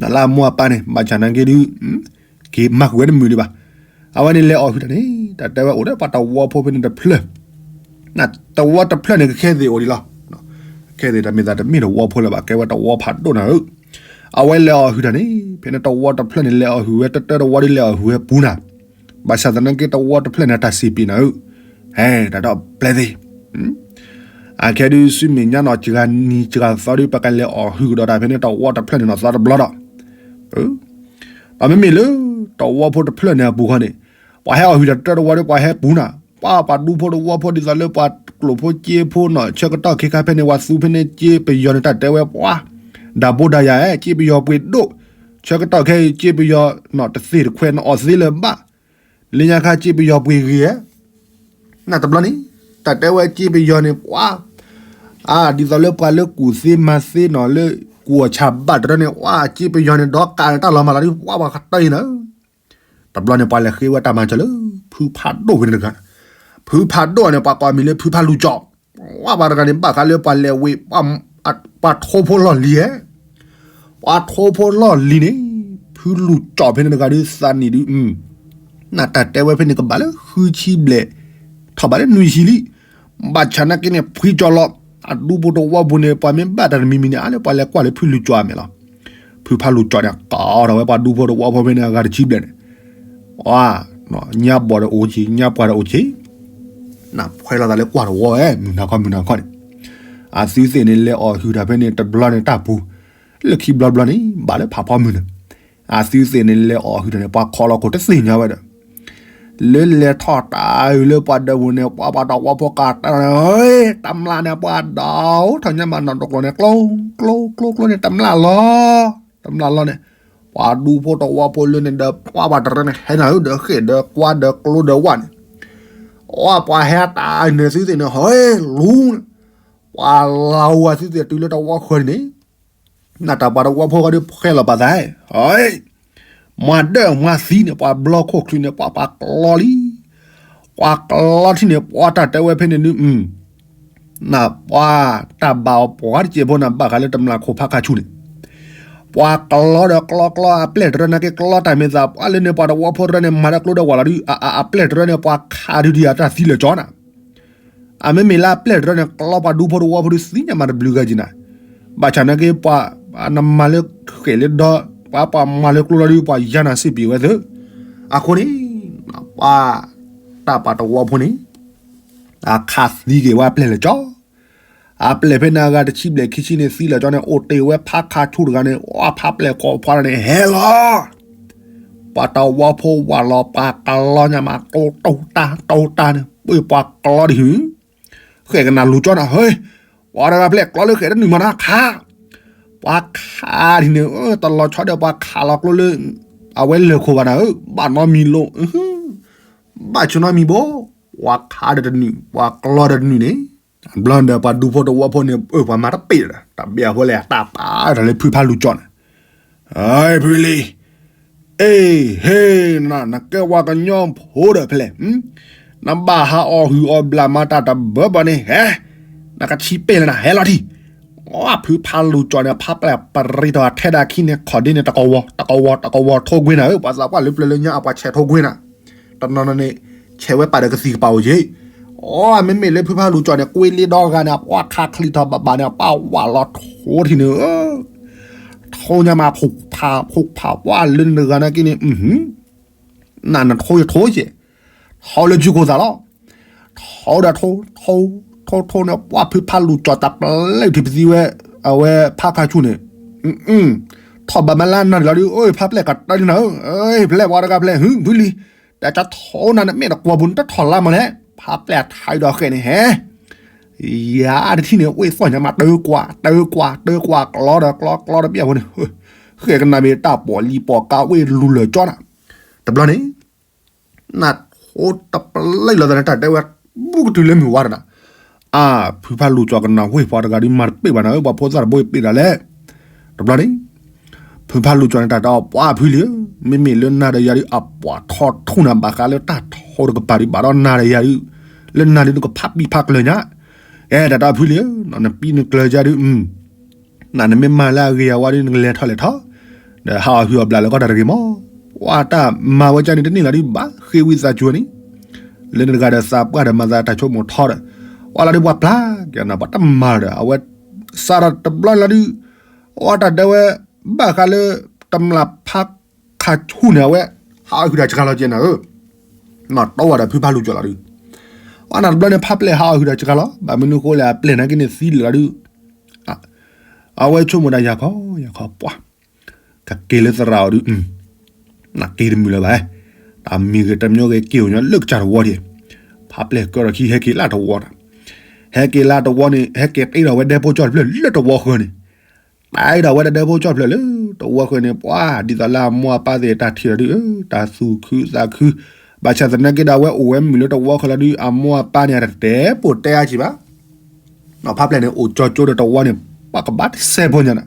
နလၢအမိၢ်အပၢ်န့ၣ် ဘၣ်ဆၣ်သနာ်က့ဒုး, က့ၤမၤဃုာ်ဝဲတမုာ်ဒံးဘၣ်, အဝဲန့ၣ်လဲၤအီၣ်ဟုၣ်တၢ်န့ၣ်, တၢ်တဲဝဲအိၣ်ဒီးပှၤတဝီဖိဖဲန့ၣ်တဖျၢၣ် တဝီတဖျၢၣ်န့ၣ် ကခဲသ့ၣ်အိၣ်ဒံးလီၤ, ကခဲသ့ၣ်တမ့ၢ်သးတမ့ၢ်တဝီဖိလၢၤဘၣ် ကဲဝဲတဝီဖးဒိၣ်နၤဧၢ, အဝဲလဲၤအီၣ်ဟုၣ်တၢ်န့ၣ်, ဖဲန့ၣ်တဝီတဖျၢၣ်န့ၣ် လဲၤအီၣ်ဟုၣ်ဝဲတၢတၢတဝီဒုးလဲၤအီၣ်ဟုၣ်ဝဲပူၤနၤ, ဘၣ်ဆၣ်သနာ်က့တဝီတဖျၢၣ်န့ၣ် တၢ်စံးပ့ၤနၤဧၢ, ဟဲ တၢ်ဒီးပျဲသ့ၣ် အခဲဒုးဆူမဲာ်ညါနီၢ်စှၤနံၤစှၤသီဒုး ပကလဲၤအီၣ်ဟုၣ်ကဒီးတၢ်ဖဲန့ၣ်တဝီတဖျၢၣ်န့ၣ်နီၢ်သီတဘျီဒီး, ဒီးမ့မ့ၢ်လၢ တဝီဖိတဖျၢၣ်န့ၣ်အပူၤဃီန့ၣ်, ပှၤဟဲအီၣ်ဟုၣ်တၢ်တၢတဝီဒီး ပှၤဟဲပူၤနၤ, ပှၤပှၤဒူဖိတဝီဖိဒ်သိးလၢပှၤကျိာ်ဖိစ့ဖိနီၤ ဆၢကတီၢ်ခ့ခါဖဲန့ၣ် ပှၤသူဖဲန့ၣ်စ့ပယီၤန့ၣ် တၢ်တဲဝဲပှၤ ဒၣ်ဘိဒၣ်ယၤဧ စ့ပယီၤပှ့ၤဒိၣ်, ဆၢကတီၢ်ခဲအံၤ စ့ပယီၤနီၤ တသ့ၣ်တခွဲး နအီၣ်သ့လၢၤဘၣ်, လၢညါခါစ့ပယီၤပှ့ၤဂ့ၤဧ နတဘျီန့ၣ် တၢ်တဲဝဲစ့ပယီၤန့ၣ် ပှၤ အါ ဒ်သိးလၢပှၤလၢကူၣ်သ့မၤသ့နီၤ လၢကူၣ်အီၣ်ဆၣ်ဘၣ်တရၢန့ၣ် ပှၤစ့ပယီၤန့ၣ် ဒီးကးတၢ်လီၤမၢ်လီၤဒ် ပှၤပှၤကတၢၢ်အံၤနၤ, တဘျီန့ၣ် ပှၤလဲၤဃ့ဝဲတၢ်မၤစၢၤလၢ ဖုဖးဒိၣ်ဖဲန့ၣ်တဂၤ, ဖုဖးဒိၣ်န့ၣ် ပှၤကိးအမံၤလၢဖုဖးလူၤကၠီၣ်, ပှၤတဂၤန့ၣ် ဘၣ်ဃးလၢပှၤလဲၤဝ့ၤ ပှၤထိဖိလီၢ်လံၤဧ ပှၤထိဖိလီၢ်လံၤန့ၣ် ဖုလူၤကၠီၣ်ဖဲန့ၣ်တဂၤဒုးသးနံၣ်ဒုး နတၢ်တဲဝဲဖဲန့ၣ်ကဘၣ်လၢဃုဆံဘျဲၣ် ထီၣ်ဘးလၢနွံဆံလံ, ဘၣ်ဆၣ်နာ်က့န့ၣ် ဖှံကၠီၣ်လီၤ, အဒူဖိတဝီဖိန့ၣ် ပှၤမ့ၢ်ဘၣ်တၢ်တမံၤမံၤန့ၣ် အါလၢပှၤလဲၤကွၢ်လၢဖုလူၤကၠီၣ်အမဲာ်လီၤ, ဖုဖးလူၤကၠီၣ်န့ၣ် ကိးထီၣ်ဝဲပှၤဒူဖိတဝီဖိဖဲန့ၣ် အဂၤတဆံဘျဲၣ်န့ၣ် ညါဘီၣ်ဒီးအိၣ်ဆံး ညါပှၢ်ဒီးအိၣ်ဆံး, နဖှဲလီၤသးလၢကွၢ်တဝီဧဲ မုၢ်နၤခီမုၢ်နၤခီန့ၣ်, အသုသ့ၣ်န့ၣ် လဲၤအီၣ်ဟုၣ်တၢ်ဖဲန့ၣ် တဘျီန့ၣ်တၢ်ပူၤ, လၢခံဘျီဘျီန့ၣ် ဘၣ်လၢဖးဖီမုၢ်နၤ, အသုသ့ၣ်န့ၣ် လဲၤအီၣ်ဟုၣ်တၢ်န့ၣ် ပှၤခိးလီၤခိၣ်တသ့ၣ်ညါဝဲဒီး လၢလဲၤထီၣ်တၢ်အုးလၢပှၤဒၢးပူၤန့ၣ် ပှၤပှၤတဝီဖိကးတၢ်န့ၣ် တမျၢ်န့ၣ် ပှၤဒိးထီၣ်ညါမးနီၢ်တကျိၤန့ၣ် ကျိ ကျိ ကျိ ကျိန့ၣ် တမျၢ်လီၤ, တမျၢ်လီၤန့ၣ်, ပှၤဒူဖိတဝီဖိလၢန့ၣ်ဒီး ပှၤပှၤတရၢန့ၣ် ဟဲနၤဧၢ ဒီးဃဲၣ်ဒီးကွါဒီးကျိဒီးဝၣ်န့ၣ်, အပှၤဟဲတၢ်အုးန့ၣ်သုသ့ၣ်န့ၣ် ဟဲလူၤ, ပှၤလီၤဝဲသုသ့ၣ်တုၤလၢတဝီဃၢၤန့ၣ် နတၢ်ပှၤတဝီဖိဂီၢ်ဒုးဖှဲလီၤပာ်သး, မၤဒၢၣ်မၤသံန့ၣ် ပှၤဘျီခိၣ်ချံန့ၣ် ပှၤပှၤကျီလံ, ပှၤကျီထံၣ်န့ၣ် ပှၤတၢ်တဲဝဲဖဲန့ၣ်ဒုး, နပှၤတၢ်ဘၣ်အီၤပှၤတစဲးဖိန့ၣ် ဘၣ်ဃးလၢတမျၢ်ခိၣ်ဖးခါဆူၣ်န့ၣ်, ပှၤကျီဒီးကျီကျီအပျဲၢ်တရၢနာ်က့ကျီတၢ်မဲာ်သး ပှၤလၢန့ၣ်ပှၤတဝီဖိတရၢန့ၣ် မၤဒီးကျိဒီးဝၣ်လီၤဒုး အပျဲၢ်တရၢန့ၣ် ပှၤခးဒုးဒံးအတၢ်သံလၢာ်ကၠီနၤ အမ့မ့ၢ်လၢအပျဲၢ်တရၢန့ၣ် ကျီပှၤဒူဖိတဝီဖိဒုးသံညါမးတဘျုးဂၤက့ၤနၤ, ဘၣ်ဆၣ်နာ်က့ပှၤ နမၤလၢဃဲၣ်လၢဒီ ပှၤပှၤမၤလၢကျိလီၤဒုး ပှၤယါနၤစ့ၢ်ပံၤဝဲသ့ၣ်, အဃိန့ၣ် ပှၤတၢ်ပှၤတဝီဖိန့ၣ် အခးသံက့ၤဝဲအပျဲၢ်လၢာ်ကၠီ, အပျဲၢ်ဖဲန့ၣ်အဂၤတဆံဘျဲၣ်ခံဆံန့ၣ်သံလၢာ်ကၠီန့ၣ် အိၣ်တ့ၢ်ဝဲဖးခါဆူၣ်တဂၤန့ၣ် အဖးပျဲၢ်ကိးဖီန့ၣ် ဟဲလီၤ ပှၤတဝီဖိဝၢ်လီၤ ပှၤကလီညါမး တိတိတၢ်တိတၢ်န့ၣ် ပှၤကလီဒ်ဟုၣ်, ဃဲၣ်ကနၣ်လူၤကၠီနၤ ဟဲ, ပှၤတဂၤဖျဲၣ်ကျီလၢဃဲၣ်တနုာ်မးနၤခါ, ပှၤခးဒ်န့ၣ် တလီၤဆီဒီးပှၤခးလီၤကျိလၢ အဝဲလၢၢ်ခိၣ်ဘၣ်နၤဧၢ, ဘၣ်နီတမံၤလိာ်, ဘၣ်ဆိနီတမံၤဘိ, ပှၤခးဒီးတနုာ် ပှၤကျီဒီးတနုာ်န့ၣ် ဘျီဒီးပှၤဒူဖိတဝီဖိန့ၣ် ပှၤမၤတပ့ၢ်ဒီး တၢ်ဘၣ်အဃိလဲၣ် တၢ်ပာ်ဒီးလၢဖုဖးလူၤကၠီန့ၣ်, ဖုလံၤ, အ့ ဟ့ၣ်နၤ နကဲဝဲကညီဖိဒီးဖဲလဲၣ်, နဘၣ်ဟးအီၣ်ဟုၣ်အီၣ်ဘျၣ်မၤတၢ်တဘၢဘၢန့ၣ် ဟဲ, နကဆံးပ့ၢ်လၢနၤ ဟဲလီၤထံၣ်, အဖုဖးလူၤကၠီန့ၣ် ဖးပျဲၢ်ပရံးထီၣ်ထဲဒၣ်ခံန့ၣ် ခီၣ်ဒ့န့ၣ် တကဝီၤ တကဝီၤ တကဝီၤထိကွ့နၤဧၢ, ပှၤသးပှၢ်လၢပျၢၤလၢညါအပှၤဆဲးထိကွ့နၤ, တနီၤနီၤန့ၣ် ဆဲးဝဲပာ်ဒီးကသံၣ်ကပၤအိၣ်က့ၤ, အမ့မ့ၢ်လၢဖုဖးလူၤကၠီန့ၣ် ကွ့လ့ဒီဂၤန့ၣ် ပှၤခးချံထီၣ်ဘၣ်ဘၣ်န့ၣ် ပှၤဝၢ်လီၤထိထံၣ်န့ၣ် ထိညါမး ဖိးဖး ဖိးဖး ပှၤလၢနတဂၤနာ်က့န့ၣ်, နနထိယထိကဲ, ထိလၢစုခိၣ်သးလီၤ, ထိဒီးထိ, ထိ, ထိ, ထိန့ၣ် ပှၤဖုဖးလူၤကၠီတၢ်ပျဲၢ်ထံၣ်ပသံဝဲ, အဝဲဖးခါဆူၣ်န့ၣ်, ထီၣ်ဘၣ်မးလၢနၤလီၤဒုး အိၣ်ဖးပျဲၢ်ကတၢၢ်ဒုးနၤဧၢ, ဖဲလဲၣ်ပှၤတဂၤဖဲလဲၣ် ဟုၣ်ဖုလံၤ, တၢ်ကထိနၤန့ၣ် မ့ၢ်တကွီၤပူၤန့ၣ် တထီၣ်လါမးလဲၣ်, ဖးပျဲၢ်ထါအံၤဒီးဃဲၣ်န့ၣ်ဟဲ ယၤတထံၣ်န့ၣ် ဝ့ၢ်သီၣ်ညါမး တၢကွၢ် တၢကွၢ် တၢကွၢ် ကျီဒီးကျီ ကျီဒီးပျဲၢ်ဖိန့ၣ်, ဃဲၣ်ကနၣ်ဘၣ်တၢ်ပိာ်လံပိာ်ကါဝ့ၢ်လူၤလၢာ်ကၠီနၤ, တဘျီန့ၣ်, နထိတပျဲၢ်လီၤသးန့ၣ် တၢ်တဲဝဲ, ဘူးကတုၤလၢမုၢ်ဝါတနၤ, အါ ဖုဖးလူၤကၠီကနၣ်ဝ့ၢ်ပှၤတဂၤဒုးမၤတပ့ၢ်ဘၣ်နၤဧၢ, ပှၤဖိသၣ်တဘိအံၤပ့ၢ်တၢ်လဲၣ်, တဘျီန့ၣ် ဖုဖးလူၤကၠီန့ၣ် တၢ်တဲအီၤ ပှၤဖုလံၤဧၢ, မ့မ့ၢ်လၢနၤဒီးယၤဒုး အပှၤထီထူၣ်နၤဘၣ်ဃးလၢတၢ်ထိတကပၤဒုး ဘၣ်ဒီးနၤဒီးယၤဒုး, လၢနၤဒုးနကဖးပံာ်ဖးကျၢၤညါ, ကဲတၢ်တဲအီၤဖုလံၤဧၢ, နပံာ်နကျၢၤယၤဒုး, နနမ့ၢ်မၤလၢအဂ့ၤအဝါဒုး နကလဲၤထီၣ်လဲၤထီၣ်, ဒီးဟးအီၣ်ဟုၣ်အီၣ်ဘျၣ်လၢကီၢ်တၢ်တဂ့ၤမး, ပှၤတၢ်မၤဝဲကၢ်န့ၣ်တန့ၢ်လီၤဒုးဘၣ် ဃ့ဝံသးစူၤန့ၣ်, လၢနတဂၤဒီးသးပှၢ်ဒီးမၤသးတၢ်ဆိကမိၣ်ထီဒီး, ပှၤလီၤဒုးပှၤပျၢ်, ကဲနၤပှၤတမၤဒီး အဝဲ စးထီၣ်တဘျီလီၤဒုး, အဝဲတၢ်တဲဝဲ, ဘၣ်ဃးလၢ တမျၢ်ဖးခးဆူၣ်န့ၣ် အဝဲ ဟးအီၣ်ဟုၣ်တၢ်စှၤလီၤကဲနၤဧၢ, နတီဝဲဒီးဖုဖးလူၤကၠီလီၤဒုး, အဝဲန့ၣ်တဘျီန့ၣ် ဖးပျဲၢ်ဟးအီၣ်ဟုၣ်တၢ်စှၤလီၤ, ဘၣ်မနုၤဃိလဲၣ် အပျဲၢ်နာ်က့န့ၣ်သံလၢာ်လီၤဒုး, အဝဲဆိကမိၣ်ဒၣ်ယၤခီ ယၤခီပှၤ ကက့ၤလၢသရၣ်အီၤဒုး, နက့ၤတမုာ်လၢၤဘၣ်, တၢ်မံၤဂ့ၤတမံၤဂ့ၤက့ၤအိၣ်ညီလၢကစၢ်တဝီဒံး, ဖးပျဲၢ်ကၢထီၣ်ခံဟဲက့ၤလၢတဝီနၤ, ဟဲက့ၤလၢတဝီန့ၣ် ဟဲက့ၤတ့ထီၣ်ဝဲဒဲဖိကၠီတဖျၢၣ်လၢတဝီဃၢၤန့ၣ်, တ့ထီၣ်ဝဲဒဲဖိကၠီတဖျၢၣ်လၢတဝီဃၢၤန့ၣ် ပှၤဒ်သိးလၢအမိၢ်အပၢ်သ့ၣ်တၢ်ထံၣ်လီၤဒုး တၢ်သူၣ်ခုသးခု, ဘၣ်ဆၣ်သနာ်က့ဒီးအဝဲအိၣ်ဝဲမုာ်လၢတဝီဃၢၤလီၤဒုး အမိၢ်အပၢ်န့ၣ် တတဲပိာ်တဲအါက့ၤဘၣ် ဖးပျဲၢ်န့ၣ် အိၣ်ကၠီကၠိဒီးတဝီန့ၣ် ပှၤကဘၣ်တစဲးဖိညါနၤ,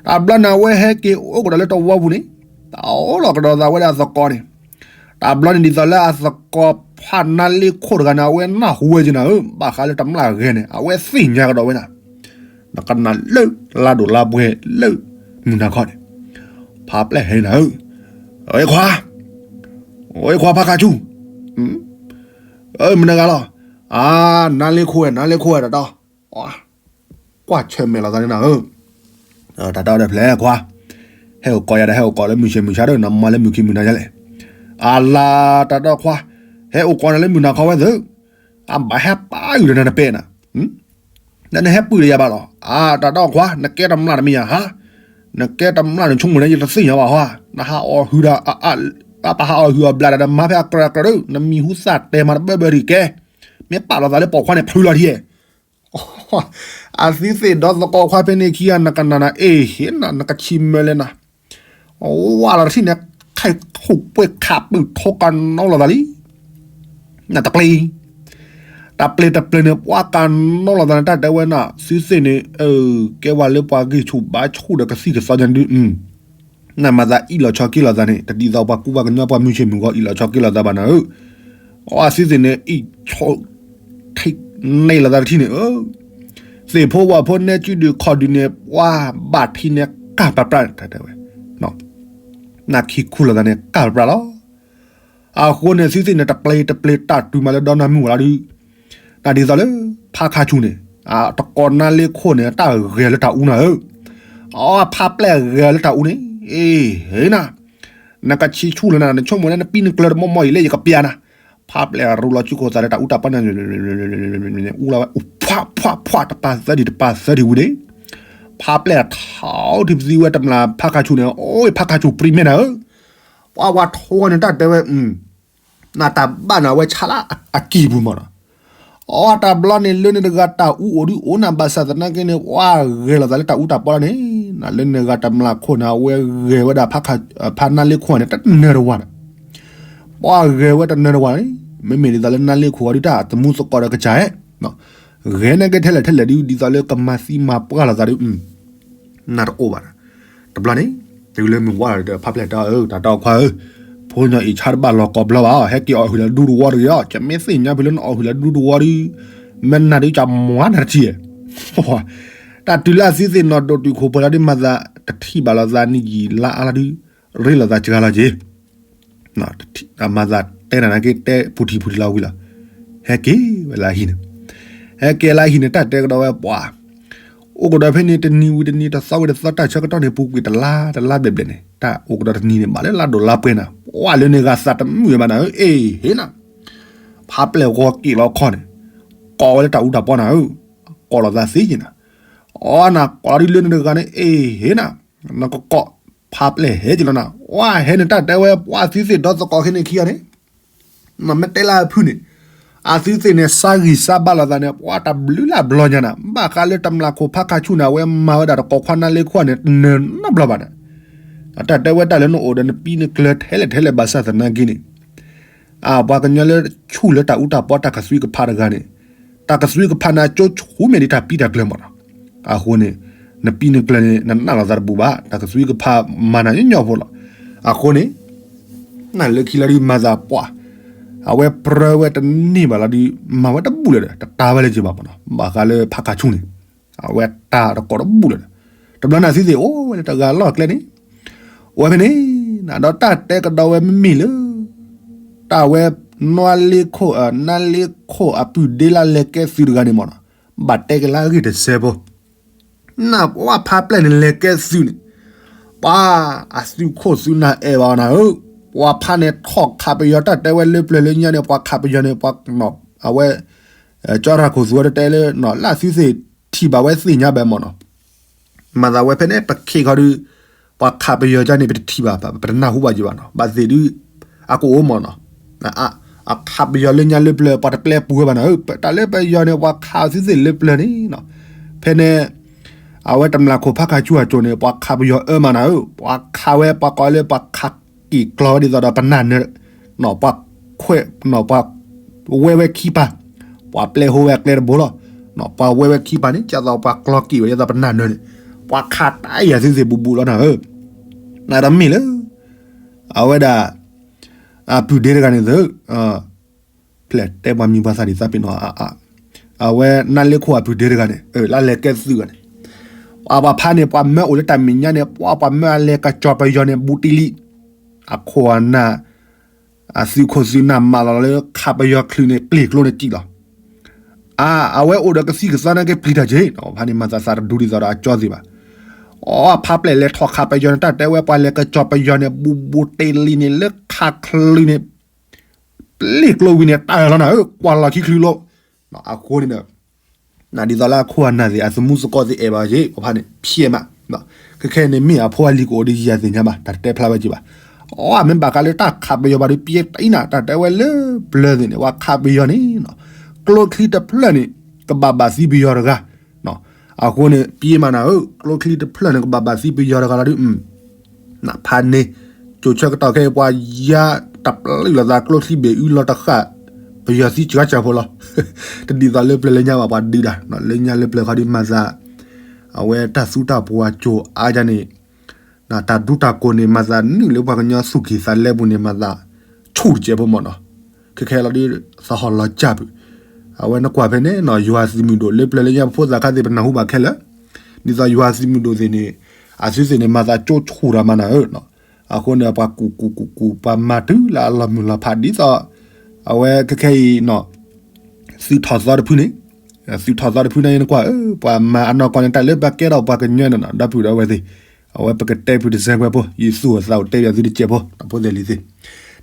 တဘျီန့ၣ် အဝဲဟဲက့ၤအိၣ်ကဒီးလၢတဝီပူၤန့ၣ်, တၢ်အိၣ်လီၤကဒီးသးဝဲဒၣ်သကိးန့ၣ်, တဘျီန့ၣ်ဒ်သိးလၢအသကိးဖးနါလ့ခိၣ်တဂၤန့ၣ် အဝဲနၢ်ဟူဝဲက့ၤနၤဧၢ, ဘၣ်ဃးလၢတမျၢ်ဂဲၤန့ၣ် အဝဲသ့ၣ်ညါကဒီးဝဲနၤ, နကနၣ်လၢလါဒိၣ်လါပှဲၤလၢမုၢ်နၤခီန့ၣ်, ဖးပျဲၢ်ဟဲနၤဧၢ, အခွါ, အခွါဖးခါဆူၣ် မနုၤဂၤလီၤ, အ နါလ့ခိၣ်ဝဲ နါလ့ခိၣ်ဝဲတတီ, ကွၢ်ဆၢၣ်မဲာ်လိာ်သးန့ၣ်နၤဧၢ, တၢ်တီဒီးဖျဲၣ်ခွါ, ဟဲအိၣ်ကိးယၤဒီး ဟဲအိၣ်ကိးလၢမုၢ်ဆ့ၣ်မုၢ်ဆါဒီး နမၤလၢမုၢ်ခံမုၢ်နၤယါလဲၣ်, အလၤတၢ်တီခွါ, ဟဲအိၣ်ကိးနၤလၢမုၢ်နၤခီဝဲသု, အဘၣ်ဟဲပာ်အုၣ်ဒီးနၤတပဲနၤ နနဟဲပုၢ်ဒီးယၤဘၣ်လီၤ, အတၢ်တီခွါ နကဲတမျၢ်တမံၤယၤဟါ, နကဲတမျၢ်နဆိကမိၣ်န့ၣ် ယတသ့ၣ်ညါဘၣ်ဟါ, နဟးအီၣ်ဟုၣ်ဒီး အပဟးအီၣ်ဟုၣ်အီၣ်ဘျးဒီး နမၤဖဲအကြၢးကြၢးဒီး နမံၤဟူသၣ်တဲမၤတဘၢဘၢဒံးကဲ, မ့ၢ်ပာ်လီၤသးလၢပိာ်ခွါန့ၣ် ဖုလီၤထံဧဲ, အသုသ့ၣ်ဒီသကိးခွါဖဲန့ၣ်ခံဂၤ နကနၣ်နၤ အ့ၣ်ဟ့ၣ်နၤ နကဆံးမၢလဲၣ်နၤ, ဝါလီၤတထံၣ်န့ၣ် ခဲခိၣ်ပှဲၤခးပၢၢ်ထိကနီလိာ်သးလံ နတပျ့ၤ, တၢ်ပျ့ၤတပျ့ၤန့ၣ် ပှၤကနီလိာ်သးန့ၣ် တၢ်တဲဝဲနၤ သုသ့ၣ်န့ၣ် ကဲဝဲလၢပှၤဂံၢ်ဆူၣ်ဘါဆူၣ်ဒီးကသံၣ်ကသီညါဒုး, နမၤသးအံၣ်လီၤဆီက့ၤလီၤသးန့ၣ် တဒ်သိးပှၤကူပှၤကညီပှၤမုၢ်ဆ့ၣ်မုၢ်ဂီၤအံၣ်လီၤဆီက့ၤလီၤသးဘၣ်နၤဧၢ, အသုသ့ၣ်န့ၣ် အံၣ်ဆီ ထံၣ်န့ၢ်လိာ်သးတထံၣ်န့ၣ် သ့ၣ်ဖိဝၣ်ဖိနဲကုဒုးခီၣ်ဒုးန့ၣ် ပှၤဘၣ်ထံန့ၣ်ကၢ်ပြးပြး တၢ်တဲဝဲ, နၢ်ခံခူလိာ်သးန့ၣ် ကၢ်ပြးပြးလီၤ. အဃိန့ၣ် သုသ့ၣ်န့ၣ် တပျ့ၤတပျ့ၤတၢ်တုၤမးလၢဒီနၢ်မုၢ်ဝဲလီၤဒုး, တၢ်ဒ်သိးလၢ ဖးခါဆူၣ်န့ၣ် တကိးနါလ့ခိၣ်န့ၣ် တၢ်ဂဲၤလၢတၢ်အူနၤဧၢ, အဖးပျဲၢ်ဂဲၤလၢတၢ်အူန့ၣ် အ့ၣ် ဟ့ၣ်နၤ နကဆံးဆူၣ်လၢနၤ နဆိကမိၣ်လၢနပံနကျၢၤတမီၢ်မီၢ်အံၤလၢယကပျးနၤ, ဖးပျဲၢ်ရူလီၤစုခိၣ်သးလၢတၢ်အူတၢ်ပီန့ၣ် အူလီၤဝဲ ဖှးဖှးဖှး တပၤသၢဒံးတပၤသၢဒံးဝံၤန့ၣ်, ဖးပျဲၢ်ထီၣ်ထံပသံဝဲတမျၢ်ဖးခါဆူၣ်န့ၣ် အိၣ်ဖးခါဆူၣ်ပြံမဲနၤဧၢ, ပှၤဝဲထိန့ၣ် တၢ်တဲဝဲ နတၢ်ဘၣ်နၤဝဲဆါလၢအကံၢ်ပူၤမးနီၤ, အတၢ်ဘျီန့ၣ် လၢန့ၣ်တဂၤတၢ်အူအိၣ်ဒုးအိၣ်နၤ ဘၣ်ဆၣ်သနာ်က့န့ၣ် ပှၤဂဲၤလိာ်သးလၢတၢ်အူတၢ်ပီန့ၣ်, လၢန့ၣ်တဂၤတမျၢ်ခိၣ်န့ၣ် အဝဲဂဲၤဝဲဒၣ် ဖးနါလ့ခိၣ်န့ၣ် တနၢၤတဝၢ်န့ၣ်, ပှၤဂဲၤဝဲတနၢၤတဝၢ်န့ၣ်, မ့မ့ၢ်ဒ်သိးလၢနါလ့ခိၣ်အီၤဒုး တၢ်သမူသကိးဒီးကစၢ်ဧဲ ဂဲၤန့ၢ်က့ၤထဲလဲၣ်ထဲလဲၣ်ဒုး ဒ်သိးလၢကမၤသံမၤပှၢ်လိာ်သးဒုး နၢ်တအိၣ်ဘၣ်, တဘျီန့ၣ် တုၤလၢမုၢ်ဝါလီၤဒီး ဖးပျဲၢ်တဲအီၤ တၢ်တီခွါဧၢ, ဖိညီအံၤဆါတဘၣ်လီၤကိးဘျီဘၣ်, ဟဲက့ၤအီၣ်ဟုၣ်လၢဒူတဝီတဂ့ၤအီၤ, ကမ့ၢ်သ့ၣ်ညါဖဲလၢနအီၣ်ဟုၣ်လၢဒူတဝီဒုး, မ့ၢ်နၤဒုးကမွၤနၤတထံၣ်ဧဲ, တၢ်တုၤလၢအသုသ့ၣ်နီၣ်ဒိၣ်တုာ်ခိၣ်ပှဲၤလီၤဒုး မၤသးတထံၣ်ဘၣ်လိာ်သးနံၣ်ယံာ်လါအါလီၤဒုး, ရ့လိာ်သးစှၤလီၤက့ၤ မၤသးတဲနၤနာ်က့ တဲဖူထံဖူထံလီၤဝံၤလီၤ, ဟဲက့ၤဝဲလၢအဟံၣ်န့ၣ်, ဟဲက့ၤလၢအဟံၣ်န့ၣ် တၢ်တဲကဒီးဝဲပှၤ, အိၣ်ကဒီးဖဲန့ၣ် တနံၤဝံၤတနံၤ တသီဝံၤတသီ တၢ်ဆၢကတီၢ်န့ၣ် ပူၤကွံာ်တလါ တလါဘျဲၣ်ဘျဲၣ်န့ၣ် တၢ်အိၣ်ကဒီးတနံၤန့ၣ် ဘၣ်လၢလါဒိၣ်လါပှဲၤနၤ, ပှၤလၢန့ၣ်ဂၤသးတမုာ်ဘၣ်နၤဧၢ, အ့ၣ် ဟ့ၣ်နၤ, ဖးပျဲၢ်ဂီၤက့ၤလီၤခီန့ၣ်, ကိးဝဲလၢတၢ်အူတၢ်ပီနၤဧၢ, ကိးလိာ်သးသ့က့ၤနၤ, အီနၤ ကိးလီၤဒုးလၢန့ၣ်တဂၤန့ၣ် အ့ၣ် ဟ့ၣ်နၤ, နကကိး ဖးပျဲၢ်ဟဲက့ၤလီၤနၤ, ဝဲဟဲန့ၣ် တၢ်တဲဝဲ ပှၤသုသ့ၣ်ဒီသကိးခဲန့ၣ်ခံဂၤန့ၣ်, မ့ၢ်တဲလၢအဖုၣ်န့ၣ်, အသုသ့ၣ်န့ၣ် စါဂံၢ်စါဘါလိာ်သးန့ၣ် ပှၤတဘျုးလၢ်ဘျီညါနၤ, ဘၣ်ဃးလၢတမျၢ်ခိၣ်ဖးခါဆူၣ်န့ၣ် အဝဲမၤဝဲဒၣ်တကိးခွါနါလ့ခိၣ်န့ၣ် တနၢၤနီတဘျီဘၣ်နၤ, တၢ်တဲဝဲတၢ်လၢနအိၣ်ဒီးနပံနကျၢၤထဲလဲၣ်ထဲလဲၣ် ဘၣ်ဆၣ်သနာ်က့န့ၣ် အပှၤကညီလၢဆူၣ်လၢတၢ်အူတၢ်ပီတၢ်ကသွံကဖးတဂၤန့ၣ်, တၢ်ကသွံကဖးန့ၣ် ကၠိဆူၣ်မဲာ်ဒ်တၢ်ပံတၢ်ကျၢၤမးနီၤ, အဃိန့ၣ် နပံနကျၢၤန့ၣ် နနာ်လိာ်သးတဘူၣ်ဘၣ်, တၢ်ကသွံကဖးမၤနၤညီညီဖိလီၤ, အဃိန့ၣ် နလၢခံလီၤဒုးမၤသးပှၢ်, အဝဲပြၢဝဲတန့ၢ်ဘၣ်လီၤဒုး မၤဝဲတဘူၣ်လၢၤဒီး တတၢ်ဝဲလၢက့ၤဘၣ်မးနီၤ, ဘၣ်ဃးလၢဖးခါဆူၣ်န့ၣ် အဝဲတၢ်တကိးတဘူၣ်လၢၤဒီး, တဘျီန့ၣ်သုသ့ၣ်အိၣ်ဝဲလၢတဂၤလီၢ်ကျဲန့ၣ် အိၣ်ဝဲဖဲန့ၣ် ဒီးတၢ်တဲကဒီးဝဲမ့မ့ၢ်လၢ တၢ်ဝဲ နါလ့ခိၣ် နါလ့ခိၣ်အပုၢ်ဒ့လၢလဲၤကဲသုးတဂၤန့ၣ်မးနီၤ, ဘၣ်တဲက့ၤလၢအဂ့ၢ်တစဲးဖိ, နၢ်ပှၤဖးပျဲၢ်န့ၣ်လဲၤကဲသုးန့ၣ်, ပှၤအသုးခိၣ်သုးနၢ်အဲၣ်ဘၣ်အီၤနၤဧၢ, ပှၤဖးန့ၣ်ထီၣ်ခးပယီၤတၢ်တဲဝဲလၢပျၢၤလၢညါန့ၣ် ပှၤခးပယီၤန့ၣ် ပှၤ အဝဲ ကၠီထၢ်ခိၣ်သူဝဲတတဲလၢ လၢသုသ့ၣ်ထံၣ်ဘၣ်ဝဲသ့ၣ်ညါဘၣ်မးနီၤ, မၤသးဝဲဖဲန့ၣ် ပခ့ခီဒုး ပှၤခးပယီၤကၢ်န့ၣ် ပတထံၣ်ဘၣ် ပတနၢ်ဟူဘၣ်က့ၤဘၣ်နီၤ, ဘၣ်သ့ၣ်ဒုး အကအိၣ်မးနီၤ. အခးပယီၤလၢညါလၢပျၢၤ ပှၤတပျဲပူၤဝဲဘၣ်နီၤဧၢ, တၢ်လၢပယီၤန့ၣ် ပှၤခးသုသ့ၣ်လၢပျၢၤန့ၣ်နီၤ. ဖဲန့ၣ် အဝဲတမျၢ်ခိၣ်ဖးခးဆူၣ်အစိၤန့ၣ် ပှၤခးပယီၤအၢမးနီၤဧၢ, ပှၤခးဝဲ ပှၤကိးလၢပှၤခးက့ၢ်ကျီဝဲဒ်သိးဒီးပနၢ်နၢၤ, ပှၤခွဲး ပှၤဝဲဝဲခံပၤ, ပှၤပျဲဟိဝဲအကျဲတဘိလီၤ. ပှၤဝဲဝဲခံပၤန့ၣ် ဒ်သိးပှၤကျီက့ၢ်ဝဲဒ်သိးပနၢ်နၢၤန့ၣ် ပှၤခးတၢ်ယၤသုသ့ၣ်ဘူးဘူးလီၤနီၤဧၢ. နတမ့ၢ်လၢ အဝဲဒၣ် အပုၢ်ဒ့တဂၤန့ၣ်သု, ဖျဲးတဲပှၤမံၤပှၤသၣ်ဒံးသးပ့ၤနီၣ်, အဝဲနါလ့ခိၣ်အပုၢ်ဒ့တဂၤန့ၣ် လၢလဲၤကဲသုးဂၤန့ၣ်, အပှၤဖးန့ၣ် ပှၤမၢအိၣ်လၢတၢ်မဲာ်ညါန့ၣ် ပှၤ ပှၤမၢအလဲၤကစီၤပယီၤန့ၣ် ဘူးတံၢ်လံ, အခိၣ်အနၢ် အသုးခိၣ်သုးနၢ်မၤလီၤလၢခးပယီၤချုးန့ၣ် ကျ့ၢ်ကျိန့ၣ်စံၣ်လီၤ. အ အဝဲအိၣ်ဒီးကသံၣ်ကသီနာ်က့ပျံၤတၢ်က့ၤ, ဖဲန့ၣ်မၤသးသးတဒူဒ်သိးဒီးအကၠီသ့ၣ်ဘၣ်. အဖးပျဲၢ်လဲၤထီၣ်ခးပယီၤန့ၣ် တၢ်တဲဝဲပှၤလဲၤကစီၤပယီၤန့ၣ် ဘူးဘူးတ့ၢ်လံန့ၣ် လၢခးချုးန့ၣ် ပျ့ၤကျိဝံၤန့ၣ် တၢ်လီၤနၤဧၢ ကွၢ်လီၤခံချုးလီၤ. အဃိန့ၣ်ဒီး ဒ်သိးလၢအခိၣ်အနၢ်သ့ၣ် အသမူသကိးသ့ၣ်အဲၣ်ဘၣ်က့ၤ အဖးန့ၣ် ဖျဲးမး. ခဲခဲန့ၣ်မ့ၢ်အဖိအလံၤကအိၣ်ဒီးယၤသ့ၣ်ညါဘၣ် တၢ်တတဲဖျါဝဲက့ၤဘၣ်. အမ့ၢ်ဘၣ်ဃးလၢတၢ်ခးပယီၤဘၣ်ဒီး ပျဲတအံၤနၤ တၢ်တဲဝဲလၢပျၢၤသ့ၣ်န့ၣ် ပှၤခးပယီၤန့ၣ် ကျိချံတဖျၢၣ်န့ၣ် ကဘၣ်ဘၣ်သံပယီၤတဂၤ. အဃိန့ၣ် ပျဲမးနၤဧၢ ကျိချံတဖျၢၣ်န့ၣ် ကဘၣ်ဘၣ်သံပယီၤတဂၤလီၤဒုး ဖးန့ၣ် ကၠိဆၢကတီၢ်ခဲအံၤပှၤယါတပျုာ်လိာ်သးကျိချံဘ့ၣ်အူလီၤတဃၣ် ပယီၤသံစှၤစၢ်ဖိလီၤ. တဒ်သိးလၢပျၢၤလၢညါဘၣ် ပှၤဒုးဒၣ် လၢညါလၢပျၢၤခီဒုးမၤသး အဝဲတၢ်သူတၢ်ပှီၤကိၤအါယါန့ၣ် တၢ်ဒူတၢ်ကိးန့ၣ် မၤသးနုာ်လၢပှၤကညီသူၣ်ကံၢ်သးလဲပူၤန့ၣ် မၤသးဆူၣ်တစဲးဖိမ့ၢ်နီၤ. ခဲခဲလီၤဒုး သဟီၣ်လီၤကၢ်ပူၤ အဝဲနကွၢ်ဖဲန့ၣ်နီၤ ယွၤသုးမုၢ်ဒိၣ်လၢပျၢၤလၢညါပဖိသၣ်ခါသ့ၣ် ပနၢ်ဟူဘၣ်ခဲလၢာ် ဒ်သိးယွၤသုးမုၢ်ဒိၣ်သ့ၣ်န့ၣ် အသုသ့ၣ်န့ၣ် မၤသးကၠိဆူၣ်တၢ်မၤနၤဧၢ. အဃိန့ၣ် ပှၤကူၣ်ကူၣ်ကူၣ်ကူၣ် ပှၤမၤတုၤလၢအလီၤမုၢ်လီၤဖးဒ်သိး အဝဲခဲခဲအံၤနီၤ သုးထီၣ်သီတဖုန့ၣ် သုးထီၣ်သီတဖုန့ၣ်နကွၢ်ဧၢ ပှၤမၤအနီၢ်ကီၢ်န့ၣ် တၢ်လၢပကဲထီၣ်ပှၤကညီန့ၣ်နီၤ ဒီပုၢ်ဒီဝဲၢ်သ့ၣ် အဝဲပကတဲဖုတစဲးကွဲးဖိ ယသူၣ်အိၣ်သးအိၣ်တဲဘၣ်သုတစဲးဖိ ဖိသ့ၣ်လံၤသ့ၣ်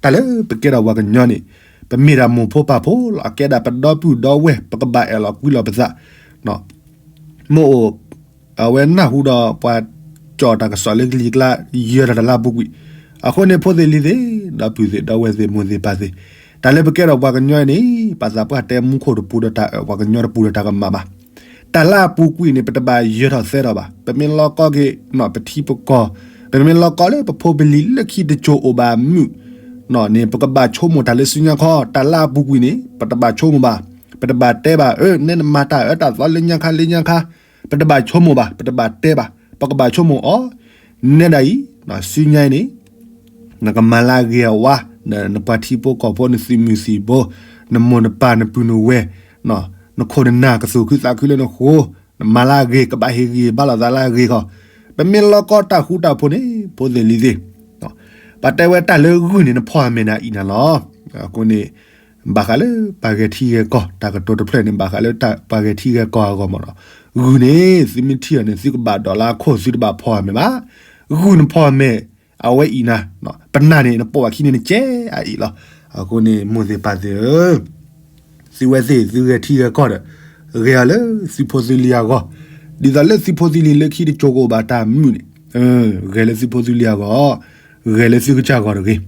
တၢ်လၢပကဲထီၣ်ပှၤကညီန့ၣ် ပမ့ၢ်ဒၣ်မိၢ်ဖိပၢ်ဖိလီၤ အကဲဒၣ်ပဒီပုၢ်ဒီဝဲၢ် ပကဘၣ်အဲၣ်လီၤကွံလီၤပသး မ့ၢ်အိၣ် အဝဲနၢ်ဟူဒီးပှၤကၠီၣ်တၢ်ကစီၣ်လၢကလံၤကျါ ယဲၢ်ထီၣ်တၢ်လၢအပူၤကွံာ် အဃိန့ၣ် ဖိသ့ၣ်လံၤသ့ၣ် ဒီပုၢ်သ့ၣ်ဒီဝဲၢ်သ့ၣ် မိၢ်သ့ၣ်ပၢ်သ့ၣ် တၢ်လၢပကဲထီၣ်ပှၤကညီအံၤန့ၣ် ပသးပှၢ်တဲမူခိၣ်တပူၤဒီးတၢ်အၢၣ် ပှၤကညီတပူၤဒီးတၢ်ကမၣ်ဘၣ်. တၢ်လၢအပူၤကွံာ်န့ၣ် ပတဘၣ်ယဲၢ်ထီၣ်သၢထီၣ်ဘၣ်. ပမ့ၢ်လီၤကီက့ၤ ပထံပကီၢ် ပမ့ၢ်လီၤကီလၢပဖိပလံၤလၢခံတစိၤအိၣ်ဘၣ်မုာ်န့ၣ် ပကဘၣ်ဆိကမိၣ်တၢ်လၢစုညါခီ တၢ်လၢအပူၤကွံာ်န့ၣ် ပတဘၣ်ဆိကမိၣ်ဘၣ်. ပတဘၣ်တဲဘၣ် အၢ နဲနမၤတၢ်အၢတၢ်သီလၢညါခါလၢညါခါ ပတဘၣ်ဆိကမိၣ်ဘၣ် ပတဘၣ်တဲဘၣ် ပကဘၣ်ဆိကမိၣ်အီၤ နဲဒၣ်အံၤ စုညါအံၤန့ၣ် နကမၤလၢအဂ့ၤအဝါ နပှၤထံဖိကီၢ်ဖိ နသုးမုၢ်သံၣ်ဘိ နမိၢ်နပၢ်နပုၢ်နဝဲၢ် နခိၣ်နနၢ်ကသူၣ်ခုသးခုလၢနဃိ နမၤလၢအဂ့ၤ ကဘၣ်ဟ့ၣ်ဂံၢ်ဟ့ၣ်ဘါလိာ်သးလၢအဂ့ၤခီ ပမ့ၢ်လီၤကီတၢ်ဃူတၢ်ဖိးန့ၣ် ဖိသ့ၣ်လံၤသ့ၣ် ပှၤတဲဝဲတၢ်လၢဂုၢ်န့ၣ် နဖီအမဲာ်နၤအံၤနၤလီၤ. အဃိန့ၣ် ဘၣ်ဃးလၢပှၤဂဲၤထံဂဲၤကီၢ် တၢ်ကတိၤတဖျၢၣ်န့ၣ် ဘၣ်ဃးလၢပှၤဂဲၤထံဂဲၤကီၢ်အဂီၢ်မ့ၢ်နီၤ. ဂုၢ်န့ၣ် သုမ့ၢ်ထံၣ်အီၤန့ၣ် သုကဘၣ်ဒိးလၢအခိၣ် သုတဘၣ်ဖီအမဲာ်ဘၣ်. ဂုၢ်နဖီအမဲာ် အဝဲအံၤနၤ ပနၢ်န့ၣ် နပိာ်ဘၣ်ခံန့ၣ် နကဲအအံၤလီၤ. အဃိန့ၣ် မိၢ်သ့ၣ်ပၢ်သ့ၣ်ဧၢ သုဝဲသ့ၣ် သုဂဲၤထံဂဲၤကီၢ်ဒီး ဂဲၤအီၤလၢသုဖိသုလံၤအဂီၢ်, ဒ်သိးလၢသုဖိသုလံၤလၢခံတစိၤကအိၣ်ဘၣ်တၢ်မုာ်န့ၣ်, ဂဲၤလၢသုဖိသုလံၤအဂီၢ်, ဂဲၤလၢသုကစၢ်ဂီၢ်တဂ့ၤ.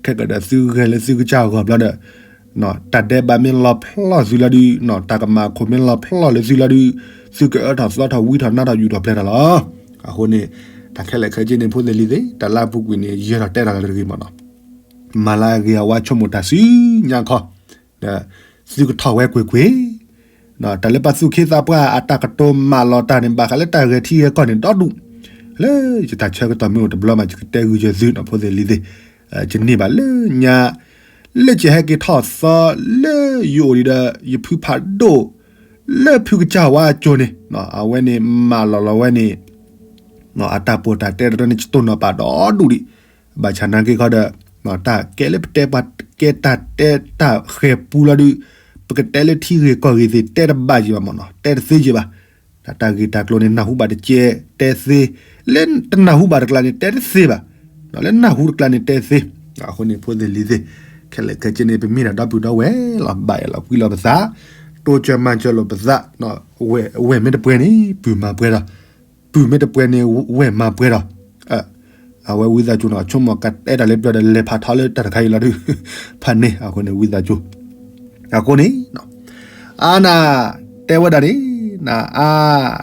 ခဲကဒီးသုဂဲၤလၢသုကစၢ်ဂီၢ်ဘျီဒီး တၢ်ဒဲးဘးမ့ၢ်လီၤဖျီၣ်သုလီၤဒုး, တၢ်ကမၣ်ခိၣ်မ့ၢ်လီၤဖျီၣ်လၢသုလီၤဒုး, သုကအၢထီၣ်သီထီၣ်ဝံထီၣ်နါထီၣ်ယူၢ်ထီၣ်ပျဲၢ်ထီၣ်လီၤ. အဃိန့ၣ် တၢ်ခဲလၢာ်ခဲဆ့န့ၣ် ဖိသ့ၣ်လံၤသ့ၣ် တၢ်လၢအပူၤကွံာ်န့ၣ် ယဲၢ်ထီၣ်တဲထီၣ်လၢတဂ့ၤမ့ၢ်နီၤ. မၤလၢအဂ့ၤအဝါဆိကမိၣ်တၢ်စုညါခီ, ဒီးသုကထီၣ်ဝဲကွ့ၢ်ကွ့ၢ်, တၢ်လၢပှၤသူၣ်က့သးပှၢ်အတၢ်ကတိၤမၢလီၤတၢ်န့ၣ် ဘၣ်ဃးလၢတၢ်ဂဲၤထံဂဲၤကီၢ်န့ၣ်ဒီဒူၣ်, လၢယတၢ်ဆၢကတီၢ်မ့ၢ်အိၣ်တဘျီမး ယကတဲဂုာ်ယဲၢ်သုနီၤ ဖိသ့ၣ်လံၤသ့ၣ်, ယန့ၢ်ဘၣ်လၢညါ လၢယဟဲက့ၤထီၣ်သီလၢယအိၣ်ဒီး ယဖုဖးဒိၣ် လၢဖုကစၢ်ဝါအစိၤန့ၣ် အဝဲန့ၣ်မၢလီၤလီၤဝဲန့ၣ် အတၢ်ပိာ်တၢ်တဲတရၢန့ၣ် ယတိၢ်နီၣ်ပာ်ဒီဒူၣ်ဒံး, ဘၣ်ဆၣ်နာ်က့ခီဒီး တၢ်ကဲလၢပတဲပှၤကဲတၢ်တဲတၢ်ဃဲၤပူလီၤဒုး, ပကတဲလၢထံဂ့ၢ်ကီၢ်ဂ့ၢ်သ့ၣ် တဲတဘၣ်ယံၤဘၣ်မ့ၢ်နီၤ, တဲတသ့ယံၤဘၣ်. တၢ်တၢ်ဂ့ၢ်တၢ်ကျိၤန့ၣ် နၢ်ဟူဘၣ်တကဲတဲသ့, လၢတနၢ်ဟူဘၣ်တကျါန့ၣ် တဲတသ့ဘၣ်, လၢနၢ်ဟူတကျါန့ၣ် တဲသ့. အဃိန့ၣ် ဖိသ့ၣ်လံၤသ့ၣ်, ခဲလၢာ်ခဲဆ့န့ၣ် ပမ့ၢ်ဒၣ်ဒီပုၢ်ဒီဝဲၢ်လီၤ, ဘၣ်အဲၣ်လီၤကွံလီၤပသး, တိစၢၤမၤစၢၤလိာ်ပသး, ဝဲၢ်မ့ၢ်တပှဲၤန့ၣ် ပုၢ်မၤပှဲၤဒီး, ပုၢ်မ့ၢ်တပှဲၤန့ၣ် ဝဲၢ်မၤပှဲၤဒီး, အဝဲဝံသးစူၤနီၤ ဆိကမိၣ်ကတဲတၢ်လၢပျၢၤဒီး လဲၤဖးထီလၢတၢ်တခါအံၤလီၤဒုး ဖးန့ၢ်အဃိန့ၣ် ဝံသးစူၤ အဃိန့ၣ် အါနၤ တဲဝဲဒၣ်န့ၣ် နအါ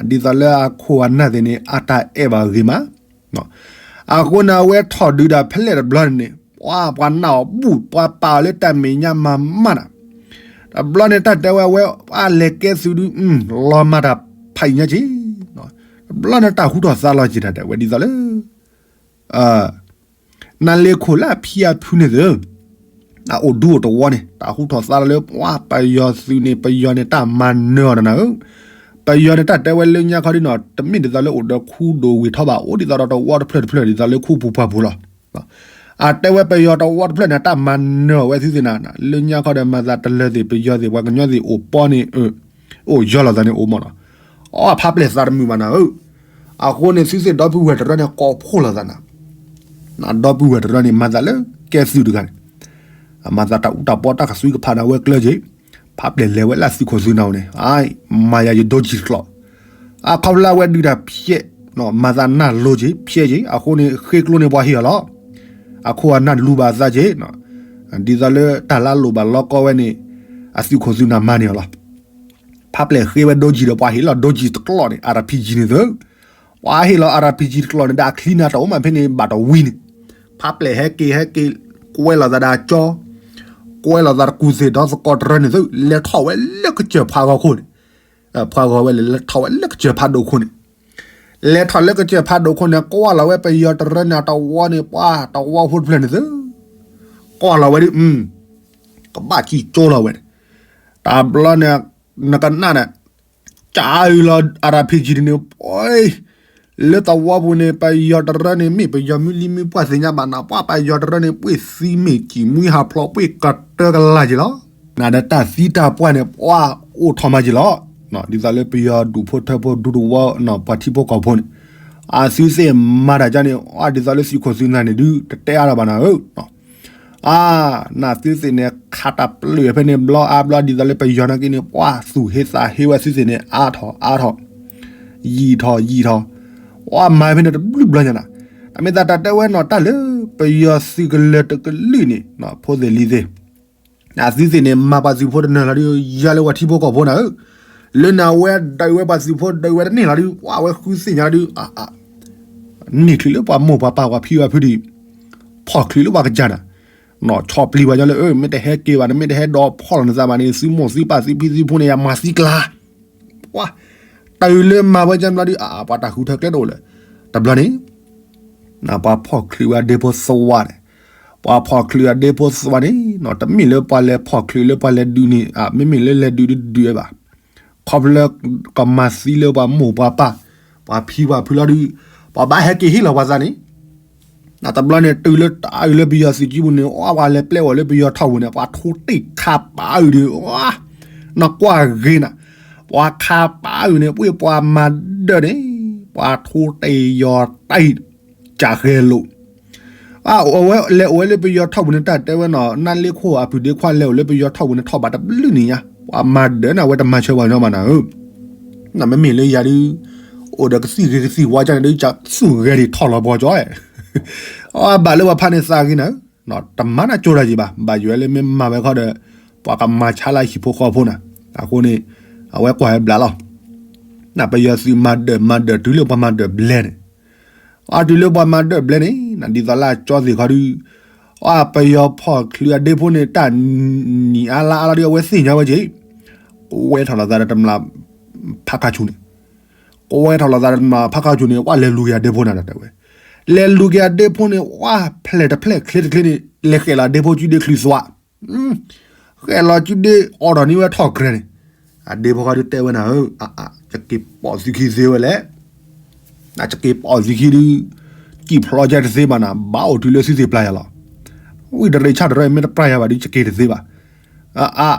ဒ်သိးလၢအခိၣ်အနၢ်သ့ၣ်န့ၣ် အတၢ်အဲၣ်ဘၣ်ဂ့ၤမး အဃိန့ၣ် အဝဲထီၣ်ဒုးဒၣ်ဖဲလဲၣ်တဘျီန့ၣ် ပှၤပှၤနၢ်အီၤဘူၣ် ပှၤပာ်အီၤလၢတၢ်မဲာ်ညါမၤမးနၤ တဘျီန့ၣ် တၢ်တဲဝဲအဝဲ အလဲၤကဲသုးဒုး လီၤမၤတၢ်ဖးယံၤညါက့ၤ တဘျီန့ၣ် တၢ်ဟူထီၣ်သါလီၤက့ၤတၢ်တဲဝဲဒ်သိးလၢ နလ့ခိၣ်လၢအဖံအဖုန့ၣ်သ့ၣ် အအိၣ်ဒူအိၣ်တဝီန့ၣ် တၢ်ဟူထီၣ်သါလီၤလၢ ပှၤပယီၤသုးန့ၣ် ပယီၤန့ၣ် တၢ်မၤနၢၤအီၤတနၤဧၢ ပယီၤန့ၣ် တၢ်တဲဝဲလၢညါခီဒ်နီၤ တမ့ၢ်ဒ်သိးလၢအိၣ်ဒီးခူဒိၣ်ဝ့ၤထီဘၣ် အိၣ်ဒ်သိးဒီးတဝီတဖျၢၣ်တဖျၢၣ် ဒ်သိးလၢခူပူၤပှၢ်ပူၤလီၤ အတဲဝဲပယီၤတဝီတဖျၢၣ်န့ၣ် တၢ်မၤနၢၤအီၤဝဲသုသ့ၣ်နၤ လၢညါခီဒီးမၤသးတလၢၤသ့ၣ် ပယီၤသ့ၣ် ပှၤကညီသ့ၣ်အိၣ်ပီန့ၣ် အိၣ်ယီၤလိာ်သးန့ၣ်အိၣ်မးနီၤ အဖးပျဲၢ်သးတမုာ်ဘၣ်နၤဧၢ အဃိန့ၣ် သုသ့ၣ်ဒီပုၢ်ဝဲၢ်တရၢန့ၣ် ကိးဖှိၣ်လိာ်သးနၤ ဒီပုၢ်ဝဲၢ်တရၢန့ၣ် မၤသးလၢကဲသုးတဂၤန့ၣ် အမၤသးတၢ်အူတၢ်ပီတၢ်ကသွံကဖးနၤဝဲကျၢၤက့ၤ ဖးပျဲၢ်လဲၤဝဲလၢသုးခိၣ်သုးနၢ်အိၣ်န့ၣ် မၤယၤယဒိကံၢ်တကျိး အခီဖျိလၢအဝဲဒုးတၢ်ဖျဲး မၤသးနၢ်လိၤက့ၤ ဖျဲးက့ၤ အဃိန့ၣ် ဃ့ကျိန့ၣ်ပှၤဟ့ၣ်အီၤလီၤ အခိၣ်အနၢ်လူၤဘၣ်အသးက့ၤ ဒ်သိးလၢတၢ်လၢအလိၣ်ဘၣ်လီကီဝဲန့ၣ် အသုးခိၣ်သုးနၢ်မၤန့ၢ်အီၤလီၤ ဖးပျဲၢ်ဃ့ဝဲဒိကံၢ်ဒီးပှၤဟ့ၣ်လီၤဒိကံၢ်တကျိးန့ၣ် အါရၣ်ဖံကံန့ၣ်သ့ၣ် ပှၤဟ့ၣ်လီၤအါရၣ်ဖံကံတကျိးန့ၣ် ဒီးအချံန့ၣ်တအိၣ်မးဖဲန့ၣ် ဘၣ်တဝံၤန့ၣ် ဖးပျဲၢ်ဟဲက့ၤဟဲက့ၤ ကွဲလိာ်သးဒီးအကၠီ ကွဲလိာ်သးတကူၣ်သ့ၣ်ဒီသကိးတရၢန့ၣ်သ့ၣ် လဲၤထီၣ်ဝဲလၢကစၢၢ်ဖးဂီၤခိၣ်န့ၣ် ဖးဂီၤဝဲလဲၤလဲၤထီၣ်ဝဲလၢကစၢၢ်ဖးဒိၣ်ခိၣ်န့ၣ် လဲၤထီၣ်လၢကစၢၢ်ဖးဒိၣ်ခိၣ်န့ၣ် ကွၢ်လီၤဝဲပယီၤတရၢန့ၣ် အတဝီန့ၣ် ပှၤတဝီဖိတဖျၢၣ်န့ၣ်သ့ၣ် ကွၢ်လီၤဝဲဒုး ကဘၣ်စံၣ်ကၠိလီၤဝဲန့ၣ် တဘျီန့ၣ် နကနၣ်န့ၣ် ကၢအုးလီၤ အါရၣ်ဖံကံန့ၣ် လၢသဝီပူၤန့ၣ် ပယီၤတရၢန့ၣ် မ့ၢ်ပယီၤမုၢ်လံမုၢ်ပှၢ်သ့ၣ်ညါဘၣ်နၤ ပှၤပယီၤတရၢန့ၣ် ပှ့ၢ်သံမ့ၢ်ကံၣ်မှံဟးဖျိး ပှ့ၢ်ကတၢကလၢ်က့ၤလီၤ နၤဒီးတၢ်သံတၢ်ပှၢ်န့ၣ် ပှၤအိၣ်ထီၣ်မးက့ၤလီၤ ဒ်သိးလၢပယီၤဒူၣ်ဖိထၢဖိဒူတဝီ ပှၤထံဖိကီၢ်ဖိန့ၣ် အသုသ့ၣ်မၤတၢ်ကန့ၣ် အဒ်သိးလၢသုးခိၣ်သုးနၢ်န့ၣ်ဒုး တတဲအါထီၣ်ဘၣ်နၤဧၢ အါ နသုသ့ၣ်န့ၣ် ခးတၢ်ပျုၢ်ဖဲန့ၣ် ဘျီအါဘျီဒ်သိးလၢပယီၤနာ်က့န့ၣ် ပှၤသူၣ်ဟ့သးဟ့ဝဲသုသ့ၣ်န့ၣ် အါထီၣ်အါထီၣ် ယံာ်ထီၣ်ယံာ်ထီၣ် ပှၤမၤဖဲန့ၣ်တဘျုးဘျီညါနၤ အမ့ၢ်သးတၢ်တဲဝဲနီၤ တၢ်လၢပယီၤသုးကလၢၤတကလုာ်န့ၣ် ဖိသ့ၣ်လံၤသ့ၣ် အသုသ့ၣ်န့ၣ် မၤပှၤသုးဖိတနၢၤလီၤဒုး ယါလၢပှၤထံဖိကီၢ်ဖိနၤဧၢ လၢနၤဝဲဒုးဝဲပှၤသုးဖိဒုးဝဲတန့ၢ်လီၤဒုး ပှၤဝဲဃုသ့ၣ်ညါဒုး န့ၢ်ချုးလၢပှၤမိၢ်ပှၤပၢ်ပှၤဖံပှၤဖုဒုး ဖီၣ်ချုးလၢပှၤကစၢ်နၤ နီၢ်ဆီပျံၤပှၤကညီလၢ မ့ၢ်တဟဲက့ၤဘၣ်န့ၣ် မ့ၢ်တဟဲဒီးဖီၣ်လီၤနသးဘၣ်န့ၣ် သုမိၢ်သုပၢ်သုဖံသုဖုန့ၣ် ယမၤသံကျါ ပှၤ တုၤလၢမၤဝဲကၢဘျီဒုး အ ပှၤတၢ်ဃုထၢကျဲတအိၣ်လၢၤ တဘျီန့ၣ် ပှၤဖီၣ်ချုးဝဲဒ့ဖိသဝီန့ၣ် ပှၤဖီၣ်ချုးဝဲဒ့ဖိသဝီန့ၣ် တမ့ၢ်လၢပှၤလဲၤဖီၣ်ချုးလၢပှၤလဲၤဒုးန့ၣ် မ့မ့ၢ်လၢလဲၤဒုးဒုးဒုးဝဲဘၣ် ခီဖျိကမၤသံလၢပှၤမိၢ်ပှၤပၢ် ပှၤဖံပှၤဖုလီၤဒုး ပှၤဘၣ်ဟဲက့ၤဟ့ၣ်လီၤပှၤသးန့ၣ် တဘျီန့ၣ် တုၤလၢတၢ်အုးလၢပယီၤသုးကံပူၤန့ၣ် အဝဲလဲၤပျဲအီၤလၢပယီၤထီၣ်ပူၤန့ၣ် ပှၤထိတ့ၢ်ခါပာ်အုးဒုး နကွၢ်ဂ့ၤနၤ ပှၤခါပာ်အုးန့ၣ် ပှ့ၤပှၤမၤဒၢးန့ၣ် ပှၤထိတ့ၢ်ယီၤတ့ၢ် ကၢ်ဃဲလိာ် အဝဲလဲၤအိၣ်ဝဲလၢပယီၤထီၣ်ပူၤန့ၣ် တၢ်တဲဝဲနီၤ နါလ့ခိၣ်အပုၢ်ဒ့ခွါလဲၤအိၣ်လၢပယီၤထီၣ်ပူၤန့ၣ် ထီၣ်ဘးတဘျုးနံၣ်ညါ ပှၤမၤဒၢးန့ၣ် အဝဲတမၤဆၢပှၤကညီဘၣ်နၤဧၢ နမ့မ့ၢ်လၢယၤဒုး အိၣ်ဒီးကသံၣ်ဂ့ၤကသံၣ်ဝါကန့ၣ်ဒုး ကသူၣ်ဂဲၤဒံးထီၣ်လီၤပှၤကညီ အဘၣ်လၢပှၤဖးန့ၣ်သးဂ့ၤနၤဧၢ တမၤနၢ်ကၠိတၢ်ယံၤဘၣ် ဘၣ်ယွၤလၢမ့ၢ်မၤဝဲခီဒီး ပှၤကမၤဆါလၢဟံၣ်ဖိဃီဖိနၤ အဃိန့ၣ် အဝဲကွၢ်ဝဲဘျးလီၤ နပယီၤသုးမၤဒၢးမၤဒၢးတုၤလၢပှၤမၤဒၢးဘျဲန့ၣ် အတုၤလၢပှၤမၤဒၢးဘျဲန့ၣ် ဒ်သိးလၢအကၠီသ့ၣ်ခီဒုး အပယီၤဖီၣ်ချုးအဒ့ဖိန့ၣ် တၢ်နံၣ်အါလါအါလီၤဒုး အဝဲသ့ၣ်ညါဝဲက့ၤ ကွဲထီၣ်လီၤသးဒီးတမျၢ်ဖးခါဆူၣ်န့ၣ် ကွဲထီၣ်လီၤသးဒီးတမျၢ်ဖးခါဆူၣ်န့ၣ် ပှၤလဲၤလူၤက့ၤအဒ့ဖိနၤတဲဝဲ လဲၤလူၤက့ၤအဒ့ဖိန့ၣ် ပှၤဖျဲၣ်တဖျဲၣ်ချ့တချ့န့ၣ် လဲၤဃဲးလီၤအဒ့ဖိစုဒ့ချံးသွါ ဃဲးလီၤစုဒ့အိးထီၣ်န့ၢ်ဝဲထီၣ်ကြဲးန့ၣ် အဒ့ဖိခီဒုးတဲဝဲနၤဧၢ ယက့ၤပိာ်သုခံသ့ဝဲလဲၣ် ယက့ၤပိာ်သုခံဒုး ကံၣ်ဖျီကဲတသ့ဘၣ်နၤ ဘၣ်အိၣ်တုၤလၢသုသ့ၣ်ပျၢ်ယၤလီၤ ဝံၣ်တရံးဆၣ်တရံးမ့ၢ်တပျၢ်ယၤဘၣ်ဒုး ယက့ၤတသ့ဘၣ် အါ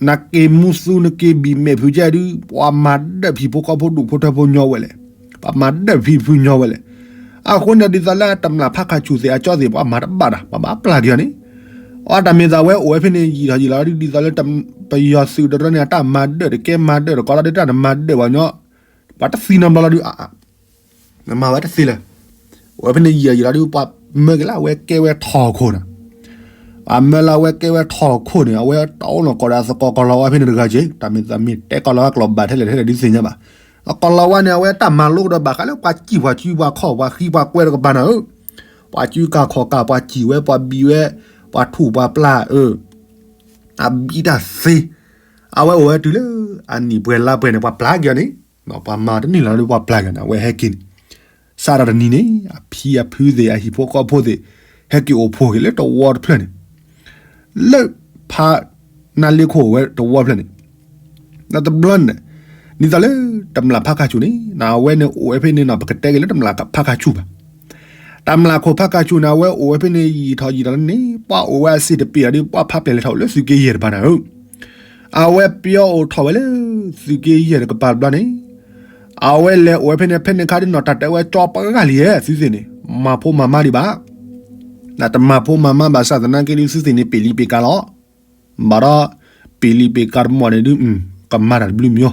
နက့ၤမူသူနက့ၤဘံၣ်မဲာ်ဖုးကဲဒုး ပှၤမၤဒၢးဖံးဖိဃီဖိဒူၣ်ဖိထၢဖိညီဝဲလဲၣ် ပှၤမၤဒၢးဖံးဖုညီဝဲလဲၣ် အဃိန့ၣ်ဒ်သိးလၢတမျၢ်ဖးခါဆူၣ်သ့ၣ်အကၠီသ့ၣ် ပှၤမၤတဘၣ်တၢ် ပှၤဘၣ်ပျၢ်က့ၤအီၤန့ၣ် အတၢ်မ့ၢ်သးဝဲအိၣ်ဝဲဖဲန့ၣ် ယံာ်ထီၣ်ယံာ်လီၤဒ်သိးလၢ ပယီၤသုးတရၢန့ၣ် အတၢ်မၤဒၢးတကဲမၤဒၢးတကီလီၤဒုး တၢ်နမၤဒၢးပှၤကညီ ပှၤတသံနီတဘျီလီၤဒုး နမၤဝဲတသ့လၢၤ အိၣ်ဝဲဖဲန့ၣ်ယံာ်ယံာ်လီၤဒီး ပှၤမၢက့ၤလၢအဝဲကဲဝဲထီၣ်ခိၣ်န့ၣ်, အမၢလၢအဝဲကဲဝဲထီၣ်ခိၣ်န့ၣ် အဝဲတအိၣ်နီၢ်ကီၢ်ဒီးသကိးကီၤလၤဝါဖဲန့ၣ်တဂၤက့ၤ, တၢ်မ့ၢ်သးမ့ၢ်တဲကီၤလၤဝါကလီၤဘၣ်ထဲလဲၣ်ထဲလဲၣ်ဒုးသ့ၣ်ညါဘၣ်. သကိးကီၤလၤဝါန့ၣ် အဝဲတၢ်မၤလိကဒီးဘၣ်ဃးလၢပှၤစံၣ်ပှၤစုပှၤခီၣ်ပှၤဃံပှၤကွဲတကပၤနၤဧၢ, ပှၤစုကၢ်ခီၣ်ကၢ် ပှၤစံၣ်ဝဲပှၤဘံးဝဲ ပှၤထူၣ်ပှၤပျၢ်အၢ အဘံၣ်တၢ်သ့, အဝဲအိၣ်ဝဲတုၤလၢ အနံၣ်ပှဲၤလါပှဲၤန့ၣ် ပှၤပျၢ်က့ၤအီၤန့ၣ်, ပှၤမၤတန့ၢ်လီၤဒီးပှၤပျၢ်က့ၤန့ၣ် အဝဲဟဲက့ၤန့ၣ်, စးထီၣ်တနံၤန့ၣ် အဖံအဖုသ့ၣ် အဟံၣ်ဖိဃီဖိသ့ၣ် ဟဲက့ၤအိၣ်ဖှိၣ်က့ၤလၢတဝီတဖျၢၣ်န့ၣ်, လၢဖးနါလ့ခိၣ်အိၣ်ဝဲတဝီတဖျၢၣ်န့ၣ်, ဒီးတဘျီန့ၣ် ဒ်သိးလၢတမျၢ်ဖးခါဆူၣ်န့ၣ် နအဝဲန့ၣ်အိၣ်ဝဲဖဲန့ၣ်နီၤ ပကတဲက့ၤလၢတမျၢ်ဖးခါဆူၣ်ဘၣ်. တမျၢ်ခိၣ်ဖးခါဆူၣ်န့ၣ် အဝဲအိၣ်ဝဲဖဲန့ၣ် ယံာ်ထီၣ်ယံာ်ထီၣ်လၢန့ၣ် ပှၤအိၣ်ဝဲအစ့ၣ်တပ့ၤအီၤဒီး ပှၤဖးပျဲၢ်လဲၤထီၣ်အိၣ်လၢသုးက့ယဲၢ်တပၤနၤဧၢ, အဝဲပျီအိၣ်ထီၣ်ဝဲလၢ သုးက့ယဲၢ်တကပၤတဘျီန့ၣ်, အဝဲလဲၤအိၣ်ဝဲဖဲန့ၣ် ဖဲန့ၣ်ခါဒ်နီၤ တၢ်တဲဝဲကၠီပှၤဂၤလံဧါ သုသ့ၣ်န့ၣ် မၤဖိမၤမါဒံးဘၣ်. နတမၤဖိမၤမါဘၣ်ဆၣ်သနာ်က့ဒုး သုသ့ၣ်န့ၣ် ပ့ၢ်လံပ့ၢ်ကါလီၤ. ဘၣ်ဒီး ပ့ၢ်လံပ့ၢ်ကါတမီၢ်န့ၣ်ဒုး ကမၤတၢ်တဘျုးမံၤ,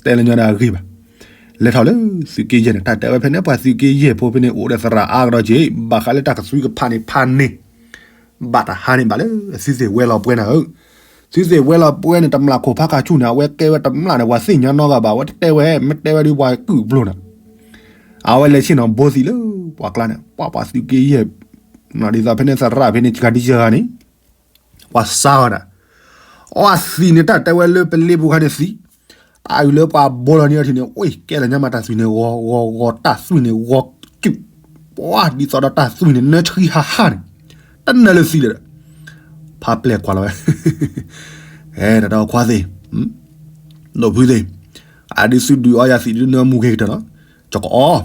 တဲလၢညီဒၣ်အဂ့ၢ်ဘၣ်. လဲၤထီၣ်လၢသုးက့ယဲၢ်န့ၣ် တၢ်တဲဝဲဖဲန့ၣ် ပှၤသုးက့ယဲၢ်ဖိဖဲန့ၣ် အိၣ်ဒီးသရၣ်အါကဒီးက့ၤ ဘၣ်ဃးလၢတၢ်ကသွံကဖးန့ၣ်ဖးန့ၢ် ဘၣ်တဟါန့ၣ်ဘၣ်လၢ သုသ့ၣ်ဝဲလီၤပှဲၤနၤဧၢ, သုသ့ၣ်ဝဲလီၤပှဲၤန့ၣ် တမျၢ်ခိၣ်ဖးခါဆူၣ်န့ၣ် အဝဲကဲဝဲတမျၢ်န့ၣ် ပှၤသ့ၣ်ညါနီတဂၤဘၣ် အဝဲတတဲဝဲ မ့ၢ်တဲဝဲဒုးပှၤကုၢ်ပျိၢ်နၤ, အဝဲလဲၤဆ့ၣ်နီၤဘိသံးလၢပှၤကျါန့ၣ် ပှၤပှၤသုးက့ယဲၢ် ဒ်သိးဖဲန့ၣ်သရၣ်ဖဲန့ၣ် ဆှၤဒံဆှၤဂၤန့ၣ် ပှၤစါအီၤနၤ, အီသံးန့ၣ် တၢ်တဲဝဲလၢပလ့ပူၤခါန့ၣ်သံး, တၢ်အုးလၢပှၤဘိလီၤန့ၢ်အီၤထံးန့ၣ် အိၣ်ကဲလၢညါမး တၢ်သွံၣ်န့ၣ်ဂီၤဂီၤဂီၤ တၢ်သွံၣ်န့ၣ်ဂီၤစုၣ်, ပှၤဒ်သိးဒီးတၢ်သွံၣ်န့ၣ် နၢဆှံဟးဟးန့ၣ်, တနၢၤလၢသံးလၢၤဒီး ဖးပျဲၢ်ကွၢ်လီၤဝဲ, ဟဲတၢ်ဒီးခွါသ့ၣ်, ဒိၣ်ဖုသ့ၣ်, အဒုးသုဒုးအီယၤသံးဒုးနၢမူဂ့ၤကတၢၢ်လီၤ, ယကအီ,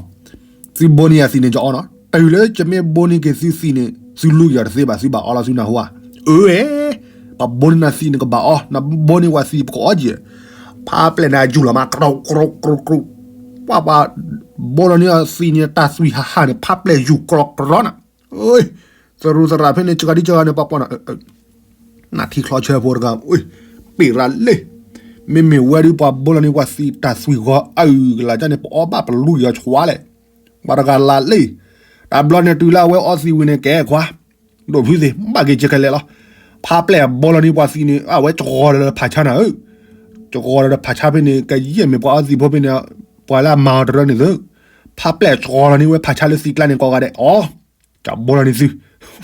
သုဘိန့ၢ်ယၤသံးန့ၣ်ယအီနီၤ, တုၤလၢယမ့ၢ်ဘိန့ၢ်က့ၤသုသံးန့ၣ် သုလူယၤတသ့ဘၣ် သုဘၣ်အီလီၤသုနၢ်ဟူဧါ, အၢ, ပဘိန့ၢ်နၤသံးန့ၣ်ကဘၣ်အီ, နဘိန့ၢ်ဝဲသံးပကအီက့ၤ, ဖးပျဲၢ်န့ၣ်ယူၢ်လီၤမး ကြိကြိကြိကြိ, ပှၤပှၤဘိလီၤန့ၢ်အီၤသံးန့ၣ် တၢ်သွံၣ်ဟးဟးန့ၣ် ဖးပျဲၢ်ယူၢ်ကြိကြိနၤ, သရူးသရၣ်ဖဲန့ၣ် ကဂၤဒ်ကဂၤန့ၣ် ပှၤပှၤနၤ နထံချီဆၢဖိတဂၤ, ပ့ၢ်ရၤလ့, မ့မ့ၢ်ဝဲဒုးပှၤဘိလီၤန့ၢ်ပှၤသံးတၢ်သွံၣ်ဂီၤအုၣ်ကလာ်န့ၣ် ပအီဘၣ်ပလူယီၤဆှါလဲၣ်, ပှၤတဂၤလၢလ့, တဘျီန့ၣ်တုၤလၢအဝဲအီသံးဝံၤန့ၣ် ကဲခွါ, ဒိၣ်ဖုသ့ၣ် ဘၣ်က့ၤကဲခဲလဲၣ်လီၤ, ဖးပျဲၢ်ဘိလီၤန့ၢ်ပှၤသံးန့ၣ် အဝဲကဂီၤလၢဖးဆါနၤဧၢ, ကဂီၤလၢဖးဆါဖဲန့ၣ် ကယဲၢ်မ့ၢ်ပှၤအီသံးဖိဖဲန့ၣ်, ပှၤလၢအမၤအီၤတရၢန့ၣ်သု, ဖးပျဲၢ်ကဂီၤလီၤန့ၢ်ဝဲဖးဆါလၢသံးကျါန့ၣ် ကိးဂၤဒဲးအီ ကဘိလီၤန့ၢ်သု,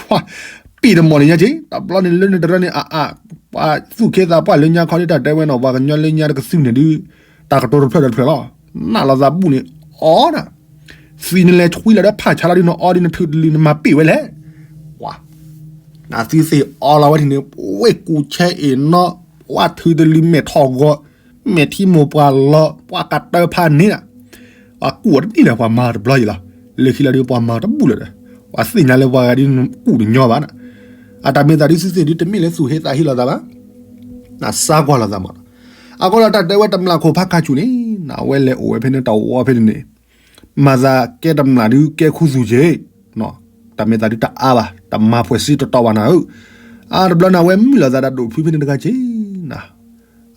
ပံၣ်တမီၢ်န့ၣ်ညါက့ၤ တဘျီန့ၣ်လၢန့ၣ်တရၢန့ၣ် အအ, ပှၤသူၣ်က့သးပှၢ်လၢညါခီဒ်တၢ်တဲဝဲနီၤ ပှၤကညီလၢညါတကသုၣ်န့ၣ်ဒုး, တၢ်ကတိၤတဖျၢၣ်ဒီးတဖျၢၣ်လီၤ, နးလီၤသးဘူၣ်န့ၣ်, အီနၤ, သံးနလဲၤဆွံလီၤဒီးဖးဆါလီၤဒုး နအီဒ်နထုးတလံၤနမၤပံၣ်ဝဲလဲၣ်, ပှၤ နသုသ့ၣ်အီလီၤဝဲထံၣ်န့ၣ် ဝ့ၢ်ကူၣ်ဆဲအ့ၣ်နီၤ, ပှၤထုးတလံၤမဲာ်ထီၣ်ဂီၤ, မဲာ်ထံမိၢ်ပှၢ်လီၤ, ပှၤကတၢၢ်ဖးန့ၣ်နၤ ပှၤကူၣ်အီၤတန့ၢ်လၢၤ ပှၤမၤတဘျီယံၤလီၤ, လၢခံလီၤဒုးပှၤမၤတဘူၣ်လၢၤဒီး, ပှၤသ့ၣ်ညါလၢပှၤဂၤဒ်ကူၣ်တညီဘၣ်နၤ, အတၢ်မ့ၢ်သးဒ်သုသ့ၣ်ဒုးတမ့ၢ်လၢသူၣ်ဟ့သးဟ့လိာ်သးဘၣ်, နစါကွၢ်လိာ်သးမး, အဃိဒီးတၢ်တဲဝဲတမျၢ်ခိၣ်ဖးခါဆူၣ်န့ၣ်, နဝဲလဲၤအိၣ်ဝဲဖဲန့ၣ်တဝီဖဲန့ၣ်န့ၣ်, မၤသးကဲတမျၢ်ဒုးကဲခူသူၣ်က့ၤ, တၢ်မ့ၢ်သးဒုးတအါဘၣ်, တမၤဖှဲးစ့တတီၤဘၣ်နၤဧၢ, အါတဘျီန့ၣ် အဝဲမုၢ်လီၤသးဒီးဒိၣ်ဖုဖဲန့ၣ်တဂၤက့ၤနၤ,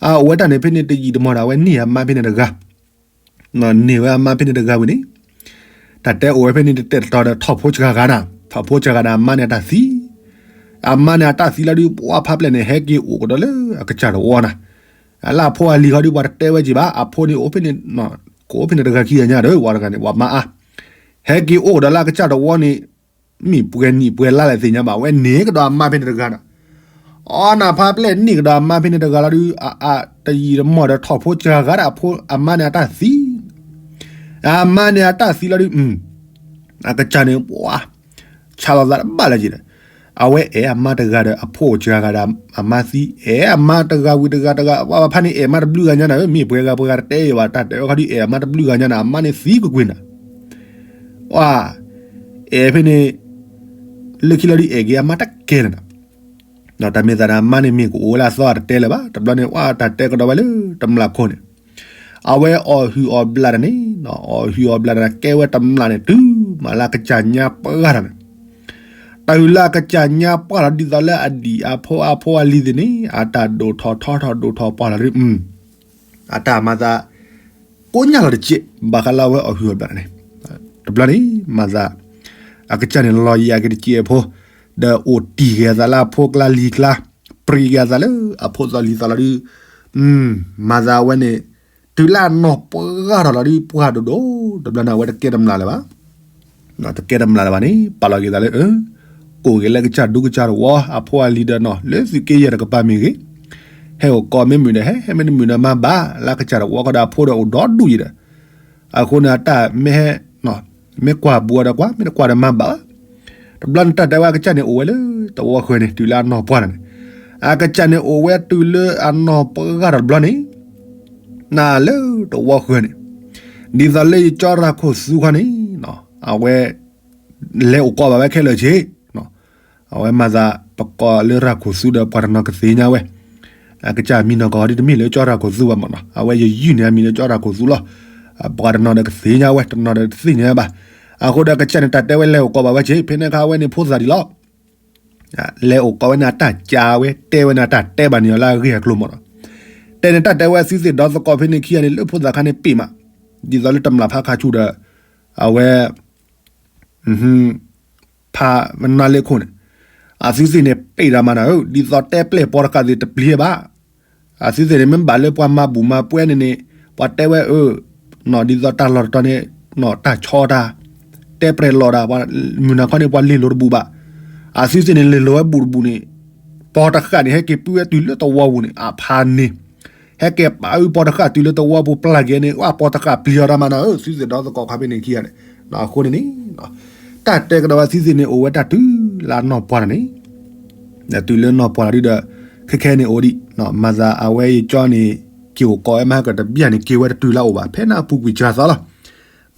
အအိၣ်ဝဲတၢ်န့ၣ်ဖဲန့ၣ်တယံာ်တမီၢ်ဒီး အဝဲန့ၢ်အမါဖဲန့ၣ်တဂၤ, န့ၢ်ဝဲအမါဖဲန့ၣ်တဂၤဝံၤန့ၣ်, တၢ်တဲအိၣ်ဝဲဖဲန့ၣ်တတဲာ်တတီၤဒီးထီၣ်ဖိစှၤဂၤနၤ, ထီၣ်ဖိစှၤဂၤဒီးအမါန့ၣ်အတၢ်သံ, အမါန့ၣ်အတၢ်သံလီၤဒုး ပှၤဖးပျဲၢ်န့ၣ် ဟဲက့ၤအိၣ်ကဒီးလၢအကစၢ်တဝီနၤ, လၢအဖိအလံၤခီဒုး ပှၤတတဲဝဲက့ၤဘၣ်, အဖိန့ၣ်အိၣ်ဖဲန့ၣ်, ကအိၣ်ဖဲန့ၣ်တဂၤခံဂၤညါဒီး ပှၤတဂၤန့ၣ် ပှၤမါအါ, ဟဲက့ၤအိၣ်ကဒီးလၢအကစၢ်တဝီန့ၣ်, မ့ၢ်ပှဲၤနံၣ်ပှဲၤလါလဲၣ်သ့ၣ်ညါဘၣ်, အဝဲန့ၢ်ကဒီးအမါဖဲန့ၣ်တဂၤဒီး, အီနၤဖးပျဲၢ်န့ၢ်ကဒီးအမါဖဲန့ၣ်တဂၤလီၤဒုး, အတယံာ်တမီၢ်ဒီးထီၣ်ဖိစှၤဂၤဒီးအဖိအမါန့ၣ်အတၢ်သံ, အမါန့ၣ်အတၢ်သံလီၤဒုး, အကစၢ်န့ၣ် ပှၤ ဆါလီၤသးတဘၣ်လၢၤက့ၤဒီး, အဝဲအဲၣ်အမါတဂၤဒီးအဖိအိၣ်စှၤဂၤဒီးအမါသံ, အဲၣ်အမါတဂၤဝံၤတဂၤတဂၤ, ပှၤဖးန့ၣ်အဲၣ်မါတဘျုးဂၤညါနၤ, မ့ၢ်ပှဲၤဂၤပှဲၤဂၤတတဲဘၣ်, တၢ်တဲဝဲခီဒုး အဲၣ်အမါတဘျုးဂၤညါနၤ, အမါန့ၣ်သံကွ့ၢ်ကွ့ၢ်နၤ ပှၤ အဲၣ်ဖဲန့ၣ်, လၢခံလီၤဒုးအဲၣ်က့ၤအမါတကဲလၢၤနၤ, ဒီးတၢ်မ့ၢ်သးဒီးအမါန့ၣ်မ့ၢ်ကအိၣ်ဝဲလၢအသီအတတဲလၢၤဘၣ်, တဘျီန့ၣ် ပှၤတၢ်တဲကဒီးဝဲလၢတမျၢ်ခိၣ်န့ၣ်, အဝဲအီၣ်ဟုၣ်အီၣ်ဘျးတၢ်န့ၣ်, အီၣ်ဟုၣ်အီၣ်ဘျးတၢ်န့ၣ် ကဲဝဲတမျၢ်န့ၣ် တုၤမးလၢအကစၢ်ညါပှၢ်တၢ်န့ၣ်, တၢ်ဟုၣ်လၢအကစၢ်ညါပှၢ်လီၤဒ်သိးလၢအဒံၣ်အဖိအဖိအလံၤသ့ၣ်န့ၣ် အတၢ်ဒိၣ်ထီၣ်ထီထီၣ်ဒိၣ်ထီၣ်ပှၢ်လီၤဒုး, အတၢ်မၤသးကိညၢ်လီၤတက့ၢ်, ဘၣ်ဃးလၢအဝဲအီၣ်ဟုၣ်အီၣ်ဘျးန့ၣ်, တဘျီန့ၣ် မၤသး အကစၢ်န့ၣ်လီၤယၤက့ၤတစဲးဖိ, ဒီးအိၣ်တံၢ်က့ၤအသးလၢအဖိကျါလံၤကျါ, ပြံက့ၤအသးလၢအဖိသီၣ်လံၤသီၣ်လီၤဒုး, မၤသးအဝဲန့ၣ် တုၤလၢအနီၢ်ပှၢ်ထီၣ်လီၤဒုး ပှၢ်ဒိၣ်ဒိၣ်, တဘျီန့ၣ် အဝဲတကဲတမျၢ်လၢၤဘၣ် တကဲတမျၢ်လၢၤဘၣ်န့ၣ် ပာ်လီၤက့ၤသးလၢ အိၣ်က့ၤလၢကစၢ်ဒူကစၢ်တဝီ အဖိအလံၤဒီးနီၢ် လၢသုးက့ယဲၢ်တကပၤမ့ၢ်ဂ့ၤ, ဟဲအိၣ်ကိးမ့ၢ်မုာ်ဒီးဟဲ, ဟဲမ့ၢ်တမုာ်ဒီးမၤဘၣ်, လၢကစၢ်တဝီခီဒီးအဖိဒီးအိၣ်ဒီဒူၣ်ယံၤဒီး, အဃိန့ၣ်အတၢ်မ့ၢ်ဟဲ, မ့ၢ်ကွၢ်ဘူးအီၤဒီးကွၢ်, မ့ၢ်တကွၢ်ဒီးမၤဘၣ်ဘၣ်. တဘျီန့ၣ်တၢ်တဲဝဲအကစၢ်န့ၣ်အိၣ်ဝဲလၢတဝီဃၢၤန့ၣ် တုၤလၢအနီၢ်ပှၢ်န့ၣ်, အကစၢ်န့ၣ်အိၣ်ဝဲတုၤလၢအနီၢ်ပှၢ်ထီၣ်တဘျီန့ၣ် နၤလၢတဝီဃၢၤန့ၣ်, ဒ်သိးလၢယကၠီရၤခိၣ်သူခီန့ၣ်, အဝဲ လဲၤအိၣ်ကိးဘၣ်ဝဲခဲလၢာ်ဆ့, အဝဲမၤသး ပကိးလၢရၤခိၣ်သူဒီးပှၤတနီၤကသ့ၣ်ညါဝဲ, အကစၢ်မံၤနီၢ်ကီၢ်ဒ်တမ့ၢ်လၢကၠီရၤခိၣ်သူဘၣ်မ့ၢ်နီၤ, အဝဲယယုၢ်န့ၢ်အမံၤလၢကၠီရၤခိၣ်သူလီၤ. ပှၤတနီၤဒီးကသ့ၣ်ညါဝဲ, တနီၤဒီးတသ့ၣ်ညါဘၣ်. အဃိဒီးကစၢ်န့ၣ် တၢ်တဲဝဲလဲၤအိၣ်ကိးဘၣ်ဝဲဆ့, ဖဲန့ၣ်အခါအဝဲန့ၣ်ဖိသၣ်ဒံးလီၤ. လဲၤအိၣ်ကိးဝဲန့ၣ်အတၢ်ကးဝဲ, တဲဝဲန့ၣ်အတၢ်တဲဘၣ်န့ၣ်လၢအဂ့ၢ်အကျိၤမ့ၢ်နီၤ. တဲန့ၣ်တၢ်တဲဝဲအသုသ့ၣ်ဒီသကိးဖဲန့ၣ်ခံဂၤန့ၣ် လၢဖိသၣ်ခါန့ၣ်ပ့ၢ်မး, ဒ်သိးလၢတမျၢ်ဖးခါဆူၣ်ဒီး အဝဲ ဖးနါလ့ခိၣ်န့ၣ်, အသုသ့ၣ်န့ၣ်ပ့ၢ်တၢ်မးနီၤဧၢ, ဒ်သိးတဲပျဲၢ်ပီတဃာ်သ့ၣ်တပျံၤဘၣ်. အသုသ့ၣ်န့ၣ် မ့ၢ်ဘၣ်လၢပှၤမၤဘူၣ်မၤပှဲၤန့ၣ်န့ၣ်, ပှၤတဲဝဲအၢ, ဒ်သိးတၢ်လီၢ်တတီၤန့ၣ်, တၢ်ဆီတၢ်, တဲပျဲၢ်လီၤတၢ်, မုၢ်နၤခီန့ၣ် ပှၤလ့ၤလိာ်တဘူၣ်ဘၣ်. အသုသ့ၣ်န့ၣ် လ့ၤလိာ်ဝဲဘူၣ်တဘူၣ်န့ၣ်, ပီတဃာ်န့ၣ် ဟဲက့ၤပုၢ်ဝဲတုၤလၢတဝီပူၤန့ၣ် အဖးန့ၣ် ဟဲက့ၤပာ်အုၣ်ပီတဃာ်တုၤလၢတဝီပူၤ ပျၢ်က့ၤန့ၣ် အပီတဃာ်ပျံၤအီၤတၢ်မးနီၤဧၢ, သုသ့ၣ်ဒီသကိးခါဖဲန့ၣ်ခံဂၤန့ၣ်, အဃိန့ၣ်န့ၣ်, တၢ်တဲကဒီးဝဲသုသ့ၣ်န့ၣ် အိၣ်ဝဲတၢ်တုၤလၢအနီၢ်ပှၢ်န့ၣ်, တုၤလၢနီၢ်ပှၢ်ဒုဒီး, ခဲခဲန့ၣ်အိၣ်ဒံး, မၤသးအဝဲယကၠီန့ၣ် က့ၤအိၣ်ကိးဝဲမဟါကတဘျီန့ၣ် က့ၤဝဲတတုၤလၢအိၣ်ဘၣ် ဖဲန့ၣ်အပူၤကွံာ်စှၤသီလီၤ.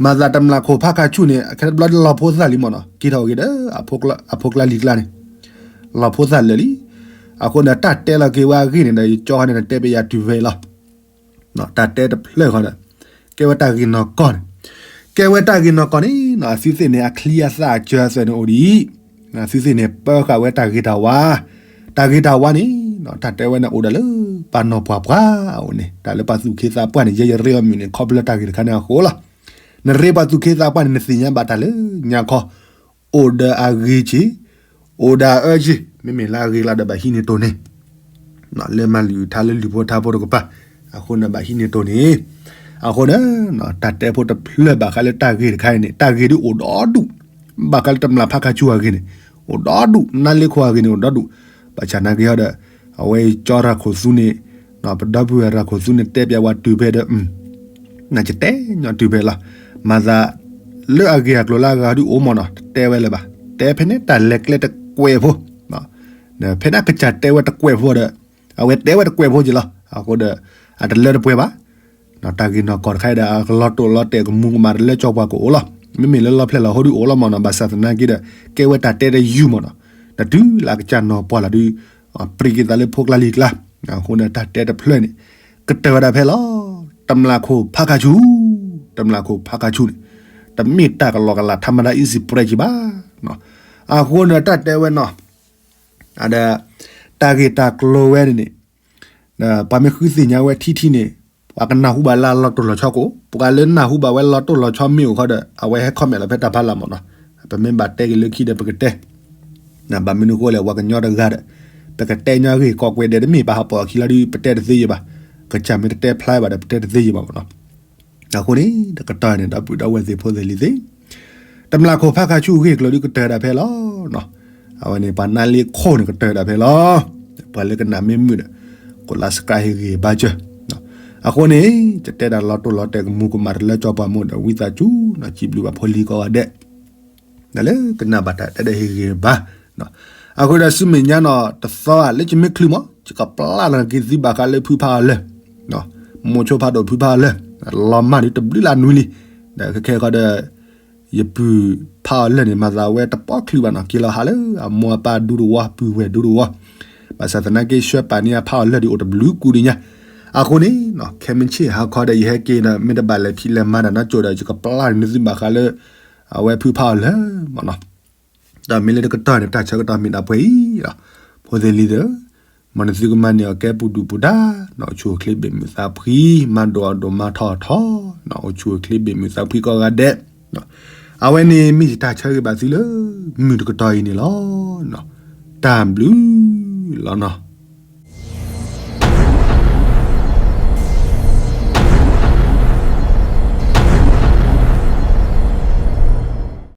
မၤသးတမျၢ်ခိၣ်ဖးခါဆူၣ်န့ၣ် ခဲတဘျီလၢလီၤဖိသၣ်လံမ့ၢ်နီၤ, က့ၤထီၣ်အဂ့ၤဒီး အဖိကျါလံၤကျါန့ၣ် လီၤဖိသၣ်လၢာ်လံ. အဃိန့ၣ် တၢ်တဲလီၤက့ၤဝဲအဂ့ၢ်န့ၣ်ဒီး ယကၠီန့ၣ် တဲပယၤတုၤဖဲအံၤလီၤ. တၢ်တဲတဖျၢၣ်ဃီဒီး ကဲဝဲတၢ်ဂ့ၢ်နီၢ်ကီၢ်န့ၣ်, ကဲဝဲတၢ်ဂ့ၢ်နီၢ်ကီၢ်န့ၣ် အသုသ့ၣ်န့ၣ် အချံအသၣ်အစၢၤအသွဲၣ်န့ၣ်အိၣ်ဒံး, အသုသ့ၣ်န့ၣ် ပၢဃာ်ဝဲတၢ်ဂ့ၤတၢ်ဝါ, တၢ်ဂ့ၤတၢ်ဝါန့ၣ် တၢ်တဲဝဲန့ၣ်အိၣ်ဒၣ်လၢပှၤနီၢ်ပှၢ်ပှၢ်အအိၣ်န့ၣ်, တၢ်လၢပှၤသူၣ်က့သးပှၢ်န့ၣ် ယဲယရ့အီၤမုၢ်န့ၣ် ခီဖျိတၢ်ဂ့ၤတခါန့ၣ်အဃိလီၤ. နရ့ပှၤသူၣ်က့သးပှၢ်န့ၣ် နသ့ၣ်ညါဘၣ်တၢ်လၢညါခီ, အိၣ်ဒီးအဂ့ၤက့ၤ, အိၣ်ဒီးအအၢက့ၤ, မ့မ့ၢ်လၢအဂ့ၤလီၤဒီးဘၣ်ဟံးန့ၢ်တိၢ်န့ၣ်, လၢမၤလုၢ်ထါလၢလုၢ်ဖိထါဖိတကပၤ, အဃိန့ၣ်ဘၣ်ဟံးန့ၢ်တိၢ်န့ၣ်, အဃိန့ၣ် တၢ်တဲဖိတဖျၢၣ်ဘၣ်ဃးလၢတၢ်ဂ့ၤတခါအံၤန့ၣ် တၢ်ဂ့ၤဒုးအိၣ်ဒီဒူၣ်, ဘၣ်ဃးလၢတမျၢ်ဖးခါဆူၣ်အဂ့ၢ်န့ၣ်, အိၣ်ဒီဒူၣ်, နါလ့ခိၣ်အဂ့ၢ်န့ၣ်အိၣ်ဒီဒူၣ်, ဘၣ်ဆၣ်နာ်က့ၤဟီဒီး, အဝဲကၠီရၤခိၣ်သူန့ၣ်, ပဒီပုၢ်ဝဲၢ်ရၤခိၣ်သူန့ၣ် တဲပျးဝဲတုၤဖဲဒီး နကတဲညီတုၤဖဲလီၤ. မၤသးလၢအဂ့ၢ်အကျိၤလၢအဂၤဒုးအိၣ်မ့ၢ်နီၤ တတဲဝဲလၢၤဘၣ်. တဲဖဲန့ၣ်တၢ်လဲၤကျဲတကွဲးဖိ, ဖဲန့ၣ်အကစၢ်တဲဝဲတကွဲးဖိဒီး အဝဲတဲဝဲတကွဲးဖိက့ၤလီၤ. အဃိဒီး အတလၢတပှဲၤဘၣ်. တၢ်ဂ့ၢ်နီၢ်ကီၢ်တခါအံၤဒီး အကလီၤတိာ်လီၤတဲာ်ကမူကမၣ်တလၢကၠီပှၤကအိၣ်လီၤ. မ့မ့ၢ်လၢလီၢ်ဖျဲၣ်လီၤဟိဒုးအိၣ်လီၤမ့ၢ်နီၤ. ဘၣ်ဆၣ်သနာ်က့ဒီး ကဲဝဲတၢ်တဲတယုၢ်မ့ၢ်နီၤ. နတုၤလၢအကစၢ်နီၢ်ပှၢ်လီၤဒုး ပြံးက့ၤသးလၢဖိကျါလံၤကျါ, အဃိန့ၣ် တၢ်တဲတဖျၢၣ်န့ၣ် ကတၢၢ်ဝဲဒၣ်ဖဲလီၤ. တမျၢ်ခိၣ်ဖးခါဆူၣ်, တမျၢ်ခိၣ်ဖးခါဆူၣ်န့ၣ် တမ့ၢ်တၢ်ကလီကလး ထါမဒါ easy press က့ၤဘၣ်. အဃိန့ၣ် တၢ်တဲဝဲနီၤ, ဒီး တၢ်ဂ့ၢ်တၢ်ကျိၤဝဲန့ၣ်န့ၣ် ပှၤမ့ၢ်ဃုသ့ၣ်ညါဝဲထံထံန့ၣ် ပှၤကနၢ်ဟူဘၣ်လၢအလီၤတိၢ်လီၤဆီကအိၣ်, ပှၤလၢနၢ်ဟူဘၣ်ဝဲလီၤတိၢ်လီၤဆီမ့ၢ်အိၣ်ဃီဒီး အဝဲဟဲ comment လီၤဖဲတၢ်ဖးလၢ်မ့ၢ်နီၤ. ပမ့ၢ်ဘၣ်တဲက့ၤလၢခံဒီးပကတဲ ဘၣ်မနုၤအဃိလဲၣ် ပှၤကညီတဂၤဒီး ပကတဲညီဂ့ၢ်ကီးကွဲးဒဲးတမ့ၢ် ပဟးပိာ်အခံလီၤဒုး ပတဲတသ့ယဘၣ်. ကစၢ်မ့ၢ်တတဲဖျါဘၣ်ဒီး ပတဲတသ့ယဘၣ်မ့ၢ်နီၤ. အဃိန့ၣ် တကတီၢ်န့ၣ် ဒီပုၢ်ဒီဝဲၢ်သ့ၣ်ဖိသ့ၣ်လံၤသ့ၣ်, တမျၢ်ခိၣ်ဖးခါဆူၣ်ဂ့ၢ်ကျိၤဒုးကတၢၢ်ဒၣ်ဖဲလီၤ. အဝဲန့ၣ် ပှၤနါလ့ခိၣ်န့ၣ်ကတၢၢ်ဒၣ်ဖဲလီၤ. ပှၤလၢကနၣ်မ့ၢ်မုာ်ဒီး ကိး like subscribe ဟ့ၣ်ဂံၢ်ဘါစၢၤ. အဃိန့ၣ် ယတဲဒၣ်လီၤတိၢ်လီၤတဲာ်ကမူကမၣ်တလၢကၠီပှၤမိၢ်ဒီး ဝံသးစူၤနီၤ စံးဘျုးဘၣ်ဖိလံၤကိးဂၤဒဲး လၢကနၣ်ဘၣ်တၢ်တဲဒီးဟ့ၣ်ဂံၢ်ဘါ. အဃိဒီးဆူမဲာ်ညါနီၤ တသီဧါ လၢယမ့ၢ်ချုးမး ယကပျၢ်လီၤက့ၤသုဘၣ်ဃးလၢဖုဖးအီၤလၢာ်, မိၤဆိဖးဒိၣ်ဖုဖးအီၤလၢာ်, လီၤမၢ်ဒုးတဘျုးလၢနွံလံ. ဒီးခဲခဲဃီဒီး ယပုၢ်ဖးအီၤလၢာ်န့ၣ် မၤသးဝဲတပီၣ်ချုးဘၣ်နီၤ က့ၤလီၤဟးလၢအမိၢ်အပၢ်ဒူတဝီ ပုၢ်ဝဲၢ်ဒူတဝီ. ဘၣ်ဆၣ်သနာ်က့ ဆှၢပာ်န့ၢ်အဖးအီၤလၢာ်ဒုးအိၣ်တဘျုးကူဒံးညါ. အဃိန့ၣ် ခဲမုၢ်ဆ့ၣ်ဟါခီဒီး ယဟဲက့ၤဒီး မ့ၢ်တဘၣ်လဲၤဖံးလဲၤမၤတၢ်နီတစိၤဒီး ယကပျၢ်န့ၢ်သုဘၣ်ဃးလၢ အဝဲဖုဖးအီၤလၢာ်မ့ၢ်နီၤ. ဒီးမ့ၢ်လၢတကတီၢ်န့ၣ် တၢ်ဆၢကတီၢ်မ့ၢ်ဒၣ်ပှဲၤအံၤလီၤ. ဖိသ့ၣ်လံၤသ့ၣ်ဧၢ, မ်နသုကမၤန့ၢ်အီၤကဲပူၤဒုၣ်ပူၤဒါ, အိၣ်ဆူၣ်အိၣ်ချ့ဘၣ်မုာ်သးဖှံ, မၤဒိၣ်အီၣ်ဒိၣ်မၤထီၣ်အီၣ်ထီ, အိၣ်ဆူၣ်အိၣ်ချ့ဘၣ်မုာ်သးဖှံကိးဂၤဒဲး. အဝဲန့ၣ်မ့ၢ်ယတၢ်ဆၢဂ့ၤဘၣ်သုလၢ မုၢ်တကတီၢ်အံၤန့ၣ်လီၤ. တၢ်ဘျုးလီၤနီၤ.